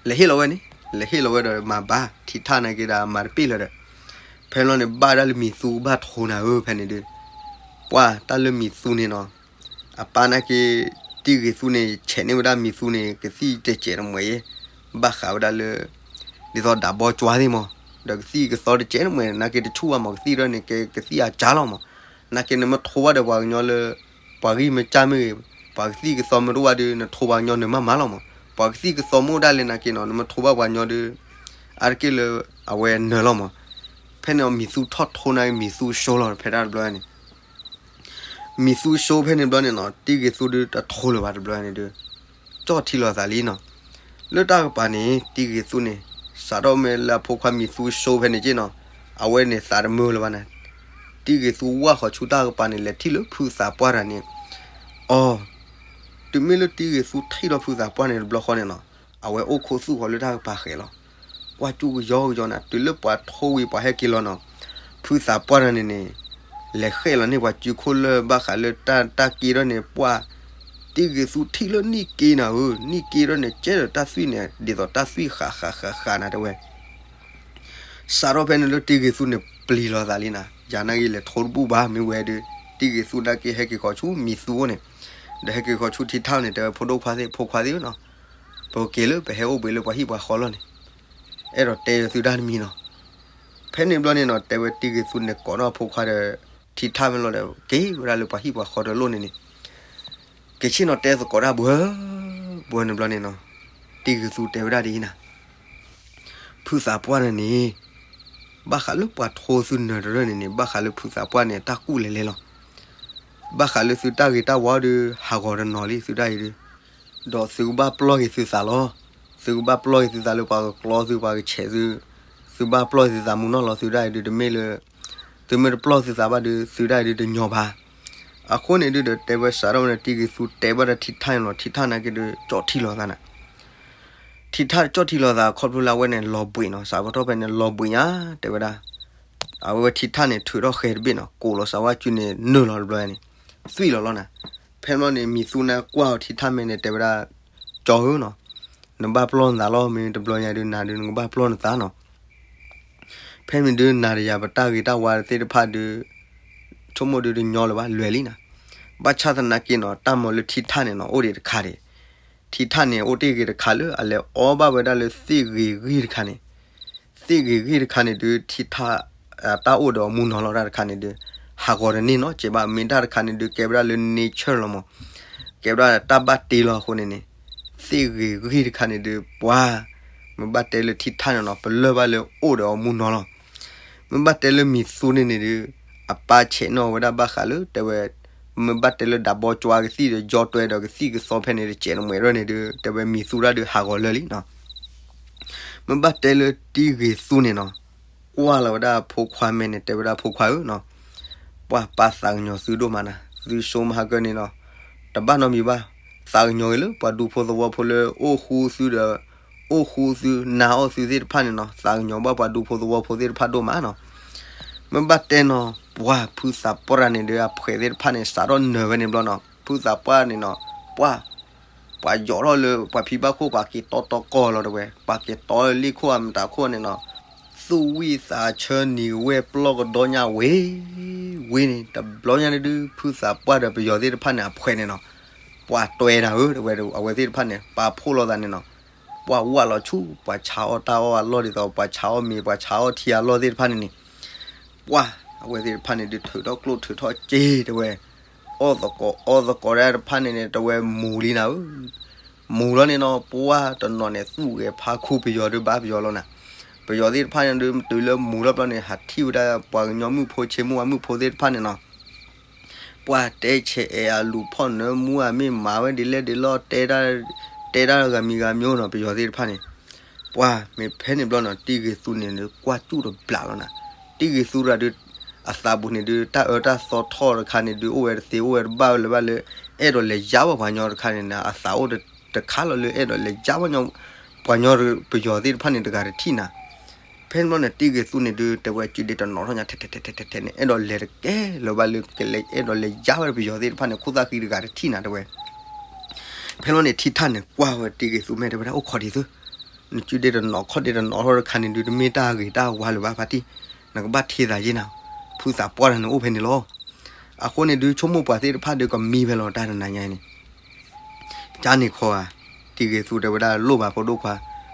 လဲၤဟ့ၣ်လီၤဝဲန့ၣ် လဲၤဟ့ၣ်လီၤဝဲဒီးမၤဘၣ် ထံထၣ်နာ်က့ဒၣ်မၤတပ့ၢ်လၢၤဒီး, ဖဲလီၤန့ၣ် ဘၣ်ဒၣ်လၢမံၤသူဘၣ်ထိးနၤဧၢ ဖဲန့ၣ်ဒုး ပှၢ်တၢ်လၢမံၤသူန့ၣ်နီၤ အပၢ်နာ်က့ တံၢ်ဂ့ၤသူန့ၣ် ဆဲးန့ၢ်ဝဲဒၣ်မံၤသူန့ၣ် ကသံၣ်တစဲးတမှဲၤအံၤ ဘၣ်ဃးဝဲဒၣ်လၢ ဒ်သိးဒၣ်ဘီကွၢ်သ့ၣ်မး, ဒီးကသံၣ်ကသီတစဲးတမှဲၤ နာ်က့တဆူၣ်ဘၣ်မး ကသံၣ်ဒၣ်န့ၣ် ကဲကသံၣ်အကၢ်လီၤမး, နာ်က့နမ့ၢ်ထိးဘၣ်ဒီးပှၤကညီလၢ ပှၤဂံၢ်မ့ၢ်စၢ်မ့ၢ်ဂ့ၤ, ပှၤကသံၣ်ကသီမ့ၢ်တအိၣ်ဘၣ်ဒီး နထိးပှၤကညီနမၤမၤလီၤမး, ပှၤကသံၣ်ကသီမ့ၢ်အိၣ်ဒၣ်လဲာ်နာ်က့နီၤ နမ့ၢ်ထိးဘၣ်ပှၤကညီဒီး အါတက့ၢ်လၢ အဝဲနၢၤလီၤမး. ဖဲန့ၣ်မံၤသူထီၣ်ထိးနာ်က့ မံၤသူစိလီၤ ဖဲတၢ်တဘျီန့ၣ် မံၤသူစိဖဲန့ၣ်ဘျီန့ၣ်နီၤ တံၢ်ဂ့ၤသူဒုးတထိးလၢၤဘၣ်တဘျီန့ၣ်ဒုး ကၠီၣ်ထံလီၤသးလံနီၤ. လၢတၢ်ကပၤန့ၣ် တံၢ်ဂ့ၤသူန့ၣ် စးထီၣ်မ့ၢ်လၢအဖိခွါမံၤသူစိဖဲန့ၣ်က့နီၤ အဝဲန့ၣ်သးတမုာ်လၢၤဘၣ်န့ၣ်, တံၢ်ဂ့ၤသူဝၢ်ဃီၤဆူတၢ်ကပၤန့ၣ် လဲၤထံၣ်လၢဖုသးပှၢ်တၢ်န့ၣ်, အီၤ တုၤမ့ၢ်လၢတံၢ်ဂ့ၤသူထံၣ်ဒီးဖုသးပှၢ်န့ၣ်တဘျီဃီန့ၣ်နီၤ အဝဲအိၣ်ခိးသူၣ်ဃီၤလၢတၢ်ကပၤဃဲၤလီၤ. ကွၢ်ကၠူကယီကယီနၤ တုၤလၢပှၤထိးဝံၤပှၤဟဲက့ၤလီၤနီၤ, ဖုသးပှၢ်တၢ်န့ၣ်န့ၣ် လဲၤဃဲးလီၤန့ၢ်ပှၤစုခိၣ်လၢဘၣ်ဃးလၢတၢ်တၢ်က့ဒီးန့ၣ် ပှၢ် တံၢ်ဂ့ၤသူထံၣ်လၢနံၣ်က့နၤဧၢ, နံၣ်က့ဒီးန့ၣ် ကဲဒီးတၢ်သွံၣ်န့ၣ် ဒ်သိးတၢ်သွံၣ်ဃးဃးဃးဃးနၤတဲဝဲ စးထီၣ်ဖဲန့ၣ်လၢတံၢ်ဂ့ၤသူန့ၣ် ပျံၤလီၤသးလံနၤ, ယၤနာ်က့လဲၤထိးတဘူၣ်ဘၣ် မ့ၢ်ဝဲဒီး တံၢ်ဂ့ၤသူနာ်က့ဟဲက့ၤဃီၤဆူမံၤသူအိၣ်န့ၣ်, ဒီးဟဲက့ၤဃီၤဆူထံထၣ်န့ၣ် တဲဝဲဖိဒိၣ်ခွါသ့ၣ် ဖိခွါသ့ၣ်ဧၢနီၤ, ပက့ၤလၢပဟဲအိၣ်ဘှံးလၢပှၤဟံၣ်ပှၤဃီလီၤန့ၣ်, အဲၣ်ဒိးတဲသုဒၣ်တမံၤနီၤ. ဖဲန့ၣ်ဘျီန့ၣ်နီၤ တဲဝဲတံၢ်ဂ့ၤသူန့ၣ်ကိးထီၣ်ဖိခွါဒီး ထံထၣ်မ့ၢ်လီၤဒီး က့ၤဝဲဒၣ်လၢပှၤဟံၣ်ပှၤဃီတလိၣ်န့ၣ်န့ၣ် ကဆ့ၣ်နီၤတဲသကိးတၢ်ဘှဲ ဘှဲန့ၣ်ဘျီန့ၣ်နီၤ, တံၢ်ဂ့ၤသူတဲဝဲဒၣ်ဒ်အံၤနၤ, ဖုသးပှၢ်န့ၣ်န့ၣ် ဘၣ်ဃးလၢပှၤထိးသုနၢၤတရၢၢ်န့ၣ်န့ၣ် ဘၣ်ဃးလၢဖုသးပှၢ်န့ၣ် တၢ်ကူၣ်လဲၤလဲၤလီၤ. ဘၣ်ဃးလၢသုတၢ်ဂ့ၤတၢ်ဝါဒီး ဟးဂီၤတနီၤလံ သုဒၣ်အံၤဒီး, ဒီးသုကဘၣ်ပျီၢ်က့ၤသုသးလီၤ. သုကဘၣ်ပျီၢ်က့ၤသုသးလၢပှၤကကျီသု ပှၤကဆဲးသု, သုဘၣ်ပျီၢ်သုသးမူနီၢ်လီၤ သုဒၣ်အံၤဒီး တမ့ၢ်လၢ သုမ့ၢ်တပျီၢ်သုသးဘၣ်ဒီး သုဒၣ်အံၤဒီးတညီဘၣ်. အဃိန့ၣ်ဒုးဒီးတဲဝဲစးထီၣ်ဝဲန့ၣ် တံၢ်ဂ့ၤသူတဲဘၣ်ဒီးထံထၣ်န့ၣ်လီၤ ထံထၣ်နာ်က့ဒီး ကၠီၣ်ထံလီၤသးနၤ ထံထၣ်ကၠီၣ်ထံလီၤသး ခီဖျိလၢအဝဲန့ၣ် လီၤဘှံးနီၤ စးကထီၣ်ဖဲန့ၣ် လီၤဘှံးညါ တဲဝဲဒၣ်, အဝဲဝဲထံထၣ်န့ၣ် ထုးထီၣ်ဃဲတဘ့ၣ်နီၤ ကိးလီၤစးဝါစုန့ၣ် နုာ်လီၤတဘျီန့ၣ် သွံၣ်လီၤလီၤနၤ. ဖဲန့ၣ်ဘျီန့ၣ် မံၤသူန့ၣ်ကွၢ်အီၤထံထၣ်မဲန့ၣ် တဲဝဲဒၣ်, ကၠီဧၢနီၤ, နဘၣ်ပျီၢ်နသးလီၤ မ့ၢ်တဘျီညါဒုး နၤဒုး နကဘၣ်ပျီၢ်နသးနီၤ. ဖဲမ့ၢ်ဒုးနၤဒီးယၤပတၢ်ဂ့ၤတၢ်ဝါသ့ၣ်တဖၣ်ဒုး ဆိကမိၣ်ဒုးတညီလၢၤဘၣ် လွဲၤလံနၤ. ဘၣ်ဆၣ်သနာ်က့နီၤ တၢ်မၤလၢထံထၣ်န့ၣ်နီၤ အိၣ်ဒံးတခါဒံး. ထံထၣ်န့ၣ် အိၣ်တ့ၢ်ဂ့ၤတခါလၢအလဲၤအီဘၣ်ဝဲဒၣ်လၢသ့ၣ်ဂ့ၤဂ့ၢ်တခါန့ၣ်, သ့ၣ်ဂ့ၤဂ့ၢ်တခါန့ၣ်ဒုး ထံထၣ် တၢ်အိၣ်ဒီးအမူနီၤလီၤတၢ်တခါန့ၣ်ဒုး ဟးဂီၤတန့ၢ်နီၤ ကဲဘၣ်မ့ၢ်တၢ်တခါန့ၣ်ဒုး ကဲဝဲဒၣ်လၢ nature လီၤမး, ကဲဝဲဒၣ်တၢ်ဘၣ်တ့လီၤအဃိန့ၣ်န့ၣ်, သ့ၣ်ဂ့ၤဂ့ၢ်တခါန့ၣ်ဒုး ပှၤ မ့ၢ်ဘၣ်တဲလၢထံထၣ်န့ၣ်နီၤ ပလၢၢ်ဘၣ်လၢအိၣ်ဒီးအီၤမူနီၤလီၤ. မ့ၢ်ဘၣ်တဲလၢမံၤသူန့ၣ်န့ၣ်ဒုး အပၢ်ဆဲးနီၣ်ဝဲဒၣ်ဘၣ်ဃးလၢတဲဝဲ, မ့ၢ်ဘၣ်တဲလၢဒၣ်ဘီကၠွါကသံၣ်ဒီး ယီတွဲဒီးကသံၣ်ကသီဖဲန့ၣ်တစဲးနမဲာ်ရဲၣ်န့ၣ်ဒုး တဲဝဲမံၤသူတၢ်ဒုးဟးဂီၤလၢာ်လံနီၤ. မ့ၢ်ဘၣ်တဲလၢတံဂ့ၤသူန့ၣ်နီၤ, ကွၢ်လီၤဝဲဒၣ်အဖိခွါမဲာ်န့ၣ် တဲဝဲဒၣ်အဖိခွါဧၢနီၤ, ပှၤပၢ်သးကညီၤသုဒိၣ်မးနၤ, သုဆိကမိၣ်ဟးကၢန့ၣ်နီၤ, တဘၣ်နီတမံၤဘၣ်, သးကညီၤဂ့ၤလၢပှၤဒူဖိသဝီဖိလၢအိၣ်ဃူသုဒီး အိၣ်ဃူသု နာ်အီၣ်သုသ့ၣ်တဖၣ်န့ၣ်နီၤ, သးကညီၤဘၣ်ပှၤဒူဖိသဝီဖိသ့ၣ်တဖၣ်ဒိၣ်မးနီၤ. မ့ၢ်ဘၣ်တဲနီၤ, ပှၤဖုသးပှၢ်တဂၤန့ၣ်ဒီး အဖှဲးသ့ၣ်တဖၣ်န့ၣ် စးထီၣ်နၢၤဝဲန့ၣ်ဘျီနီၤ, ဖုသးပှၢ်န့ၣ်နီၤ, ပှၤ ပှၤယီၤထီၣ်လၢပှၤဖံဘၣ်ခိၣ် ပှၤက့ၤတီတီကီၢ်လီၤတဲဝဲ, ပှၤက့ၤတီလၢလ့ၣ်ခိၣ်အမတၤခိၣ်န့ၣ်နီၤ, သူၣ်ဝံၣ်သးဆၢနံၤဝဲၢ်ပျီၢ်ကဒီညၣ်ဝ့ၤဝ့ၤန့ၣ်, တဘျီညါန့ၣ်ဒုး ဖုသးပှၢ်ဒီးပယီၤသ့ၣ်တဖၣ်န့ၣ် အဖှဲးန့ၣ်နီၤ, ပှၤတွဲနၤဧၢတဲဝဲ, အဝဲသ့ၣ်တဖၣ်န့ၣ် ပာ်ဖှိၣ်လိာ်သးန့ၣ်နီၤ, ပှၤဝၢ်လီၤဆူ ပှၤဆါအီၣ်တၢ်အီၣ်အလီၢ်ဒ်သိး ပှၤဆါအီၣ်မ့ၤ ပှၤဆါအီၣ်ထံအလီၢ်သ့ၣ်တဖၣ်န့ၣ်န့ၣ်, ပှၤ အဝဲသ့ၣ်တဖၣ်န့ၣ်ဒုး ထုးထီၣ်ကျိၣ်ထုးထီၣ်စ့တဲဝဲ, အီၣ်သကိးအီသကိးဒၣ်တဖၣ်န့ၣ်န့ၣ် တဲဝဲမူၤလံနၤဧၢ, မူၤလီၤန့ၣ်နီၤ, ပှၤတနီၤန့ၣ် သူၣ်ဂဲၤဖးခူပယီၤဒုး ဘၣ်ပယီၤလီၤနၤ, ပယီၤသ့ၣ်တဖၣ်န့ၣ်ဒုး တုၤလၢမူၤလီၤဘျီန့ၣ် ဟးထံၣ်ဝဲဒၣ်ပှၤကညီမုၣ်ဖိဆ့မုၣ်အမုၣ်ဖိသ့ၣ်တဖၣ်န့ၣ်နီၤ, ပှၤတဲဆဲးအဲၣ်အလူၤဖီၣ်နၢမူအမ့ၢ်မၤဝဲဒ်လဲၣ်ဒ်လဲၣ် တဲတၢ်ဂၤမံၤဂၤမံၤနီၤ, ပယီၤသ့ၣ်တဖၣ်န့ၣ် ပှၤမ့ၢ်ဖဲန့ၣ်ဘျီနီၤ တံဂ့ၤသူန့ၣ်ဒုး ကွၢ်စူၣ်တဘျးလီၤနၤ, တံဂ့ၤသူတဂၤဒုး အသးပူၤန့ၣ်ဒုး တၢ်အၢတၢ်သီထီၣ်တခါန့ၣ်ဒုး အိၣ်ဝဲတသ့ အိၣ်ဝဲတဘၣ်ဝဲလၢၤဘၣ်လၢ အဲၣ်ဒိးလဲၤယါဘၣ်ပှၤကညီတခါန့ၣ်နၤ, အသးအိၣ်တခါလီၤလၢအဲၣ်ဒိးလဲၤယါဘၣ်ညီ ပှၤကညီပယီၤသ့ၣ်တဖၣ်န့ၣ် တဂၤတထံၣ်နၤ, ဖဲန့ၣ်ဘျီန့ၣ် တံဂ့ၤသူန့ၣ်ဒုး တဲဝဲစုဒ့တနီၤထီၣ်ညါ ထဲထဲထဲထဲထဲန့ၣ် အဲၣ်ဒိးလဲၤတကဲလၢၤဘၣ်လၢ ကလဲၤအဲၣ်ဒိးလဲၤယါဝဲပယီၤသ့ၣ်တဖၣ်န့ၣ် ခိၣ်သၣ်ဃံတဂၤတထံၣ်နၤတဲဝဲ ဖဲန့ၣ်ဘျီန့ၣ် ထံထၣ်န့ၣ် ကွၢ်ဝဲတံဂ့ၤသူမဲာ်တဲဝဲဒၣ် အိၣ်ခိးဒံးသု, နစုဒ့တနီၤခီၣ်ဒ့တနီၤထီၣ်တခါန့ၣ်ဒုး တမ့ၢ်တၢ်ဂ့ၤတၢ်ဝါလၢၤဘၣ်ဖါတံၢ်, နကဘၣ်ထံသးယ့နၤ, ဖုသးပှၢ်တဂၤန့ၣ်အိၣ်ဖဲန့ၣ်လီၤ. အဃိန့ၣ်ဒုး ဆိကမိၣ်ပှၤသ့ၣ်တဖၣ်ဒုးကမံဖဲလီၤ တၢ်တနၤညါအံၤန့ၣ် ကန့ၣ်ခီဧါ, တံဂ့ၤသူတဲဝဲဒၣ်လိၣ်ဘၣ်ဖိဒိၣ်ခွါ,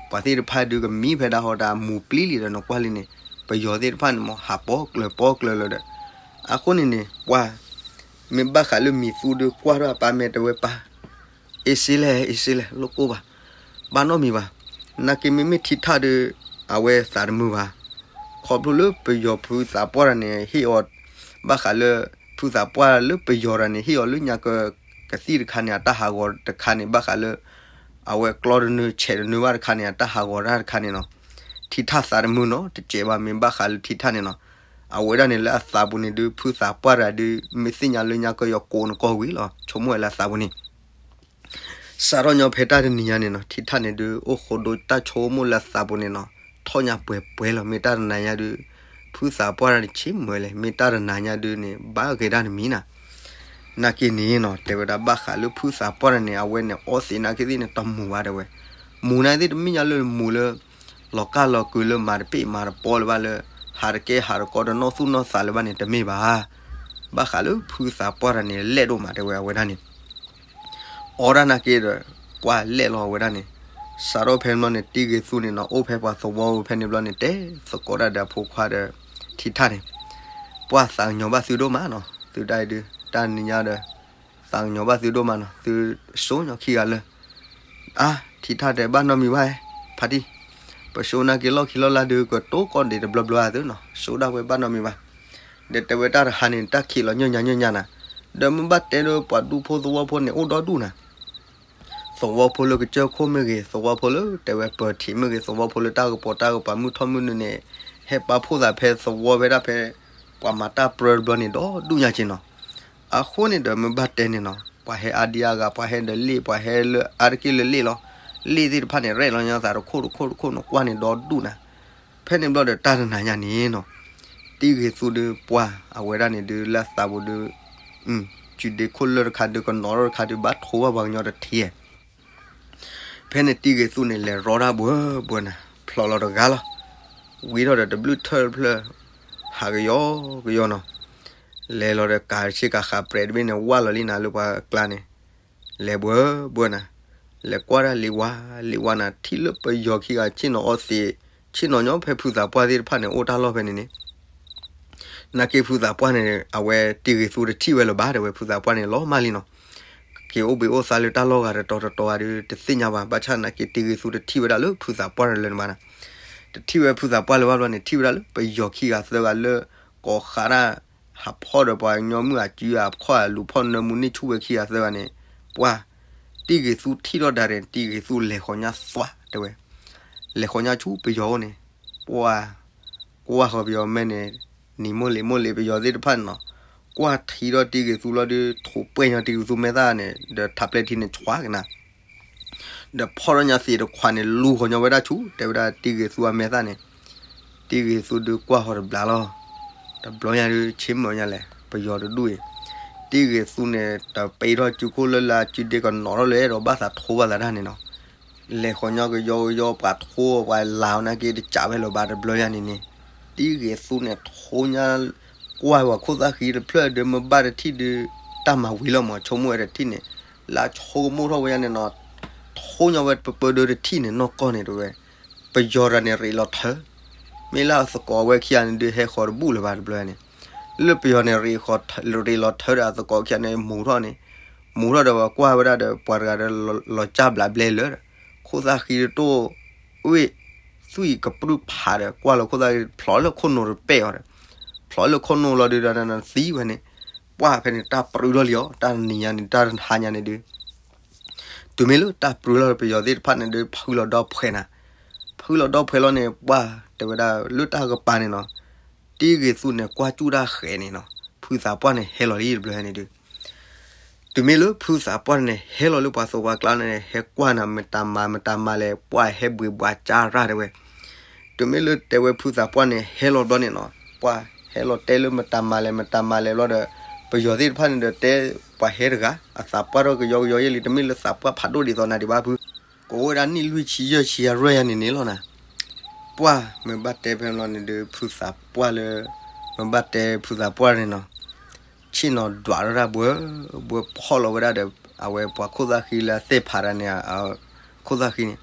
ပှၤသ့ၣ်တဖၣ်ဒုးကမံဖဲဒၣ်ဟီတၢ်မူၤပျံၤလံဒီးနကွၢ်လံန့ၣ်, ပယီၤသ့ၣ်တဖၣ်န့ၣ်မ့ၢ် ဟးပီကျၢၤပီကျၢၤလၢၤဒီး, အဃိန့ၣ်န့ၣ် ပှၤ မ့ၢ်ဘၣ်ဃးလၢမံၤသူဒုးကွၢ်ထီၣ်အပၢ်မဲာ်တဲဝဲပၢ်, အ့စ့လဲၣ် အ့စ့လဲၣ် လိၣ်ကိၢ်ဘၣ်, ဘၣ်နီတမံၤဘၣ်, နာ်က့မ့မ့ၢ်ထံထၣ်ဒုး အဝဲသးတမုာ်ဘၣ်, ခီဖျိလၢပယီၤဖုသးပှၢ်တဂၤန့ၣ် ဟ့ၣ်အီၤ ဘၣ်ဃးလၢ ဖုသးပှၢ်လၢပယီၤတဂၤန့ၣ် ဟ့ၣ်အီၤလၢညါကကသံၣ်တခါန့ၣ် အတၢ်ဟးဂီၤတခါန့ၣ် ဘၣ်ဃးလၢ အဝဲကျီတနုၤဆဲးတနုၤဘၣ်တခါန့ၣ် အတၢ်ဟးဂီၤတၢ်တခါန့ၣ်နီၤ, ထံထၣ်သးတမုာ်နီၤ တစဲးဘၣ် မ့ၢ်ဘၣ်ဃးလၢထံထၣ်န့ၣ်နီၤ, အဝဲဒၣ်န့ၣ်လၢအသးပူၤန့ၣ်ဒုး ဖုသးပှၢ်တဂၤဒုး မ့ၢ်သ့ၣ်ညါလၢညါကယီၤကိးနကီၢ်ဝံၤလီၤ ဆိကမိၣ်ဝဲလၢအသးပူၤန့ၣ် စးထီၣ်ညီဖဲတၢ်တနံၤညါန့ၣ်နီၤ ထံထၣ်န့ၣ်ဒုး အိၣ်ဃိဒိတၢ်ဆိကမိၣ်လၢအသးပူၤန့ၣ်နီၤ, ထီၣ်ညါပှဲၤပှဲၤလီၤ မ့ၢ်တၢ်တနၤညါဒုး, ဖုသးပှၢ်တဂၤန့ၣ် ဆ့မုၢ်လဲၣ် မ့ၢ်တၢ်တနၤညါဒုးန့ၣ် ဘၣ်ဂဲၤဒၣ်တမံၤနၤ, နာ်က့န့ၣ်နီၤ တဲဝဲဒၣ်ဘၣ်ဃးလၢဖုသးပှၢ်တဂၤန့ၣ် အဝဲန့ၣ်အီသံးနာ်က့သ့ၣ်န့ၣ် တမူၤဘၣ်တဲဝဲ, မူၤနာ်က့သ့ၣ်တမ့ၢ်ညါလၢမူၤလၢ လီၤကၢ်လီၤကုာ်လၢမၤတပ့ၢ်မၤတပီလၢၤဘၣ်လၢ ဟးတကဲဟးတကီတနီၣ်သူၣ်နီၣ်သးလၢၤဘၣ်န့ၣ် တမ့ၢ်ဘၣ်, ဘၣ်ဃးလၢဖုသးပှၢ်တဂၤန့ၣ် လဲၣ်ဒိၣ်မးတဲဝဲအဝဲဒၣ်န့ၣ် အီဒၣ်နာ်က့ဒီး ပှၢ်လဲၣ်လီၤအဝဲဒၣ်န့ၣ်, စးထီၣ်ဖဲန့ၣ်ဘျီန့ၣ် တံဂ့ၤသူန့ၣ်နီၤ အိၣ်ဖဲပှၤသဝီဖဲန့ၣ်ဘျီန့ၣ် တဲသကိးတၢ်ဒီးအဖိခွါဒီး ထံထၣ်န့ၣ်, ပှၢ်သးကညီၤဘၣ်သုဒိၣ်မးနီၤ သုတၢ်အံၤဒုး တၢ်နံၤညါဒီး သးကညီၤဘၣ်သုဒိၣ်မးနီၤ သုစိညီခံဂၤလၢ အါ ထံထၣ်တဲဘၣ်နီတမံၤဘၣ် ဖါတံၢ်, ပစိနာ်က့လီၢ်ခံလီၢ်လၢ်ဒုး ကတိၤကီၢ်ဒံးတဘျီဘျီသုနီၤ စိဒၣ်ဝဲဘၣ်နီတမံၤဘၣ်, ဒီးတဲဝဲတၢ်တဟါန့ၣ် တၢ်ခံးလီၤညၢၢ်ညါညၢၢ်ညါနၤ, ဒီးမ့ၢ်ဘၣ်တဲဒီးပှၤဒူဖိသဝီဖိန့ၣ် အိၣ်ဒီဒူၣ်နၤ သဝီဖိလၢကစၢၢ်ခိၣ်မ့ၢ်ဂ့ၤ သဝီဖိလၢတဲဝဲပၢၤထံးမ့ၢ်ဂ့ၤ သဝီဖိလၢတၢ်ကပီၤတၢ်ကပၤမုၢ်ထီၣ်မုၢ်နုာ်န့ၣ် ဟဲပာ်ဖှိၣ်သးဖဲသဝီဖဲဒၣ်ဖဲ ပှၤမၤတၢ်ပြၢတဘျီန့ၣ် ဒီဒူၣ်ညါက့ၤနီၤ, အဃိန့ၣ်ဒီးမ့ၢ်ဘၣ်တဲန့ၣ်နီၤ ပှၤဟဲအါဒံအါဂၤ ပှၤဟဲဒီးလ့ၣ် ပှၤဟဲလၢအါတက့ၢ်လၢလ့ၣ်လီၤ, လ့ၣ်သ့ၣ်တဖၣ်န့ၣ် ရဲၣ်လီၤညါသးတခိၣ်တခိၣ်တခိၣ်နကွၢ်န့ၣ် ဒီဒူၣ်နၤ, ဖဲန့ၣ်ဘျီဒီးတၢ်တနၤညါန့ၣ်နီၤ တံဂ့ၤသူဒုးပှၢ် အဝဲဒၣ်န့ၣ်ဒုးလၢအသးပူၤဒုး စုဒ့ခိၣ်လၢၢ်တခါဒုး ကနီၤထီၣ်တခါဒုး ဘၣ်ထိဘၣ်ပှၤကညီတထံၣ်, ဖဲန့ၣ်တံဂ့ၤသူန့ၣ် လဲၤရီတၢ်ဘှၢဘှၢနၤ ဖျိးလီၤတဂၤလီၤ, ဝံထီၣ်ဒီးတဘျုးထၢၣ်တဖျၢၣ် ဟးကယီကယီနီၤ, လဲၤလီၤဒီးကၤဆ့ကၤဃးပြဲးတဘ့ၣ်န့ၣ် ဝၢ်လီၤလံနၤလၢပှၤကျါန့ၣ် လဲၤဘှၢဘှၢနၤ, လဲၤကွၢ်တၢ်လံဝါလံဝါနၤ ထံၣ်လၢပယီၤခံဂၤ ဆ့ၣ်နီၤအီသံး ဆ့ၣ်နီၤညီဖဲဖုသးပှၢ်သ့ၣ်တဖၣ်န့ၣ် အိၣ်တၢ်လီၢ်ဖဲန့ၣ်န့ၣ် နာ်က့ဖုသးပှၢ်န့ၣ် အဝဲတံဂ့ၤသူတထံၣ်ဝဲလၢၤဘၣ် တဲဝဲဖုသးပှၢ်န့ၣ် လီၤမၢ်လံနီၤ, က့ၤအိၣ်ဘှံးအိၣ်သါလၢတၢ်လီၢ်ဂၤတတီၤတတီၤဂၤဒီး တသ့ၣ်ညါဘၣ်. ဘၣ်ဆၣ်သနာ်က့ တံဂ့ၤသူတထံၣ်ဝဲဒၣ်လၢဖုသးပှၢ်လၢၤဘၣ်နၤ. တထံၣ်ဝဲဖုသးပှၢ်လၢၤဘၣ်ဘျီန့ၣ် ထံၣ်ဝဲဒၣ်လၢပယီၤခံဂၤသၢဂၤလၢ ကိးဃးတၢ် ဟးဖီၣ်ဒီးပှၤကညီမုၣ်အစု ဟးဖီၣ်လူၤဖီၣ်နၢမူန့ၢ်ဆူၣ်ဝဲခံဂၤသၢဂၤန့ၣ်, ပှၢ်, တံဂ့ၤသူထံၣ်ထီၣ်ဒၣ်ရဲၣ်န့ၣ် တံဂ့ၤသူလဲၤဃီၤညါသွါတဲဝဲ, လဲၤဃီၤညါဆူပယီၤအိၣ်န့ၣ်, ပှၢ်, ကွၢ်ဃီၤပယီၤမဲန့ၣ်, နံၤမိၢ်လံၤမိၢ်လံၤ ပယီၤသ့ၣ်တဖၣ်န့ၣ်နီၤ, ကွၢ်ထံထီၣ်တံဂ့ၤသူလီၤဒီး ထိးပှဲၢ်ညီတံဂ့ၤသူမဲာ်သၣ်န့ၣ် ဒီးထးပျဲထံန့ၣ်ဆွါကနၤ ဒီးဖီၣ်ထီၣ်ညါသံးတခွးန့ၣ် လူဃီၤညီဝဲဒၣ်ဆူ တဲဝဲဒၣ်တံဂ့ၤသူအမဲာ်သၣ်န့ၣ်, တံဂ့ၤသူဒုးကွၢ်ဃီၤတဘျီလီၤ. တဘျီညါဒုး ဆ့မုၢ်ညါလဲၣ် ပယီၤတဒူၣ်အံၤ, တံဂ့ၤသူန့ၣ် တပ့ၤထီၣ်စုခိၣ်လၢလၢစုဒ့ကနီၤထီၣ်လၢအဲၣ်ဒိးဘၣ်သးထိဘၣ်သးတၢ်န့ၣ်နီၤ, လဲၤဃီၤညီကယီကယီ ပှၤထိပှၤလၤအီၤနာ်က့ တစးဝဲလၢၤဘၣ်တဘျီညါန့ၣ်န့ၣ်, တံဂ့ၤသူန့ၣ် ထိညါ ကွၢ်ပှၤခိၣ်သၣ်ဃံတဖျၢၣ်ဒီး မ့ၢ်ဘၣ်တထံၣ်ဒုး တၢ်မၤဝံၤလီၤမး ဆိကမိၣ်ဝဲတထံၣ်န့ၣ်, လၢဆိကမိၣ်ထီၣ်ဝဲညါန့ၣ်နီၤ, ထိညါဝဲပပၢဒၢတထံၣ်န့ၣ် နီၢ်ကီၢ်န့ၣ်တဲဝဲ, ပယီၤတဂၤန့ၣ်ရ့းလီၤထၢ, မ့ၢ်လၢအသကိးဝဲခံဂၤန့ၣ်ဒုး ဟဲဃီၤတဘူၣ်လၢၤဘၣ်တဘျီန့ၣ်, လၢပယီၤန့ၣ် ရ့းလီၤထၢဒီးအသကိးခံဂၤန့ၣ် မူၤထီၣ်န့ၣ်, မူၤထီၣ်ဒီးပှၤကွၢ်ဝဲဒၣ်ဒီး ပှၤတဂၤဒီး လီၤကၢ်ဘျးဘျဲလၢာ်ဒီး, ခိၣ်သၣ်ဃံတတိၢ် ဝ့ၢ်သွံၣ်ကပြုၢ်ဖးဒီး ကွၢ်လၢခိၣ်သၣ်ဃံ ဖျိးလၢခိၣ်နူာ်တပဲာ်အီၤဒီး, ဖျိးလၢခိၣ်နူာ်လီၤဒုးဒီးသံဝဲန့ၣ်, ပှၢ်ဖဲန့ၣ် တၢ်ပြူလီၤလံအီၤ တၢ်တနံၤညါန့ၣ် တၢ်တဟါညါန့ၣ်ဒုး တုၤမ့ၢ်လၢတၢ်ပြူလီၤ ပယီၤသ့ၣ်တဖၣ်န့ၣ်ဒုး ဖုလီၤဒီဖှဲးနၤ, ဖုလီၤဒီဖှဲးလီၤန့ၣ် ပှၢ်တဲဝဲဒၣ်လၢတၢ်ကပၤန့ၣ်နီၤ, တံဂ့ၤသူန့ၣ် ကွၢ်စူၣ်တၢ်ဃဲၤန့ၣ်နီၤ, ဖုသးပှၢ်န့ၣ် ဟဲလီၤလံတဘျီန့ၣ်ဒုး တုၤမ့ၢ်လၢဖုသးပှၢ်န့ၣ် ဟဲလီၤလၢပှၤသဝီကျါန့ၣ် ဟဲကွၢ်နၤ မတၤမၤ မတၤမၤလဲၣ် ပှၢ်ဟဲဘှံးဘှးကၢ်ရၢ်တဲဝဲ, တုၤမ့ၢ်လၢတဲဝဲဖုသးပှၢ်န့ၣ် ဟဲလီၤဘျီန့ၣ်နီၤ, ပှၢ်ဟဲလီၤတဲလၢမတၤမၤလဲၣ် မတၤမၤလဲၣ်ဘျီဒီး ပယီၤသ့ၣ်တဖၣ်န့ၣ်ဒီးတဲ ပှၤဟဲတဂၤ အသးပှၢ်ထီၣ်ကယီကယီယဲၢ်လံ တမ့ၢ်လၢသးပှၢ်ဖးဒိၣ်ဒ်သိးနၤဒံးဘၣ်ဖု, ကအိၣ်ဝဲဒၣ်နံၣ်လွံၢ်ဆံယဲၢ်ဆံအရွဲၣ်ယါန့ၣ်န့ၣ်လီၤနၤ, ပှၢ်မ့ၢ်ဘၣ်တဲဖဲန့ၣ်လီၤန့ၣ်ဒုး ဖုသးပှၢ်လၢ မ့ၢ်ဘၣ်တဲဖုသးပှၢ်န့ၣ်နီၤ, ဆ့ၣ်နီၤဒွးထီၣ်တၢ်ဘှၢဘှၢ ဖီၣ်လီၤဝဲဒၣ်ဒီး အဝဲပှၤခိၣ်သၣ်ဃံလၢအသ့ၣ်ဖးတၢ်န့ၣ် ခိၣ်သၣ်ဃံန့ၣ်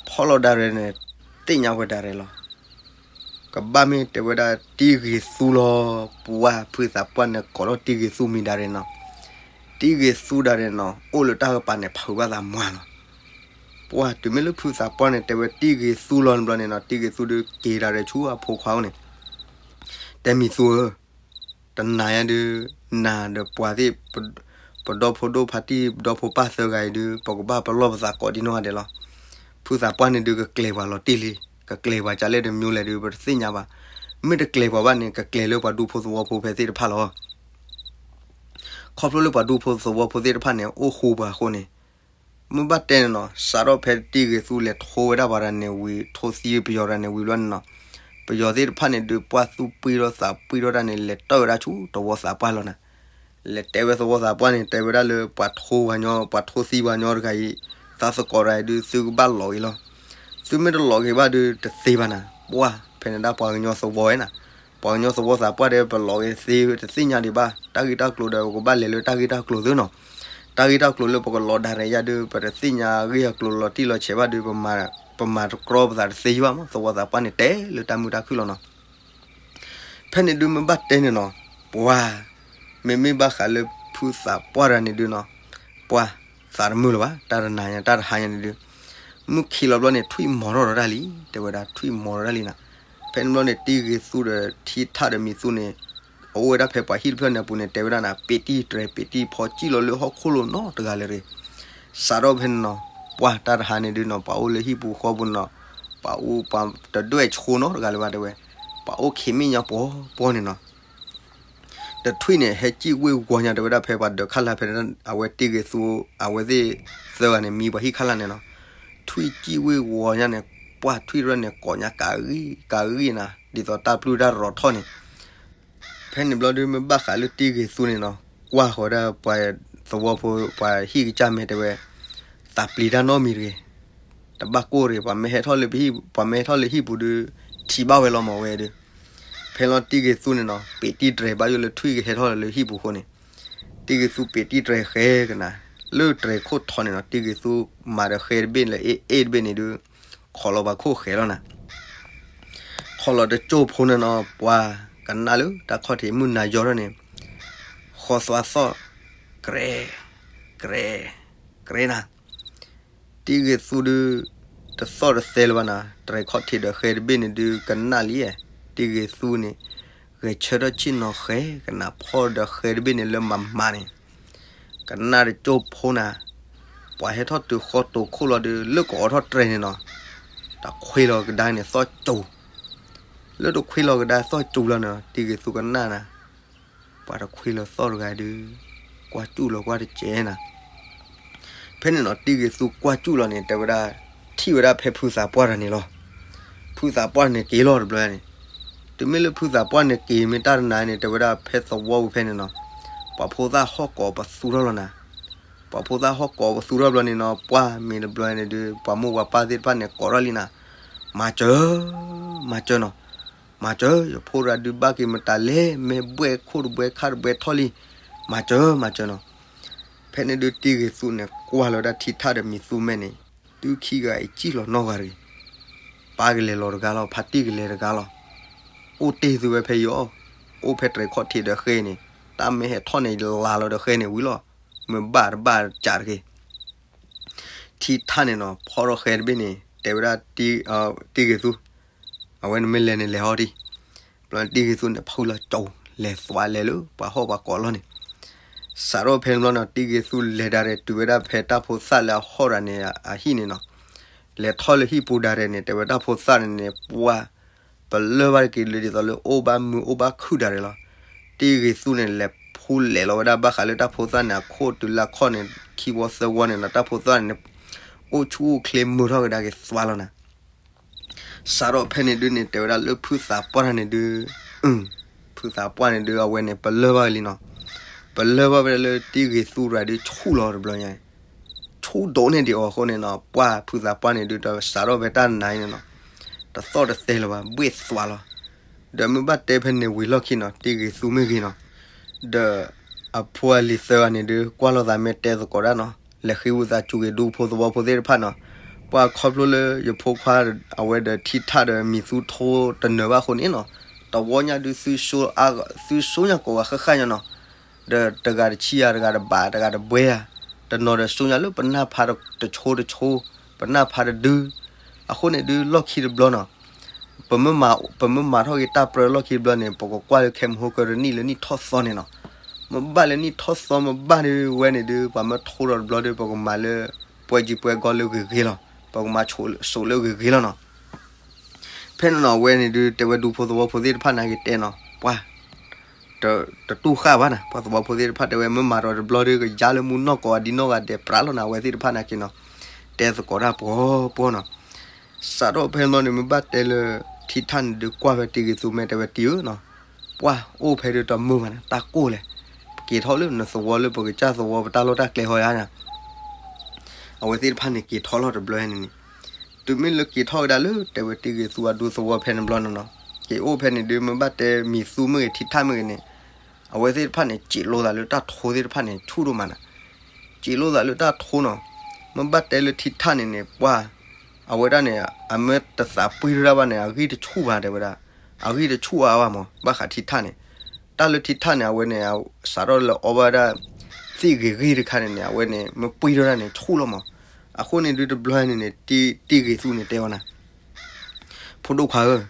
ဖီၣ်လီၤဒၣ်ရဲၣ်န့ၣ် သ့ၣ်ညါဝဲဒၣ်ရဲၣ်လီၤ. ကဘၣ်မ့ၢ်တဲဝဲဒၣ်တံဂ့ၤသူလီၤ, ပှၢ်ဖုသးပှၢ်န့ၣ် ကိးထီၣ်တံဂ့ၤသူမံၤဒၣ်ရဲၣ်နီၤ, တံဂ့ၤသူဒၣ်ရဲၣ်နီၤ အိၣ်လၢတၢ်ကပၤန့ၣ် ဖုးဘၣ်သးမွၤလီၤ. ပှၢ်တုၤမ့ၢ်လၢဖုသးပှၢ်န့ၣ် တဲဝဲတံဂ့ၤသူလီၤန့ၣ်ဘျီန့ၣ်နီၤ တံဂ့ၤသူဒုးက့ၤဒၣ်ရဲၣ်ဆူအဖိခွါအိၣ်န့ၣ် တဲမံၤသူဧၢ, တနၤညါဒုး နၤဒီးပှၤသ့ၣ် ပဒီဖိဒိၣ်ဖါတံၢ် ဒီဖိပၢ်သၢဂၤအံၤဒုး ပကဘၣ်ပလီၢ်ပသးကိးဒံနီၢ်ဂၤဒဲးလီၤ. ဖုသးပှၢ်န့ၣ်ဒုးကကျဲၤပှၤလီၤတံၢ်လံ, ကကျဲၤပှၤကလဲၣ်တမံၤလဲၣ်ဒုး ပတသ့ၣ်ညါဘၣ်. မ့ၢ်တကျဲၤပှၤဘၣ်န့ၣ် ကကျဲၤလၢပှၤဒူဖိသဝီဖိဖဲသ့ၣ်တဖၣ်လီၤ. ခီဖျိလၢပှၤဒူဖိသဝီဖိသ့ၣ်တဖၣ်န့ၣ် အိၣ်ဃူပှၤအဃိန့ၣ် မ့ၢ်ဘၣ်တဲန့ၣ်နီၤ စးထီၣ်ဖဲတံဂ့ၤသူလဲၤထိဝဲဒၣ်ပှၤတဂၤန့ၣ်ဝံၤ ထိသံပယီၤတဂၤန့ၣ်ဝံၤဘျီန့ၣ်နီၤ ပယီၤသ့ၣ်တဖၣ်န့ၣ်ဒုး ပှၢ်သူၣ်ပှံထီၣ်သးပှံထီၣ်တၢ်န့ၣ် လဲၤတၢၢ်ဝဲဒၣ်ဆူသဝီသးပှၢ်လီၤနၤ. လဲၤတဲဝဲသဝီသးပှၢ်န့ၣ် တဲဝဲဒၣ်လၢပှၤထိပှၤညီ ပှၤထိသံပှၤညီတဂၤအံၤ သးသကိးတဂၤအံၤဒုး သုကဘၣ်လီၤက့ၤလီၤ. သုမ့ၢ်တလီၤက့ၤဘၣ်ဒုး တသ့ဘၣ်နၤ. ပှၢ်ဖဲန့ၣ်ဒၣ်ပှၤကညီသဝီဝဲနၤ ပှၤကညီသဝီသးပှၢ်ဒီး ပလီၤက့ၤသ့တသ့ၣ်ညါဒံးဘၣ် တၢ်ဂ့ၢ်တၢ်ကျိၤဒီး ပကဘၣ်လဲၤလၢတၢ်ဂ့ၢ်တၢ်ကျိၤသုနီၤ. တၢ်ဂ့ၢ်တၢ်ကျိၤလၢပကလီၤဒၣ်ရဲၣ်ယါဒုး ပတသ့ၣ်ညါအဂ့ၢ်အကျိၤလီၤတံၢ်လီၤဆဲးဘၣ်ဒုး ပမၤတကြီပသးတသ့ယဘၣ်မး သဝီသးပှၢ်န့ၣ် တဲလၢတၢ်မုာ်တၢ်ခုၣ်လီၤနီၤ. ဖဲန့ၣ်ဒုးမ့ၢ်ဘၣ်တဲန့ၣ်နီၤ ပှၢ် မ့မ့ၢ်ဘၣ်ဃးလၢဖုသးပှၢ်တဂၤန့ၣ်ဒုးနီၤ ပှၢ်သးတမုာ်လၢၤဘၣ် တၢ်တနၤညါ တၢ်တဟါညါန့ၣ်ဒုး မုၢ်ခံးလီၤဘျီန့ၣ် ထွံၣ်မီၤထီၣ်ဒီးတၢ်လံ တဲဝဲဒၣ် ထွံၣ်မီၤထီၣ်တၢ်လံနၤ. ဖဲန့ၣ်ဘျီန့ၣ် တံဂ့ၤသူဒီးထံထၣ်ဒီးမံၤသူန့ၣ် အအိၣ်ဝဲဒၣ်ဖဲပှၤဟံၣ်တဖျၢၣ်န့ၣ်အပူၤန့ၣ် တဲဝဲဒၣ်နၤ ပ့းတံၢ်တြဲၤ ပ့းတံၢ်ဖီစံၣ်လီၤလၢဟီၣ်ခိၣ်လိၤနီတဂၤလၢၤရ့ၣ်. စးထီၣ်ဖဲန့ၣ်နီၤ ပှၢ်တၢ်တဟါန့ၣ်ဒုးနီၤ ပှၤအိၣ်လၢဟံၣ်ပူၤဃီပူၤနီၤ ပှၤအိၣ်ပှၤတဒွဲၣ်ဆိနီတဂၤလၢၤဘၣ်တဲဝဲ ပှၤအိၣ်ခံမံၣ်ညါပှီၤပှီၤန့ၣ်နီၤ တထွံၣ်န့ၣ် ဟဲစံၣ်ဝ့ၢ်ဝီၤညါတဲဝဲဒၣ်ဖဲပှၤဒၢးခါလၢ်ဖဲန့ၣ် အဝဲတံဂ့ၤသူ အဝဲသ့ၣ်သၢဂၤန့ၣ် မံပှၤဟံၣ်ခါလၢ်န့ၣ်နီၤ ထွံၣ်စံၣ်ဝ့ၢ်ဝီၤညါန့ၣ် ပှၢ်ထွံၣ်တရၢၣ်န့ၣ် ကိးညါကၤဂံၢ်ကၤဂံၢ်နၤ ဒ်သိးတၢ်ပျုၢ်တၢ်ရီၤထီၣ်န့ၣ် ဖဲန့ၣ်ဘျီဒုးမ့ၢ်ဘၣ်ဃးလၢတံဂ့ၤသူန့ၣ်နီၤ ကွၢ်ဃီၤဒၣ်ပှၤသဝီဖိ ပှၤဟံၣ်ကစၢ်မဲာ်တဲဝဲ သးပျံၤတၢ်နီတမံၤတဂ့ၤ တဘၣ်ကိၢ်တဂ့ၤ ပှၤမ့ၢ်ဟဲထီၣ်လၢပဟံၣ် ပှၤမ့ၢ်ဟဲထီၣ်လၢဟံၣ်ပူၤဒုး ထံၣ်ဘၣ်ဝဲလီၤမးဝဲဒုး ဖဲလီၤတံဂ့ၤသူန့ၣ်နီၤ ပ့းတံၢ်တြဲၤဘၣ်ယိၣ်လၢထွံၣ်ကဟဲထီၣ်လၢဟံၣ်ပူၤအဃိန့ၣ် တံဂ့ၤသူပ့းတံၢ်တြဲၤဃဲကနၤ လၢတြဲၤခိၣ်ထီန့ၣ်နီၤ တံဂ့ၤသူမၤဒီးဃဲတဘ့ၣ်လၢအ့ၣ်အ့ၣ်တဘ့ၣ်န့ၣ်ဒုး ခိးလီၤပှၤခိၣ်ဃဲလီၤနၤ ခိးလီၤတကၠိၢ်ဖိန့ၣ်နီၤ ပှၤကနၣ်လၢတၢ်ခီၣ်ထံးမုၢ်နၤယီၤထီၣ်န့ၣ် ဃီသွါသီၣ် ကြဲး ကရဲ, ကရဲနၤ, တံဂ့ၤသူဒုး တသီၣ်တသဲလၢၤဘၣ်နၤ, တြဲၤခီၣ်ထံးဒီးဃဲတဘ့ၣ်န့ၣ်ဒုးကနၣ်လံ, တံဂ့ၤသူန့ၣ် ဂဲၤဆၢထၢၣ်ဆ့ၣ်နီၤဃဲ ကနၣ်ဖီၣ်ဒီးဃဲတဘ့ၣ်န့ၣ်လၢမၤမၤန့ၣ် ကနၣ်တကၠိၢ်ဖိနၤ, ပှၤဟဲထီၣ်တုၤဃီတိၤခိၣ်လီၤဒုး လၢကအိးထီၣ်တြဲၤန့ၣ်နီၤ, တခွ့လီၤကဒါန့ၣ်သီၣ်စူၤ, လၢတခွ့လီၤကဒါသီၣ်စူၤလီၤန့ၣ် တံဂ့ၤသူကနၣ်နၤ, ပှၤတခွ့လီၤသီၣ်တဂၤဒုး ကွၢ်စူၣ်လီၤကွၢ်တကဲနၤ ဖဲန့ၣ်နီၤ တံဂ့ၤသူကွၢ်စူၣ်လီၤန့ၣ် တဲဝဲဒၣ် ထံၣ်ဝဲဒၣ်ဖဲဖုသးပှၢ်တဂၤန့ၣ်လီၤ. ဖုသးပှၢ်န့ၣ်က့ၤလီၤတဘျီန့ၣ်, တုၤမ့ၢ်လၢဖုသးပှၢ်န့ၣ်က့ၤမ့ၢ်တၢ်တနၤန့ၣ် တဲဝဲဒၣ်ဖဲသဝီပူၤဖဲန့ၣ်နီၤ, ပှၤဖိသၣ်ဟီၣ်ကိးပသူထီၣ်လီၤနၤ, ပှၤဖိသၣ်ဟီၣ်ကိးပသူထီၣ်ဘျီန့ၣ်နီၤ ပှၢ်မ့ၢ်တဘျီန့ၣ်ဒုး ပှၤမိၢ်ပှၤပၢ်သ့ၣ်တဖၣ်န့ၣ်ကိးထီၣ်လံနၤ, မၤစၢၤ, မၤစၢၤနီၤ, မၤစၢၤ ယဖိတဂၤဒုးဘၣ်က့ၤမတၤလဲၣ် မဲာ်ဘှဲၣ်ခိၣ်တဘှဲခါတဘှဲထီၣ်လံ, မၤစၢၤ မၤစၢၤနီၤ. ဖဲန့ၣ်ဒုးတံဂ့ၤသူန့ၣ် ကွၢ်လီၤဝဲဒၣ်ထံထၣ်ဒီးမံၤသူမဲာ်န့ၣ်, တုၤခံဂၤအံၤစံၣ်လီၤနီၢ်ဂၤတဂ့ၤ, ပၢ်ကလဲၤလီၤတဂၤလီၤ ဖါတံၢ်ကလဲၤတဂၤလီၤ, အိၣ်တ့ၢ်သုဝဲဖဲယီၤ, အိၣ်ဖဲတြဲၤခီၣ်ထံးဒီးဃဲန့ၣ်, တၢ်မ့ၢ်ဟဲထီၣ်န့ၣ် ယလၤလီၤဒီးဃဲန့ၣ်ဝံၤလီၤ, မ့ၢ်ဘၣ်တဘၣ်ကးတဂ့ၤ ထံထၣ်န့ၣ်နီၤ ဖီထီၣ်ဃဲတဘ့ၣ်န့ၣ် တဲဝဲဒၣ် တံဂ့ၤသူ, အဝဲန့ၣ်မ့ၢ်လဲၤန့ၣ်လဲၤဟီဒံး, ဘျီတံဂ့ၤသူန့ၣ် ဖုလီၤကၠီ လဲၤသွးလဲၤလၢပှၤဟီၣ်ပှၤကိးလီၢ်န့ၣ်, စးထီၣ်ဖဲန့ၣ်ဘျီနီၤ တံဂ့ၤသူလဲၤဒၣ်ရဲၣ် တုၤဝဲဒၣ်ဖဲတၢ်ဖိသၣ်လၢအဟီၣ်ဒၣ်န့ၣ် အဟံၣ်န့ၣ်နီၤ, လဲၤထီၣ်လၢဟံၣ်ပူၤဒၣ်ရဲၣ်န့ၣ် တဲဝဲတၢ်ဖိသၣ်န့ၣ်န့ၣ် ပှၢ် ပလၢၢ်ဘၣ်တက့ၤလၢ ဒ်သိးလၢအိၣ်ဘၣ်မုာ်အိၣ်ဘၣ်ခုၣ်ဒၣ်ရဲၣ်လီၤ. တံဂ့ၤသူန့ၣ် လဲၤဖူလဲၤလီၤဝဲဒၣ်ဘၣ်ဃးလၢတၢ်ဖိသၣ်န့ၣ် အခိၣ်တုၤလၢခီၣ်န့ၣ် ခံဝီသၢဝီန့ၣ်နီၤ တၢ်ဖိသၣ်န့ၣ် အိၣ်ဆူၣ်အိၣ်ချ့မုာ်ထီၣ်ကဒါက့ၤသွါလီၤနၤ. စးထီၣ်ဖဲန့ၣ်ဒုးန့ၣ် တဲဝဲဒၣ်လၢဖုသးပှၢ်န့ၣ်ဒုး, ဖုသးပှၢ်န့ၣ်ဒုး အဝဲန့ၣ် ပလၢၢ်ဘၣ်ဝဲလံနီၤ, ပလၢၢ်ဘၣ်ဝဲဒၣ်လၢတံဂ့ၤသူရၤဒုးဆူၣ်လီၤတဘျီညါ, ဆူၣ်ဒိၣ်န့ၢ်ဒံးအီၤအဃိန့ၣ်နီၤ ပှၢ်ဖုသးပှၢ်န့ၣ်ဒုး ဒီးစးထီၣ်ဖဲတၢ်နၤအံၤန့ၣ်နီၤ, တသီၣ်တသဲလၢၤဘၣ် ဘှ့ၣ်သွါလီၤ. ဒီးမ့ၢ်ဘၣ်တဲဖဲန့ၣ်ဝံၤလီၢ်ခံနီၤ တံဂ့ၤသူမ့ၢ်ဂ့ၤနီၤ, ဒီးအဖိအလံၤသၢဂၤန့ၣ်ဒုး ကွၢ်လိာ်သးမ့ၢ်တဲသကိးဒၣ်နီၤ, လဲၤဃ့ဝံသးစူၤက့ၤဒူဖိသဝီဖိသ့ၣ်တဖၣ်နီၤ, ပှၢ်ခီဖျိလၢယဖိခွါ အဝဲဒီးထံထၣ်ဒီးမံၤသူထိတနၢၤဘၣ်အဃိန့ၣ်နီၤ, တဝီညါဒုး သုဆိညါကိးဂၤဃၣ်ဃၣ်ညါနီၤ, ဒီးတဂၤတဆံယၤ တဂၤတဘး တဂၤတဘှဲယၤ, တနီၤဒီးဆိညါလၢပနၢ်ဖးတဆိတဆိ, ပနၢ်ဖးတဒု, အဃိန့ၣ်ဒုးလီၢ်ခံတဘျီနီၤ ပမ့ၢ်မၤထီၣ်က့ၤတၢ်ပြၢလီၢ်ခံတဘျီန့ၣ် ပကကွၢ်လၢခဲမုၢ်ဟိကၢတနံၣ်လၢနံၣ်ထီၣ်သီန့ၣ်နီၤ, မ့ၢ်ဘၣ်လၢနံၣ်ထီၣ်သီမ့ၢ်ဘၣ်ဒုးဝဲန့ၣ်ဒုး ပှၤမ့ၢ်ထိဒီးတဘျီဒုး ပကမၤလၢ ပွဲကြီးပွဲကောင်းလၢဂ့ၤဂ့ၤလီၤ, ပကမၤဆိးလၢဂ့ၤဂ့ၤလီၤနီၤ. ဖဲန့ၣ်နီၤ အဝဲန့ၣ်ဒုး တဲဝဲဒူဖိသဝီဖိသ့ၣ်တဖၣ်န့ၣ်က့ၤတဲနီၤ, ပှၢ် တတူၢ်ဃာ်ဘၣ်နၤ, ပှၤသဝီဖိသ့ၣ်တဖၣ်တဲဝဲ မ့ၢ်မၤဒီးတဘျီဒုး ကယါလၢမူနီၢ်ကိးဂၤဒံနီၢ်ဂၤဒဲးပြးလီၤနၤ အဝဲသ့ၣ်တဖၣ်န့ၣ်က့ၤနီၤ, တဲသကိးတၢ်ပှီၤပှီၤနီၤ. စးထီၣ်ဖဲန့ၣ်ဘျီန့ၣ် မ့ၢ်ဘၣ်တဲလၢ ထံထၣ်န့ၣ်ဒုးကွၢ်ဝဲတံဂ့ၤသူ မ့ၢ်တဲဝဲတံဧၢနီၤ, ပှၢ်အိၣ်ဖဲဒုးတမုာ်ဘၣ်နၤ တၢ်ကိၢ်လဲၣ်, က့ၤထီၣ်လၢနသဝီလၢပကစၢ်သဝီပတၢ်လီၢ်တၢ်ကျဲဟီယါနၤ အဝဲသ့ၣ်တဖၣ်န့ၣ်က့ၤထီၣ်လီၤတဘျီန့ၣ်န့ၣ်, တုၤမ့ၢ်လၢက့ၤထီၣ်ကဒါလၢ တဲဝဲတံဂ့ၤသူအဒူသဝီဖဲန့ၣ်ဘျီန့ၣ်နီၤ, က့ၤအိၣ်ဖဲန့ၣ်ဒုး မ့ၢ်ဘၣ်တဲမံၤသူမ့ၢ်ဂ့ၤ ထံထၣ်မ့ၢ်ဂ့ၤန့ၣ်, အဝဲသ့ၣ်တဖၣ်န့ၣ် စံးလိသးလၢတၢ်ထိသ့ၣ်တဖၣ်န့ၣ် ဆူၣ်ဒိၣ်မးနၤ, စံးလိသးလၢတၢ်ထိနီၤ, မ့ၢ်ဘၣ်တဲလၢထံထၣ်န့ၣ်န့ၣ် ပှၢ် အဝဲဒၣ်န့ၣ် အမ့ၢ်တသးပှံၢ်ထီၣ်တၢ်ဘၣ်န့ၣ် အဂံၢ်တဆူၣ်ဘၣ်တဲဝဲဒၣ်, အဂံၢ်တဆူၣ်အါဘၣ်မး ဘၣ်ဃးထံထၣ်န့ၣ်, တၢ်လၢထံထၣ်န့ၣ် အဝဲန့ၣ် စးထီၣ်လၢအီၣ်ဘၣ်ဝဲဒၣ် သ့ၣ်ဂ့ၤဂ့ၢ်တခါန့ၣ်န့ၣ် အဝဲန့ၣ် မ့ၢ်ပှံၢ်ထီၣ်တၢ်န့ၣ် ဆူၣ်လီၤမး, အဃိန့ၣ်ဒုးတဘျီန့ၣ်န့ၣ် တံဂ့ၤသူန့ၣ်တဲဝဲနၤ ဖိဒိၣ်ခွါဧၢ,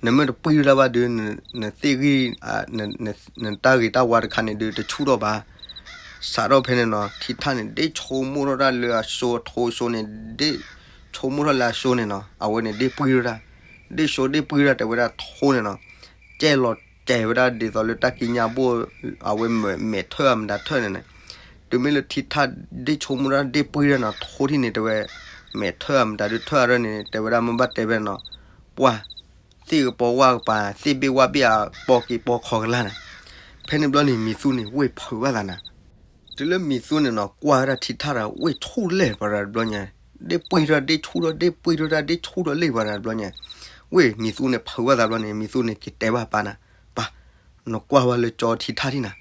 နမ့ၢ်တပှံၢ်ထီၣ်တၢ်ဘၣ်ဒုး နသ့ၣ်ဂံၢ် နတၢ်ဂ့ၤတၢ်ဝါတခါန့ၣ်ဒုး တဆူၣ်ထီၣ်ဘၣ်. စးထီၣ်ဖဲန့ၣ်နီၤ ထံထၣ်န့ၣ် ဒ့ၣ်ဆိကမိၣ်ထီၣ်တၢ်လၢအစိအထိအစိန့ၣ်, ဒ့ၣ်ဆိကမိၣ်ထီၣ်လၢအစိန့ၣ်နီၤ အဝဲန့ၣ်ဒ့ၣ်ပှံၢ်ထီၣ်တၢ်, ဒ့ၣ်စိဒ့ၣ်ပှံၢ်ထီၣ်တၢ် တဲဝဲဒၣ်ထိန့ၣ်နီၤ, ကဲလီၤတဲာ်ဝဲဒၣ်ဒ်သိးလၢတၢ်ကံးညာ်ဘိၣ်, အဝဲမဲာ်ထၢၣ်အမတၤထၢၣ်န့ၣ်န့ၣ်, တုၤမ့ၢ်လၢထံထၣ် ဒ့ၣ်ဆိကမိၣ်ထီၣ်ဒ့ၣ်ပှံၢ်ထီၣ်နီၤ ထိထံၣ်န့ၣ်တဲဝဲ, မဲာ်ထၢၣ်အမတၤဒုးထၢၣ်အရၢန့ၣ် တဲဝဲဒၣ်မ့ၢ်ဘၣ်တဲဖဲန့ၣ်နီၤ, ပှၢ် သ့ၣ်ကပီၤဝၣ်ကပၤ သ့ၣ်ဘ့ၣ်ဝၣ်ဘ့ၣ်အပီၢ်က့ၤပီၢ်ခီကလၢ်န့ၣ်, ဖဲန့ၣ်ဘျီန့ၣ် မံၤသူန့ၣ် ဝ့ၢ်ဖုးဘၣ်သးနၤ, တုၤလၢမံၤသူန့ၣ်နီၤ ကွၢ်ဝဲဒၣ်ထံထၣ်ဒီး ဝ့ၢ်ဆူၣ်လဲၣ်ပှၤတဘျီညါ, ဒ့ၣ်ပှံၢ်ထီၣ်ဒ့ၣ်ဆူၣ်ထီၣ် ဒ့ၣ်ပှံၢ်ထီၣ်ဒ့ၣ်ဆူၣ်ထီၣ်လဲၣ်ပှၤတဘျီညါ, ဝ့ၢ်မံၤသူန့ၣ်ဖုးဘၣ်သးဘျီန့ၣ် မံၤသူန့ၣ်က့ၤတဲဘၣ်ပၢ်နၤ, ပၢ် နကွၢ်ဝဲလၢကၠီထံထၣ်ထံၣ်နၤ,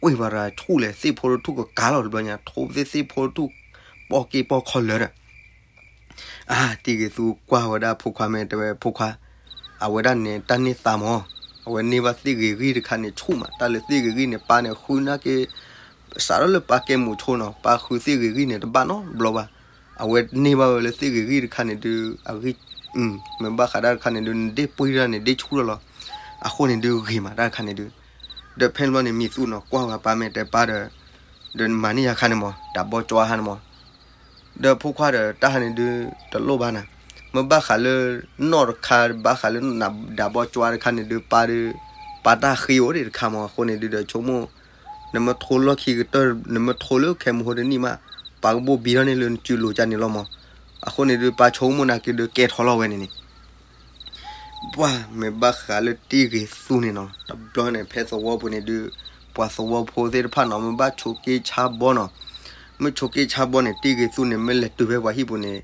ဝ့ၢ်ပှၤတဆူၣ်လဲၣ် သ့ၣ်ဖိတထူၣ်ကကၤလီၤတဘျီညါ ထိသ့ၣ်သ့ၣ်ဖိတထူၣ် ပီၢ်က့ၤပီၢ်ခီလၢာ်ဒီး အါ တံဂ့ၤသူကွၢ်ဝဲဒၣ်ဖိခွါမ့ၢ်တဲဝဲဖိခွါ, အဝဲဒၣ်န့ၣ် တၢ်န့ၢ်သါမး, အဝဲန့ၢ်ဘၣ်သ့ၣ်ဂ့ၤဂံၢ်တခါန့ၣ်ဆူၣ်မး တၢ်လၢသ့ၣ်ဂ့ၤဂံၢ်န့ၣ် ပၢ်န့ၣ်ဃုနၢ်က့ၤ, စးထီၣ်လၢပၢ်ကဲမူးဆိနီၤ ပၢ်ဃုသ့ၣ်ဂ့ၤဂံၢ်န့ၣ် တဘၣ်နီတဘျီဘၣ်. အဝဲန့ၢ်ဘၣ်ဝဲလၢသ့ၣ်ဂ့ၤဂံၢ်တခါန့ၣ်ဒုး အဂံၢ် မ့ၢ်ဘၣ်ဃးဒၣ်တခါန့ၣ်ဒုး နဒ့ၣ်ပှ့ၤဒၣ်န့ၣ် ဒ့ၣ်ဆူၣ်ထီၣ်လီၤ. အဃိန့ၣ်ဒုးဂ့ၤမးတၢ်တခါန့ၣ်ဒုး, ဒီးဖဲန့ၣ်ဘျီန့ၣ် မံၤသူနီၤ ကွၢ်ဝဲပၢ်မ့ၢ်တဲပၢ်ဒီး ဒီးမၤန့ၢ်ယၤခါန့ၣ်မး ဒၣ်ဘီကၠွါခါန့ၣ်မး ဒီးဖိခွါဒီးတၢ်ဟါန့ၣ်ဒုး တလိၣ်ဘၣ်နၤ, မ့ၢ်ဘၣ်ဃးလၢ နီၢ်တခါ ဘၣ်ဃးလၢနဒၣ်ဘီကၠွါတခါန့ၣ်ဒုး ပၢ်ဒုး ပၢ်တၢ်ဃ့အိၣ်ဒံးတခါမး အဃိန့ၣ်ဒုးဒီးဆိကမိၣ် နမ့ၢ်ထိလီၢ်ခံကတၢၢ် နမ့ၢ်ထိလၢခဲမုၢ်ဟိတနံၣ်မး ပၢ်ကဘိၣ်ဘံထီၣ်န့ၢ်လၢနစုလိၤကၢ်န့ၣ်လီၤမး. အဃိန့ၣ်ဒုး ပၢ်ဆိကမိၣ်နာ်က့ဒုးကဲထီၣ်လီၤဝဲန့ၣ်န့ၣ် ပှၢ်မ့ၢ်ဘၣ်ဃးလၢတံၢ်ဂ့ၤသူန့ၣ်နီၤ တဘျီန့ၣ် ဖဲသဝီပူၤန့ၣ်ဒုး ပှၤသဝီဖိသ့ၣ်တဖၣ်နီၤ မ့ၢ်ဘၣ်ဆိးက့ဆါဘီနီၤ, မ့ၢ်ဆိးက့ဆါဘီန့ၣ် တံၢ်ဂ့ၤသူန့ၣ် မ့ၢ်လဲၤတုၤဖဲပှၤဟံၣ်ပူၤန့ၣ်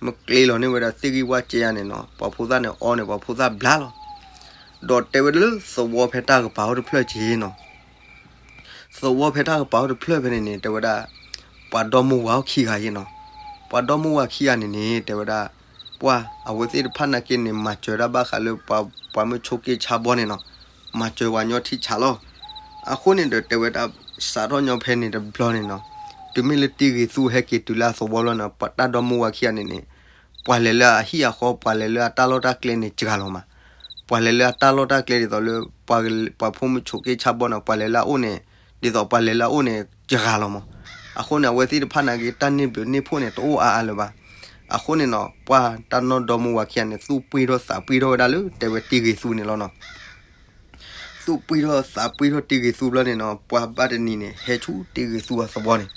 မ့ၢ်ကျ့လီၤန့ၢ်ဝဲဒၣ်သ့ၣ်ဂံၢ်ဝၣ်ကဲယါန့ၣ်နီၤ ပှၤဖိသၣ်န့ၣ်အီန့ၣ် ပှၤဖိသၣ်ဘျါလီၤ. ဒီးတဲဝဲဒၣ်လၢသဝီဖဲတၢ်ကပၤအိၣ်တဖျၢၣ်က့ၤနီၤ သဝီဖဲတၢ်ကပၤအိၣ်တဖျၢၣ်ဖဲန့ၣ်န့ၣ် တဲဝဲဒၣ် ပှၤဒီမါဝၤအိၣ်ခံဂၤယ့ၣ်နီၤ, ပှၤဒီမါဝၤခံဂၤန့ၣ်န့ၣ် တဲဝဲဒၣ် ပှၢ်အဝဲသ့ၣ်တဖၣ်နာ်က့န့ၣ် မၤစၢၤဒၣ်ဘၣ်ဃးလၢ ပှၤမ့ၢ်ဆိးက့ဆါဘီန့ၣ်နီၤ, မၤစၢၤပှၤညီထံဆးလီၤ. အဃိန့ၣ်ဒီးတဲဝဲဒၣ် စးထီၣ်ညီဖဲန့ၣ်တဘျီန့ၣ်နီၤ, တုၤမ့ၢ်လၢတံၢ်ဂ့ၤသူဟဲက့ၤတုၤလၢအသဝီလီၤန့ၣ် ပှၤတၢ်ဒီမါဝၤခံဂၤန့ၣ်န့ၣ် ပှၤလဲၤလၢအဟံၣ်အဃီ ပှၤလဲၤလၢအတၢ်လီၢ်တၢ်ကျဲန့ၣ် စှၤလီၤမး, ပှၤလဲၤလၢအတၢ်လီၢ်တၢ်ကျဲဒ်သိးလၢ ပှၤဖိမုၣ်ဆိးက့ဆါဘီန့ၣ် ပှၤလဲၤလၢအအိၣ်န့ၣ် ဒ်သိးပှၤလဲၤလၢအအိၣ်န့ၣ် စှၤလီၤမး. အဃိန့ၣ် အဝဲသ့ၣ်တဖၣ်နာ်က့ တၢ်န့ၢ်ဘျုးန့ၢ်ဖှိၣ်န့ၣ် တအိၣ်အါအါလၢၤဘၣ်. အဃိန့ၣ်နီၤ ပှၢ်တၢ်နီၢ်ဒီမါဝၤခံဂၤန့ၣ် သူၣ်ပှံၢ်ထီၣ်သးပှံၢ်ထီၣ်ဝဲဒၣ်လၢ တဲဝဲတံၢ်ဂ့ၤသူန့ၣ်လီၤနီၤ. သူၣ်ပှံၢ်ထီၣ်သးပှံၢ်ထီၣ်တံၢ်ဂ့ၤသူဘျီန့ၣ်နီၤ ပှၢ်ဘၣ်တနံၤန့ၣ် ဟဲဆူတံၢ်ဂ့ၤသူအသဝီန့ၣ်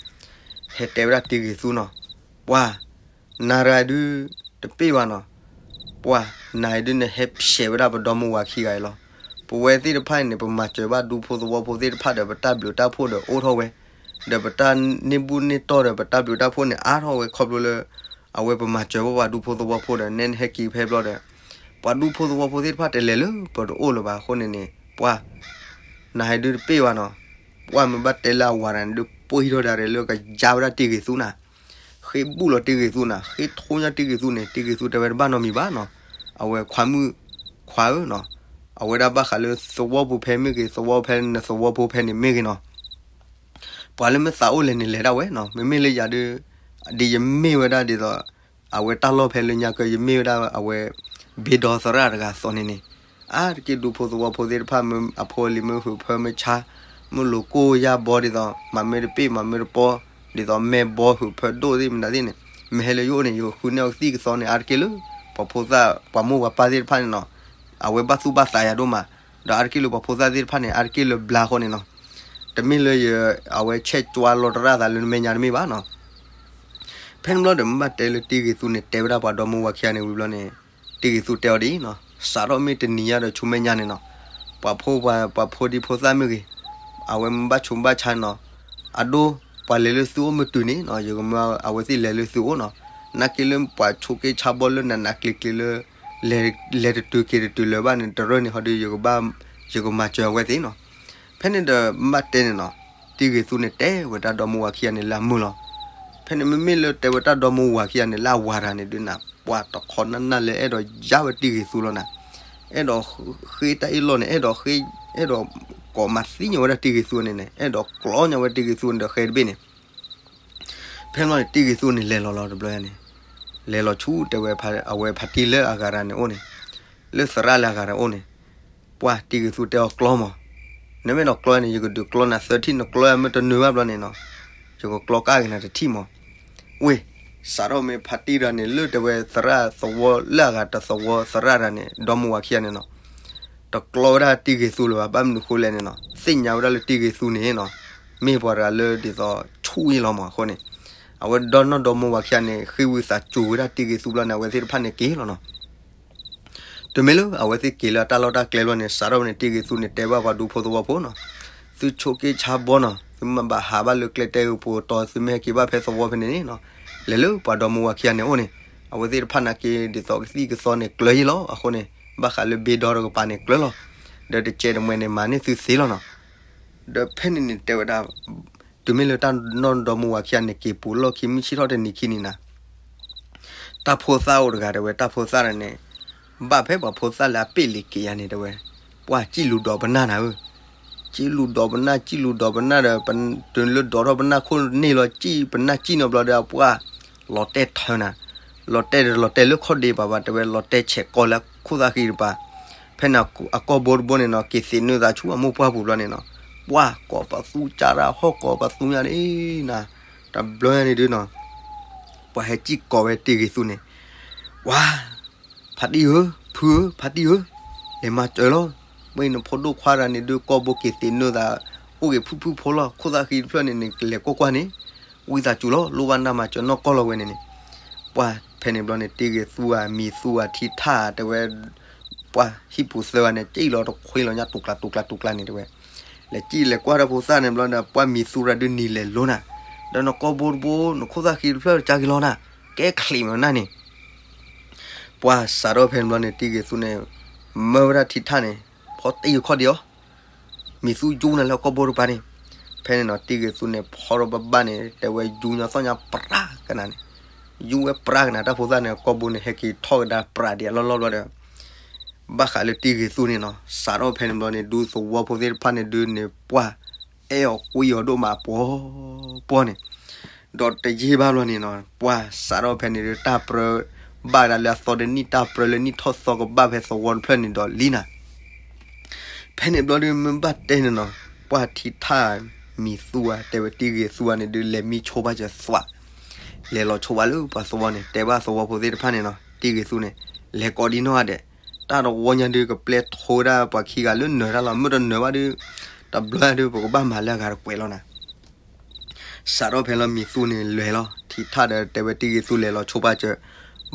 ဟဲတဲဝဲဒၣ်တံၢ်ဂ့ၤသူနီၤ, ပှၢ် နၤတဂၤဒုး တပ့ၢ်ဘၣ်နီၤ, ပှၢ် နၤအံၤဒုးနဟဲဖျဲးဝဲဒၣ်ပဒီမါဝၤခံဂၤအံၤလီၤ. ပဝဲသ့ၣ်တဖၣ်အံၤန့ၣ် ပမၤစၢၤဘၣ်ဒူဖိသဝီဖိသ့ၣ်တဖၣ်ဒီး ပတၢ်ဘျုးတၢ်ဖှိၣ်ဒီးအိၣ်ထီၣ်ဝဲ, ဒီးပတၢ်န့ၢ်ဘူၣ်န့ၢ်တီၢ်ဒီး ပတၢ်ဘျုးတၢ်ဖှိၣ်န့ၣ် အါထီၣ်ဝဲခီဖျိလၢ အဝဲပမၤစၢၤဘၣ်ပှၤဒူဖိသဝီဖိဒီး နဲနဟဲက့ၤဖဲဘျီဒီး ပှၤဒူဖိသဝီဖိသ့ၣ်တဖၣ်တလဲၤလၢပတအိၣ်လၢၤဘၣ်အဃိန့ၣ်န့ၣ် ပှၢ် နၤအံၤဒုးတပ့ၢ်ဘၣ်နီၤ, ပှၢ်မ့ၢ်ဘၣ်တဲလၢအဝၤတဂၤန့ၣ်ဒုး ပှံၢ်ထီၣ်ဒၣ်ရဲၣ်လၢကယါဝဲဒၣ်တံၢ်ဂ့ၤသူနၤ, ဃ့ဘူၣ်လီၤတံၢ်ဂ့ၤသူနၤ, ဃ့ထိညါတံၢ်ဂ့ၤသူန့ၣ် တံၢ်ဂ့ၤသူတဲဝဲတဘၣ်နီတမံၤဘၣ်နီၤ, အဝဲခွါမုၣ် ခွါဧၢနီၤ, အဝဲဒၣ်ဘၣ်ဃးလၢသဝီပူၤဖဲမ့ၢ်ဂ့ၤ သဝီဖဲနသဝီဖိဖဲန့ၣ်မ့ၢ်ဂ့ၤနီၤ ပှၤလၢမ့ၢ်သးအိၣ်လဲၤန့ၣ်လဲၤဒၣ်ဝဲနီၤ, မ့မ့ၢ်လၢယၤဒုး ဒ်ယမ့ၢ်ဝဲဒၣ်ဒ်သိး အဝဲတၢ်လီၢ်ဖဲလၢညါကၢ ယမ့ၢ်ဝဲဒၣ်အဝဲ ဘ့ဒီသရၣ်တဂၤအသိးန့ၣ်န့ၣ်, အါတက့ၢ်ဒူဖိသဝီဖိသ့ၣ်တဖၣ် မ့ၢ်အဖိအလံၤမ့ၢ်ဟုးဖၢမ့ၢ်ဆါ မ့ၢ်လိာ်ကိၢ်ယၢ်ဘီဒ်သိး မၤမ့ၢ်တပ့ၢ်မၤမ့ၢ်တပီ ဒ်သိးမဲာ်ဘီဟုးဖၢဒိၣ်သ့ၣ်မနုၤသ့ၣ်န့ၣ် မ့ၢ်ဟဲလၢယအိၣ်န့ၣ် ယကဃုန့ၢ်အီၤကသံၣ်ကသီန့ၣ် အါတက့ၢ်လၢ ပှၤဖိသၣ်ပှၤမိၢ်ပှၤပၢ်သ့ၣ်တဖၣ်န့ၣ်နီၤ, အဝဲဘၣ်သူၣ်ဘၣ်သးယၤဒိၣ်မး, ဒီးအါတက့ၢ်လၢပှၤဖိသၣ်သ့ၣ်တဖၣ်န့ၣ် အါတက့ၢ်လၢဘျါဃီန့ၣ်နီၤ, တမ့ၢ်လၢယ အဝဲဆဲးကွၢ်လီၤတရၣ်သးလၢနမဲာ်ညါတမ့ၢ်ဘၣ်နီၤ ဖဲန့ၣ်ဘျီဒီး မ့ၢ်ဘၣ်တဲလၢတံၢ်ဂ့ၤသူန့ၣ် တဲဝဲဒၣ်ပှၤဒီမါဝၤခံဂၤန့ၣ်ဝံၤဘျီန့ၣ်, တံၢ်ဂ့ၤသူတဲအီၤဒ်အံၤနီၤ, စးထီၣ်မ့ၢ်တနံၤညါဒီးဆူမဲာ်ညါန့ၣ်နီၤ, ပှၤဖိပှၤဖိဒံဖိသၣ်မ့ၢ်ဂ့ၤ, အဝဲမ့ၢ်ဘၣ်ဆိးဘၣ်ဆါနီၤ, အဒိ ပှၤလဲၤလၢသုအိၣ်မ့ၢ်တုၤန့ၣ်နီၤ ယကမၢအဝဲသ့ၣ်လဲၤလၢသုအိၣ်နီၤ, နာ်က့လၢပှၤဆိးက့ဆါဘီလၢနးနးကျံၤကျံၤလၢ လဲၤတတုၤက့ၤတတုၤလၢၤဘၣ်န့ၣ် တရၢၢ်န့ၣ်ဟီဒီး ယကမၤစၢၤအဝဲသ့ၣ်နီၤ, ဖဲန့ၣ်ဒီးမ့ၢ်ဘၣ်တဲန့ၣ်နီၤ, တံၢ်ဂ့ၤသူန့ၣ်တဲဝဲတၢ်ဒီမါဝၤခံဂၤန့ၣ်လၢအမုာ်လီၤ. ဖဲန့ၣ်မ့မ့ၢ်လၢတဲဝဲတၢ်ဒီမါဝၤခံဂၤန့ၣ်လၢအဝၤတဂၤန့ၣ်ဒုးနၤ, ပှၤတခီနၢ်နၢ်လၢအဲၣ်ဒိးယါဝဲတံၢ်ဂ့ၤသူလီၤနၤ, အဲၣ်ဒိးဃ့တၢ်အ့ၣ်လိာ်န့ၣ် အဲၣ်ဒိးဃ့ အဲၣ်ဒိးကိးမၤသံညီဝဲဒၣ်တံၢ်ဂ့ၤသူန့ၣ်န့ၣ် အဲၣ်ဒိးကျီညါဝဲတံၢ်ဂ့ၤသူန့ၣ်ဒီးဃဲတဘ့ၣ်န့ၣ် ဖဲန့ၣ်တံၢ်ဂ့ၤသူန့ၣ်လဲၤလီၤလီၤတဘျီန့ၣ်, လဲၤလီၤဆူတဲဝဲအဝဲဖါတံၢ်လၢအဂၤတဂၤန့ၣ်အိၣ်န့ၣ်, လၢသရၣ်လၢအဂၤတဂၤအိၣ်န့ၣ်, ပှၢ်တံၢ်ဂ့ၤသူတဲအီၤကျီမး, နမ့ၢ်အဲၣ်ဒိးကျီန့ၣ် ယကဒုးကျီနၤသၢထံၣ် နကျီယၤမ့ၢ်တနၢၤဘၣ်ဘျီန့ၣ်နီၤ, ယကကျီကၣ်က့ၤနၤတထံၣ်မး, ဝ့ၢ် စးထီၣ်မ့ၢ်ဖါတံၢ်တဂၤန့ၣ် လၢတဲဝဲသရၣ်သဝီလၢအဂၤတသဝီသရၣ်တဂၤန့ၣ် ဒီမါဝၤခံဂၤန့ၣ်နီၤ တကျီဝဲဒၣ်တံၢ်ဂ့ၤသူလၢၤဘၣ် ဘၣ်မနုၤဃိလဲၣ်န့ၣ်နီၤ သ့ၣ်ညါဝဲဒၣ်လၢတံၢ်ဂ့ၤသူန့ၣ်နီၤ မ့ၢ်ပှၤတဂၤလၢဒ်သိးဆူၣ်အံၤလီၤမးအဃိန့ၣ် အဝဲဒီနီၢ်ဒီမါဝၤခံဂၤန့ၣ် ဃ့ဝံသးစူၤဝဲဒၣ်တံၢ်ဂ့ၤသူဘျီန့ၣ် အဝဲသ့ၣ်တဖၣ်န့ၣ်က့ၤလီၤနီၤ တုၤမ့ၢ်လၢအဝဲသ့ၣ်က့ၤလၢအတၢ်လီၢ်တၢ်ကျဲဘျီန့ၣ် စးထီၣ်ဝဲန့ၣ်တံၢ်ဂ့ၤသူန့ၣ် တဲဘၣ်ပှၤဒူဖိသဝီဖိနီၤ သုဆိးက့ဆါဘီနီၤ သုမ့ၢ်ဘၣ်ဟးဘၣ်လၢကျဲတဲပူၤတီၤ သုမ့ၢ်ဟဲက့ၤဘၣ်ဖဲသဝီဖဲန့ၣ်န့ၣ်နီၤ လဲၤလၢပှၤဒီမါဝၤခံဂၤန့ၣ်အိၣ်န့ၣ် အဝဲသ့ၣ်တဖၣ်နာ်က့ ဒ်သိးကသံၣ်ကသီန့ၣ်ကျၢၤယံလီၤ အဃိန့ၣ် ဘၣ်ဃးလၢဘ့ဒီတကပၤန့ၣ်ကျၢၤလီၤ ဒီးတကဲးတမှဲၤန့ၣ် မၤန့ၢ်သုသ့လီၤနီၤ ဒီးဖဲန့ၣ်န့ၣ်တဲဝဲဒၣ် တုၤမ့ၢ်လၢတၢ်နီၢ်ဒီမါဝၤခံဂၤန့ၣ် က့ၤပူၤလီၢ်ခံမုၢ်ဆ့ၣ်ထီၣ်တနံၤခံနံၤနၤ တၢ်ဖိသၣ်အိၣ်တဂၤတဲဝဲ တၢ်ဖိသၣ်တဂၤန့ၣ် ဘၣ်ဖဲပှၤဖိသၣ်လၢအပ့ၢ်လံၤက့ၤယၤန့ၣ်တဲဝဲ ပှၢ်စံၣ်လူၤဒီးပနၢ်နၤဧၢ, ပ ကံၣ်လူၤဒိးပနၢ် ကံၣ်လူၤဒိးပနၢ်ဒီး တုၤလၢဒိးထီၣ်ပနၢ်ခိၣ်န့ၢ်လီၤ ကံၣ်ပနၢ်ကံၣ်န့ၣ်ဘျီဒီး ပှၢ်လီၤတဲာ်ထၢနၤ, လီၤတဲာ်ဒီးလီၤတဲာ်လၢခီၣ်ဒ့ဘၣ်ဘၣ် တဲဝဲလီၤတဲာ်ဆဲးကီးလၢခိၣ်သၣ်ဃံတပၤ, ဖဲန့ၣ်အကိာ်ဘိတဘိန့ၣ်နီၤ က့ၤသ့ၣ်နုာ်သးဆူအမိၢ်ပှၢ်ပူၤဘျီန့ၣ်နီၤ, ပှၢ်ကိးပသူကၢ်တၢ်ဟီၣ်ကိးပသူညါန့ၣ်နၤ, တဘျီညါန့ၣ်ဒုနီၤ ပှၤဟဲကံၣ်ကိးဝဲတံဂ့ၤသူန့ၣ်, ပှၤ ဖါတံၢ်ဧၢ, ဖုဧၢ, ဖါတံၢ်ဧၢ, လဲၤမၤစၢၤလီၤ. မ့ၢ်နဖိဒိၣ်ခွါတဂၤန့ၣ်ဒုး ကိာ်ဘိက့ၤသ့ၣ်နုာ်သး, အိၣ်က့ၤဖုၣ်ဖုၣ်ဖိလီၤ. ခိၣ်သၣ်ဃံတဖျၢၣ်န့ၣ်န့ၣ် ကလဲၤကွၢ်ကွၢ်န့ၣ်, ဝံသးစူၤလီၤ, လိၣ်ဘၣ်နၢ်မၤစၢၤနီၢ်ကီၢ်လီၤဝဲန့ၣ်န့ၣ်. ပှၢ်ဖဲန့ၣ်ဘျီန့ၣ် တံဂ့ၤသူဧါ, မံၤသူဧါ, ထံထၣ်ဧါ တဲဝဲ, ပှၢ်ဟံၣ်ပူၤသၢဂၤန့ၣ် ကံၣ်လီၤတခွ့လီၤညါ တူၢ်ကျါတူၢ်ကျါတူၢ်ကျါန့ၣ်တဲဝဲ. လဲၤကံၣ်လဲၤကွၢ်တၢ်ဖိသၣ်န့ၣ်ဘျီဒီး ပှၢ်မံၤသူတဂၤဒုးနံၤလဲၤလိၤနၤ, ဒီးနကိာ်ဘိတဘိ နခိၣ်သၣ်ဃံတဖျၢၣ်ကၢ်က့ၤလီၤနၤ, ကဲချံးမးနၤန့ၣ်. ပှၢ်စးထီၣ်ဖဲန့ၣ်ဘျီန့ၣ် တံဂ့ၤသူန့ၣ် မၢဝဲဒၣ်ထံထၣ်န့ၣ် ဖီတံၢ်ခီၣ်ဒံးအီၤ, မံၤသူယူနၤလၢအကိာ်ဘိတပၤန့ၣ်. ဖဲန့ၣ်နီၤ တံဂ့ၤသူန့ၣ် ဖီထီၣ်ဘၣ်ဘၣ်န့ၣ် တဲဝဲယူညီသီၣ်ညါပြးကနၤန့ၣ်, ယူဝဲပြးကနၤ တၢ်ဖိသၣ်န့ၣ် အကိာ်ဘိန့ၣ် ဟဲက့ၤထီၣ်ကဒါပြးဒံးအလီၢ်လီၢ်ဘျီဒီး ဘၣ်ဃးလၢတံဂ့ၤသူန့ၣ်နီၤ စးထီၣ်ဖဲန့ၣ်ဘျီန့ၣ် ဒူသဝီဖိသ့ၣ်တဖၣ်န့ၣ်ဒုးန့ၣ် ပှၢ်အဲၣ်အီၤကွံအီၤဒိၣ်မးပှီၤပှီၤန့ၣ်, ဒီးတယံာ်ဘၣ်ဘျီန့ၣ်နီၤ ပှၢ်စးထီၣ်ဖဲန့ၣ်ဒုး တၢ်ပြၢဘၣ်ဒၣ်လၢအသီတနံၣ် တၢ်ပြၢလၢနံၣ်ထီၣ်သီကဘၣ်ဖဲသဝီတဖျၢၣ်န့ၣ်ဒီးလံနၤ. ဖဲန့ၣ်ဘျီဒုးမ့ၢ်ဘၣ်တဲန့ၣ်နီၤ ပှၢ်ထံထၣ်မံၤသူဧါ တဲဝဲတံဂ့ၤသူဧါန့ၣ်ဒုး လဲၤမံဆိဘၣ်စၢၤသွး, လဲၤလီၤဆိဘၣ်လၢပှၤသဝီန့ၣ် တဲဘၣ်သဝီဖိသ့ၣ်တဖၣ်န့ၣ်နီၤ တံဂ့ၤသူန့ၣ် လဲၤကိးဒံနီၢ်ဂၤဒဲး, တၢ်တဝီညါဒုးကပျဲထိဝဲဒၣ်ပှၤခံဂၤလၢနၢၤတၢ်လီၤ မ့ၢ်တနၢၤဘၣ်ဒုး တဘျီဒုး ပကဘၣ်မၤလၢအဂၤတကွဲးလီၤနၤ. စးထီၣ်ဖဲလီၤမံၤသူန့ၣ်လဲၤလီၤ ထံထၣ်ဒီးတဲဝဲတံဂ့ၤသူလဲၤလီၤဆိဘၣ်စၢၤ,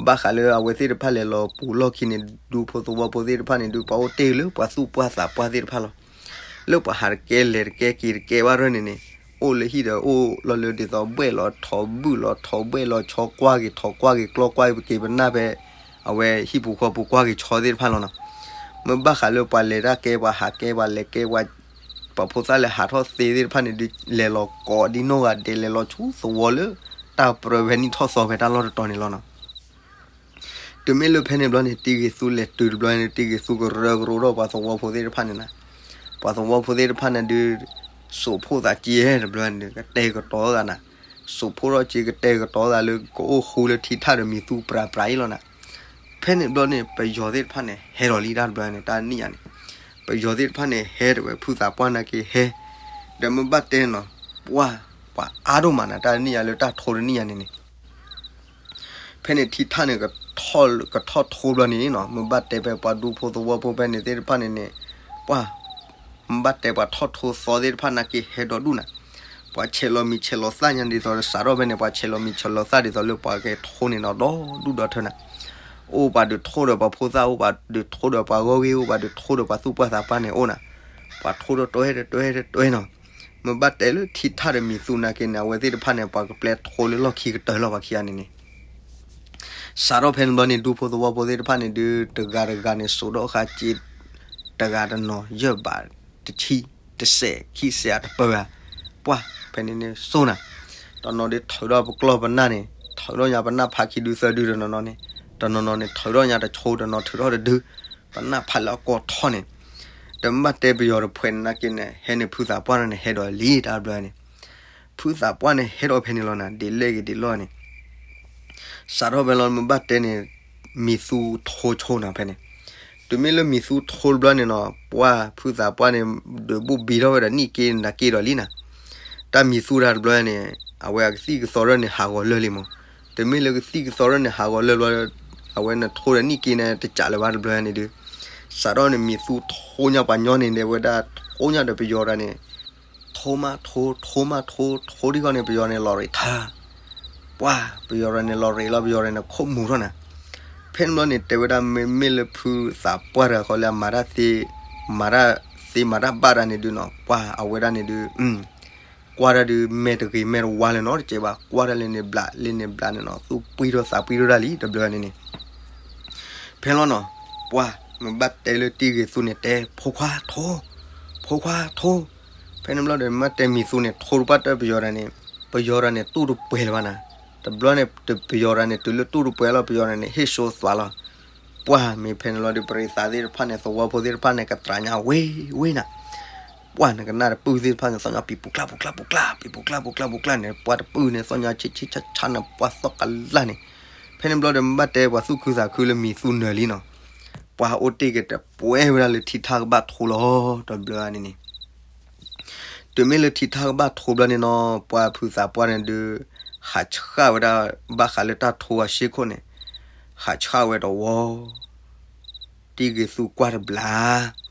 ဘၣ်ဃးလၢအဝဲသ့ၣ်တဖၣ်လဲၤလီၤပူၤလီၢ်ခံန့ၣ် ဒူဖိသဝီဖိသ့ၣ်တဖၣ်န့ၣ်ဒုး ပှၤအိၣ်တ့ၢ်လၢပှၤသူၣ်ပှၢ်သးပှၢ်သ့ၣ်တဖၣ်လီၤ. လၢပှၤဟးတကဲလဲၤတကဲက့ၤတကဲဘၣ်ရၢၢ်န့ၣ်န့ၣ်, အိၣ်လၢဟံၣ်ဒီးအိၣ်လီၤလၢဒ်သိးဘှဲၣ်လီၤထိးဘုၣ်လီၤထိးဘှဲၣ်လီၤဆီကွၢ်က့ၤထိးကွၢ်က့ၤကျီကွၢ်က့ၤပက့ၤပနၢ်ဖဲ အဝဲဟံၣ်ပူၤဃီပူၤကွၢ်က့ၤဆီသ့ၣ်တဖၣ်လီၤနီၤ. မ့ၢ်ဘၣ်ဃးလၢပှၤလဲၤတၢ်ကဲပှၤဟးကဲပှၤလဲၤကဲပှၤ ပှၤဖိသၣ်လဲၤဟးထီၣ်သ့သ့ၣ်တဖၣ်န့ၣ်ဒုး လဲၤလီၤကိးဒံနီၢ်ဂၤဒဲး လဲၤလီၤဆူသဝီလၢ တၢ်ပြၢဖဲနံၣ်ထီၣ်သီဖဲတၢ်လီၢ်တတီၤန့ၣ်လီၤနီၤ. တုၤမ့ၢ်လၢဖဲန့ၣ်ဘျီန့ၣ် တံဂ့ၤသူလဲၤတုၤတဘျီန့ၣ် တံဂ့ၤသူကရၢကရိထီၣ်ပှၤသဝီဖိသ့ၣ်တဖၣ်န့ၣ်နၤ. ပှၤသဝီဖိသ့ၣ်တဖၣ်န့ၣ်ဒုး စိာ်ဖှိၣ်သးက့တဘျီန့ၣ် ကတဲာ်ကတီၤသးနၤ. စိာ်ဖှိၣ်ထီၣ်က့ကတဲာ်ကတီၤသးလၢကအိၣ်ဃူလၢထံထၣ်ဒီးမံၤသူပြးပြးအံၤလီၤနၤ. ဖဲန့ၣ်ဘျီန့ၣ် ပယီၤသ့ၣ်တဖၣ်န့ၣ် ဟဲလီၤလံတၢ်တဘျီန့ၣ် တၢ်နံၣ်ယၤန့ၣ် ပယီၤသ့ၣ်တဖၣ်န့ၣ် ဟဲတဝဲဖုသးပှၢ်နာ်က့ဟဲ, ဒီးမ့ၢ်ဘၣ်တဲနီၤ ပှၢ် ပှၤအါဒိၣ်မးနၤ တၢ်နံၣ်ယၤလၢတၢ်ထိတနံၣ်ယၤန့ၣ်န့ၣ် ဖဲန့ၣ်ထံထၣ်န့ၣ် ကထီၣ်ထိဘျီန့ၣ်နီၤ မ့ၢ်ဘၣ်တဲဖဲပှၤဒူဖိသဝီဖိဖဲန့ၣ်သ့ၣ်တဖၣ်န့ၣ်န့ၣ် ပှၢ် မ့ၢ်ဘၣ်တဲပှၤထီၣ်ထိသီသ့ၣ်တဖၣ်နာ်က့ဟဲဒီဒူၣ်နၤ. ပှၤဆဲးလီၤမံၤဆဲးလီၤသၣ်ညါဒ်သိးဒီးစးထီၣ်ဖဲန့ၣ် ပှၤဆဲးလီၤမံၤဆဲးလီၤသၣ်ဒ်သိးလၢပှၤကဲထိန့ၣ်နီၤ ဒီဒူၣ်ဒီထၢနၤ. အိၣ်ပှၤဒုးထိဒီးပှၤဖိသၣ် အိၣ်ပှၤဒုးထိဒီးပှၤဂီၢ်ဂ့ၢ် အိၣ်ပှၤဒုးထိဒီးပှၤသူၣ်ပှၢ်သးပှၢ်န့ၣ်အိၣ်နၤ. ပှၤထိဒီးတွဲဒီးတွဲဒီးတွဲနီၤ. မ့ၢ်ဘၣ်တဲလၢထံထၣ်ဒီးမံၤသူနာ်က့န့ၣ် အဝဲသ့ၣ်တဖၣ်န့ၣ် ပှၤကပျဲထိလၢလီၢ်ခံကတၢၢ်လီၤ ပှၤခံဂၤန့ၣ်န့ၣ် စးထီၣ်ဖဲန့ၣ်ဘျီန့ၣ် ဒူဖိသဝီဖိသ့ၣ်တဖၣ်န့ၣ်ဒုး တဂၤတဂၤန့ၣ် စိာ်ဒီးဃာ်က့ တဂၤတနီၤ ယဲၢ်ဘး တဆံ တစဲး ခံစဲး အတပၢၢ်ဧါ. ပှၢ် ဖဲန့ၣ်န့ၣ် စိာ်နၤ. တနီၤဒုးထုးထီၣ်ပကျီၢ်ပနၢ်န့ၣ် ထုးထီၣ်ညါပနၢ်ဖးခံဒုသၢဒုတနီၤနီၤန့ၣ်, တနီၤနီၤန့ၣ် ထုးထီၣ်ညါတဆိ တနီၤထုးထီၣ်တဒု, ပနၢ်ဖးလၢအကီၢ်ထီၣ်န့ၣ်, တမ့ၢ်ဘၣ်တဲပယီၤတဖှဲးန့ၣ်နာ်က့န့ၣ် ဟဲန့ၣ်ဖုသးပှၢ်န့ၣ် ဟဲဒီးလံတၢ်ဘျီန့ၣ် ဖုသးပှၢ်န့ၣ် ဟဲဒီးဖဲန့ၣ်လီၤနၤ ဒ်လဲၣ်ဂ့ၤဒ်လဲၣ်န့ၣ် စးထီၣ်ဖဲလီၤ မ့ၢ်ဘၣ်တဲန့ၣ် မံၤသူထိဆိနၤဖဲန့ၣ်, တုၤမ့ၢ်လၢမံၤသူထိတဘျီန့ၣ်နီၤ ပှၢ်ဖုသးပှၢ်န့ၣ် ဒုးဘိၣ်ဘံထီၣ်ဝဲဒီးနံၣ်က့နၤက့ဒီးလံနၤ, တၢ်မံၤသူတၢ်တဘျီန့ၣ် အဝဲအကသံၣ်ကသီရၢၢ်န့ၣ် ဟးဂီၤလၢာ်လံမး, တမ့ၢ်လၢကသံၣ်ကသီရၢၢ်န့ၣ် ဟးဂီၤလၢာ်ဘျီ အဝဲနထိဒီးနံၣ်က့န့ၣ် တကးလၢၤဘၣ်တဘျီန့ၣ်ဒုး, စးထီၣ်န့ၣ် မံၤသူထိညါပှၤညီန့ၣ် တဲဝဲဒၣ် ထိညါဒီးပယီၤတဂၤန့ၣ် ထိမးထိ ထိမးထိ ထိဒံးဃီန့ၣ် ပယီၤန့ၣ်လီၤရ့းထၢ, ပှၢ် ပယီၤတဂၤန့ၣ်လီၤရ့းလီၤ ပယီၤတဂၤန့ၣ် ခိၣ်မူၤထီၣ်နၤ, ဖဲန့ၣ်ဘျီန့ၣ် တဲဝဲဒၣ်မ့မ့ၢ်လၢဖုသးပှၢ်တဂၤဃီလၢအမၤတၢ်သ့, မၤတၢ်သ့မၤတၢ်ဘၣ်တၢ်န့ၣ်ဒုးနီၤ ပှၢ်အဝဲဒၣ်န့ၣ်ဒုး ကွၢ်တၢ်ဒုး မဲာ်တဂ့ၤမဲာ်တဝါလၢၤနီတစဲးဘၣ် ကွၢ်တၢ်လၢန့ၣ်ဘျးလၢန့ၣ်ဘျးန့ၣ်နီၤ သူၣ်ပှံထီၣ်သးပှံထီၣ်တၢ်လံ တဘျီန့ၣ်န့ၣ်, ဖဲလီၤနီၤ, ပှၢ် မ့ၢ်ဘၣ်တဲလၢတံဂ့ၤသူန့ၣ်တဲ ဖိခွါထိ, ဖိခွါထိ, ဖဲန့ၣ်ဘျီဒီးမ့ၢ်တဲမံၤသူန့ၣ် ထိတပှၢ်တၢ်ပယီၤတဂၤန့ၣ်, ပယီၤတဂၤန့ၣ်တူၢ်တပှဲၤလၢၤဘၣ်နၤ, တဘျီန့ၣ် ပယီၤတဂၤန့ၣ် တုၤလၢတူၢ်တပှဲၤလီၤ ပယီၤတဂၤန့ၣ် ဟ့ၣ်စိသွးလီၤ, ပှၢ်မ့ၢ်ဖဲန့ၣ်လီၤဒီး ပရံသးသ့ၣ်တဖၣ်န့ၣ် သဝီဖိသ့ၣ်တဖၣ်န့ၣ် ကတြးညါဝ့ဝ့နၤ, ပှၢ်နကနၣ်တပုၢ်သ့ၣ်တဖၣ်န့ၣ် သီၣ်ညါပံၤပူၤကျၢ်ပူၤကျၢ်ပူၤကျၢ် ပံၤပူၤကျၢ်ပူၤကျၢ်ပူၤကျၢ်န့ၣ် ပှၢ်တပုၢ်န့ၣ် သီၣ်ညါဆံးဆံးဆါဆါန့ၣ် ပှၢ်သီၣ်ကလၢ်န့ၣ်, ဖဲန့ၣ်ဘျီဒီး ဘၣ်တဲပှၤသူၣ်ခုသးခုလၢမံၤသူနၢၤလံနီၤ, ပှၢ်အိၣ်တ့ၢ်က့ၤတပှဲၤဝဲဒၣ်လၢထံထၣ်ကဘၣ်ထိလီၤ တဘျီန့ၣ်န့ၣ် တုၤမ့ၢ်လၢထံထၣ်ကဘၣ်ထိဘျီန့ၣ်နီၤ ပှၢ်ဖုသးပှၢ်န့ၣ်ဒုး ဟးဆှၣ်ဝဲဒၣ် ဘၣ်ဃးလၢတၢ်ထိအဆ့ခိၣ်န့ၣ်, ဟးဆှၣ်ဝဲတဝီ တံၢ်ဂ့ၤသူကွၢ်တဘျီ,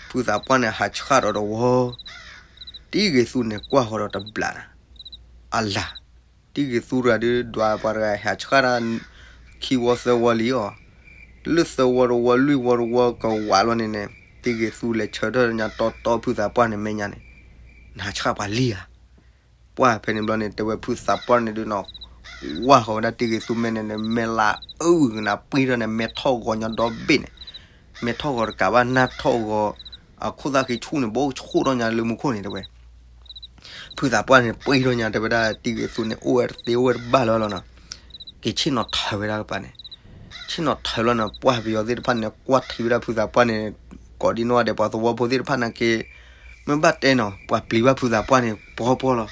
ဖုသးပှၢ်န့ၣ် ဟးဆှၣ်ဒီးတဝီ, တံၢ်ဂ့ၤသူန့ၣ်ကွၢ်ဃီၤဒီးတဘျီ, အလၤ, တံၢ်ဂ့ၤသူတဂၤဒုး ဒွးပှၤတဂၤဟးဆှၣ်တၢ် ခံဝီသၢဝီလံအီၤ, လၢသၢဝီတဝီ လွံၢ်ဝီတဝီကဝးလီၤန့ၣ်န့ၣ် တံၢ်ဂ့ၤသူလဲၤဆၢထၢၣ်ညါတီတီဖုသးပှၢ်န့ၣ် မဲာ်ညါန့ၣ်, နဟးဆှၣ်ပှၤလံဧါ ပှၢ်ဖဲန့ၣ်ဘျီန့ၣ် တဲဝဲဖုသးပှၢ်န့ၣ်ဒုးနီၤ, ဝါဃီၤဝဲဒၣ်တံၢ်ဂ့ၤသူမဲာ်န့ၣ်န့ၣ် မဲာ်လၤအုၣ်ကနၣ်ပှံၢ်ထီၣ်န့ၣ် မဲာ်ထီၣ်ဂီၤညီဒီဘ့ၣ်န့ၣ်, မဲာ်ထီၣ်ဂီၤတကးဘၣ် နၢ်ထီၣ်ဂီၤ, အခိၣ်သၣ်ဃံဆူၣ်န့ၣ် ဘိဆူၣ်ထီၣ်ညါလၢမူခိၣ်န့ၣ်တဲဝဲ ဖုသးပှၢ်န့ၣ် ပှံၢ်ထီၣ်ညါတဲဝဲဒၣ် တံၢ်ဂ့ၤသူန့ၣ် အိၣ်ဝဲတသ့အိၣ်ဝဲတဘၣ်လၢၤလီၤနီၤ, က့ၤဆ့ၣ်နီၤထၢဝဲဒၣ်ကပၤန့ၣ်, ဆ့ၣ်နီၤထၢလီၤန့ၣ် ပှၢ်ပယီၤသ့ၣ်တဖၣ်န့ၣ် ကွၢ်ထံဝဲဒၣ်ဖုသးပှၢ်န့ၣ်, ကိးဒံနီၢ်ဂၤဒဲး ပှၤသဝီဖိသ့ၣ်တဖၣ်န့ၣ်က့ၤ, မ့ၢ်ဘၣ်တဲနီၤ ပှၤပျံၤဘၣ်ဖုသးပှၢ်န့ၣ် ပှီပှီလီၤ,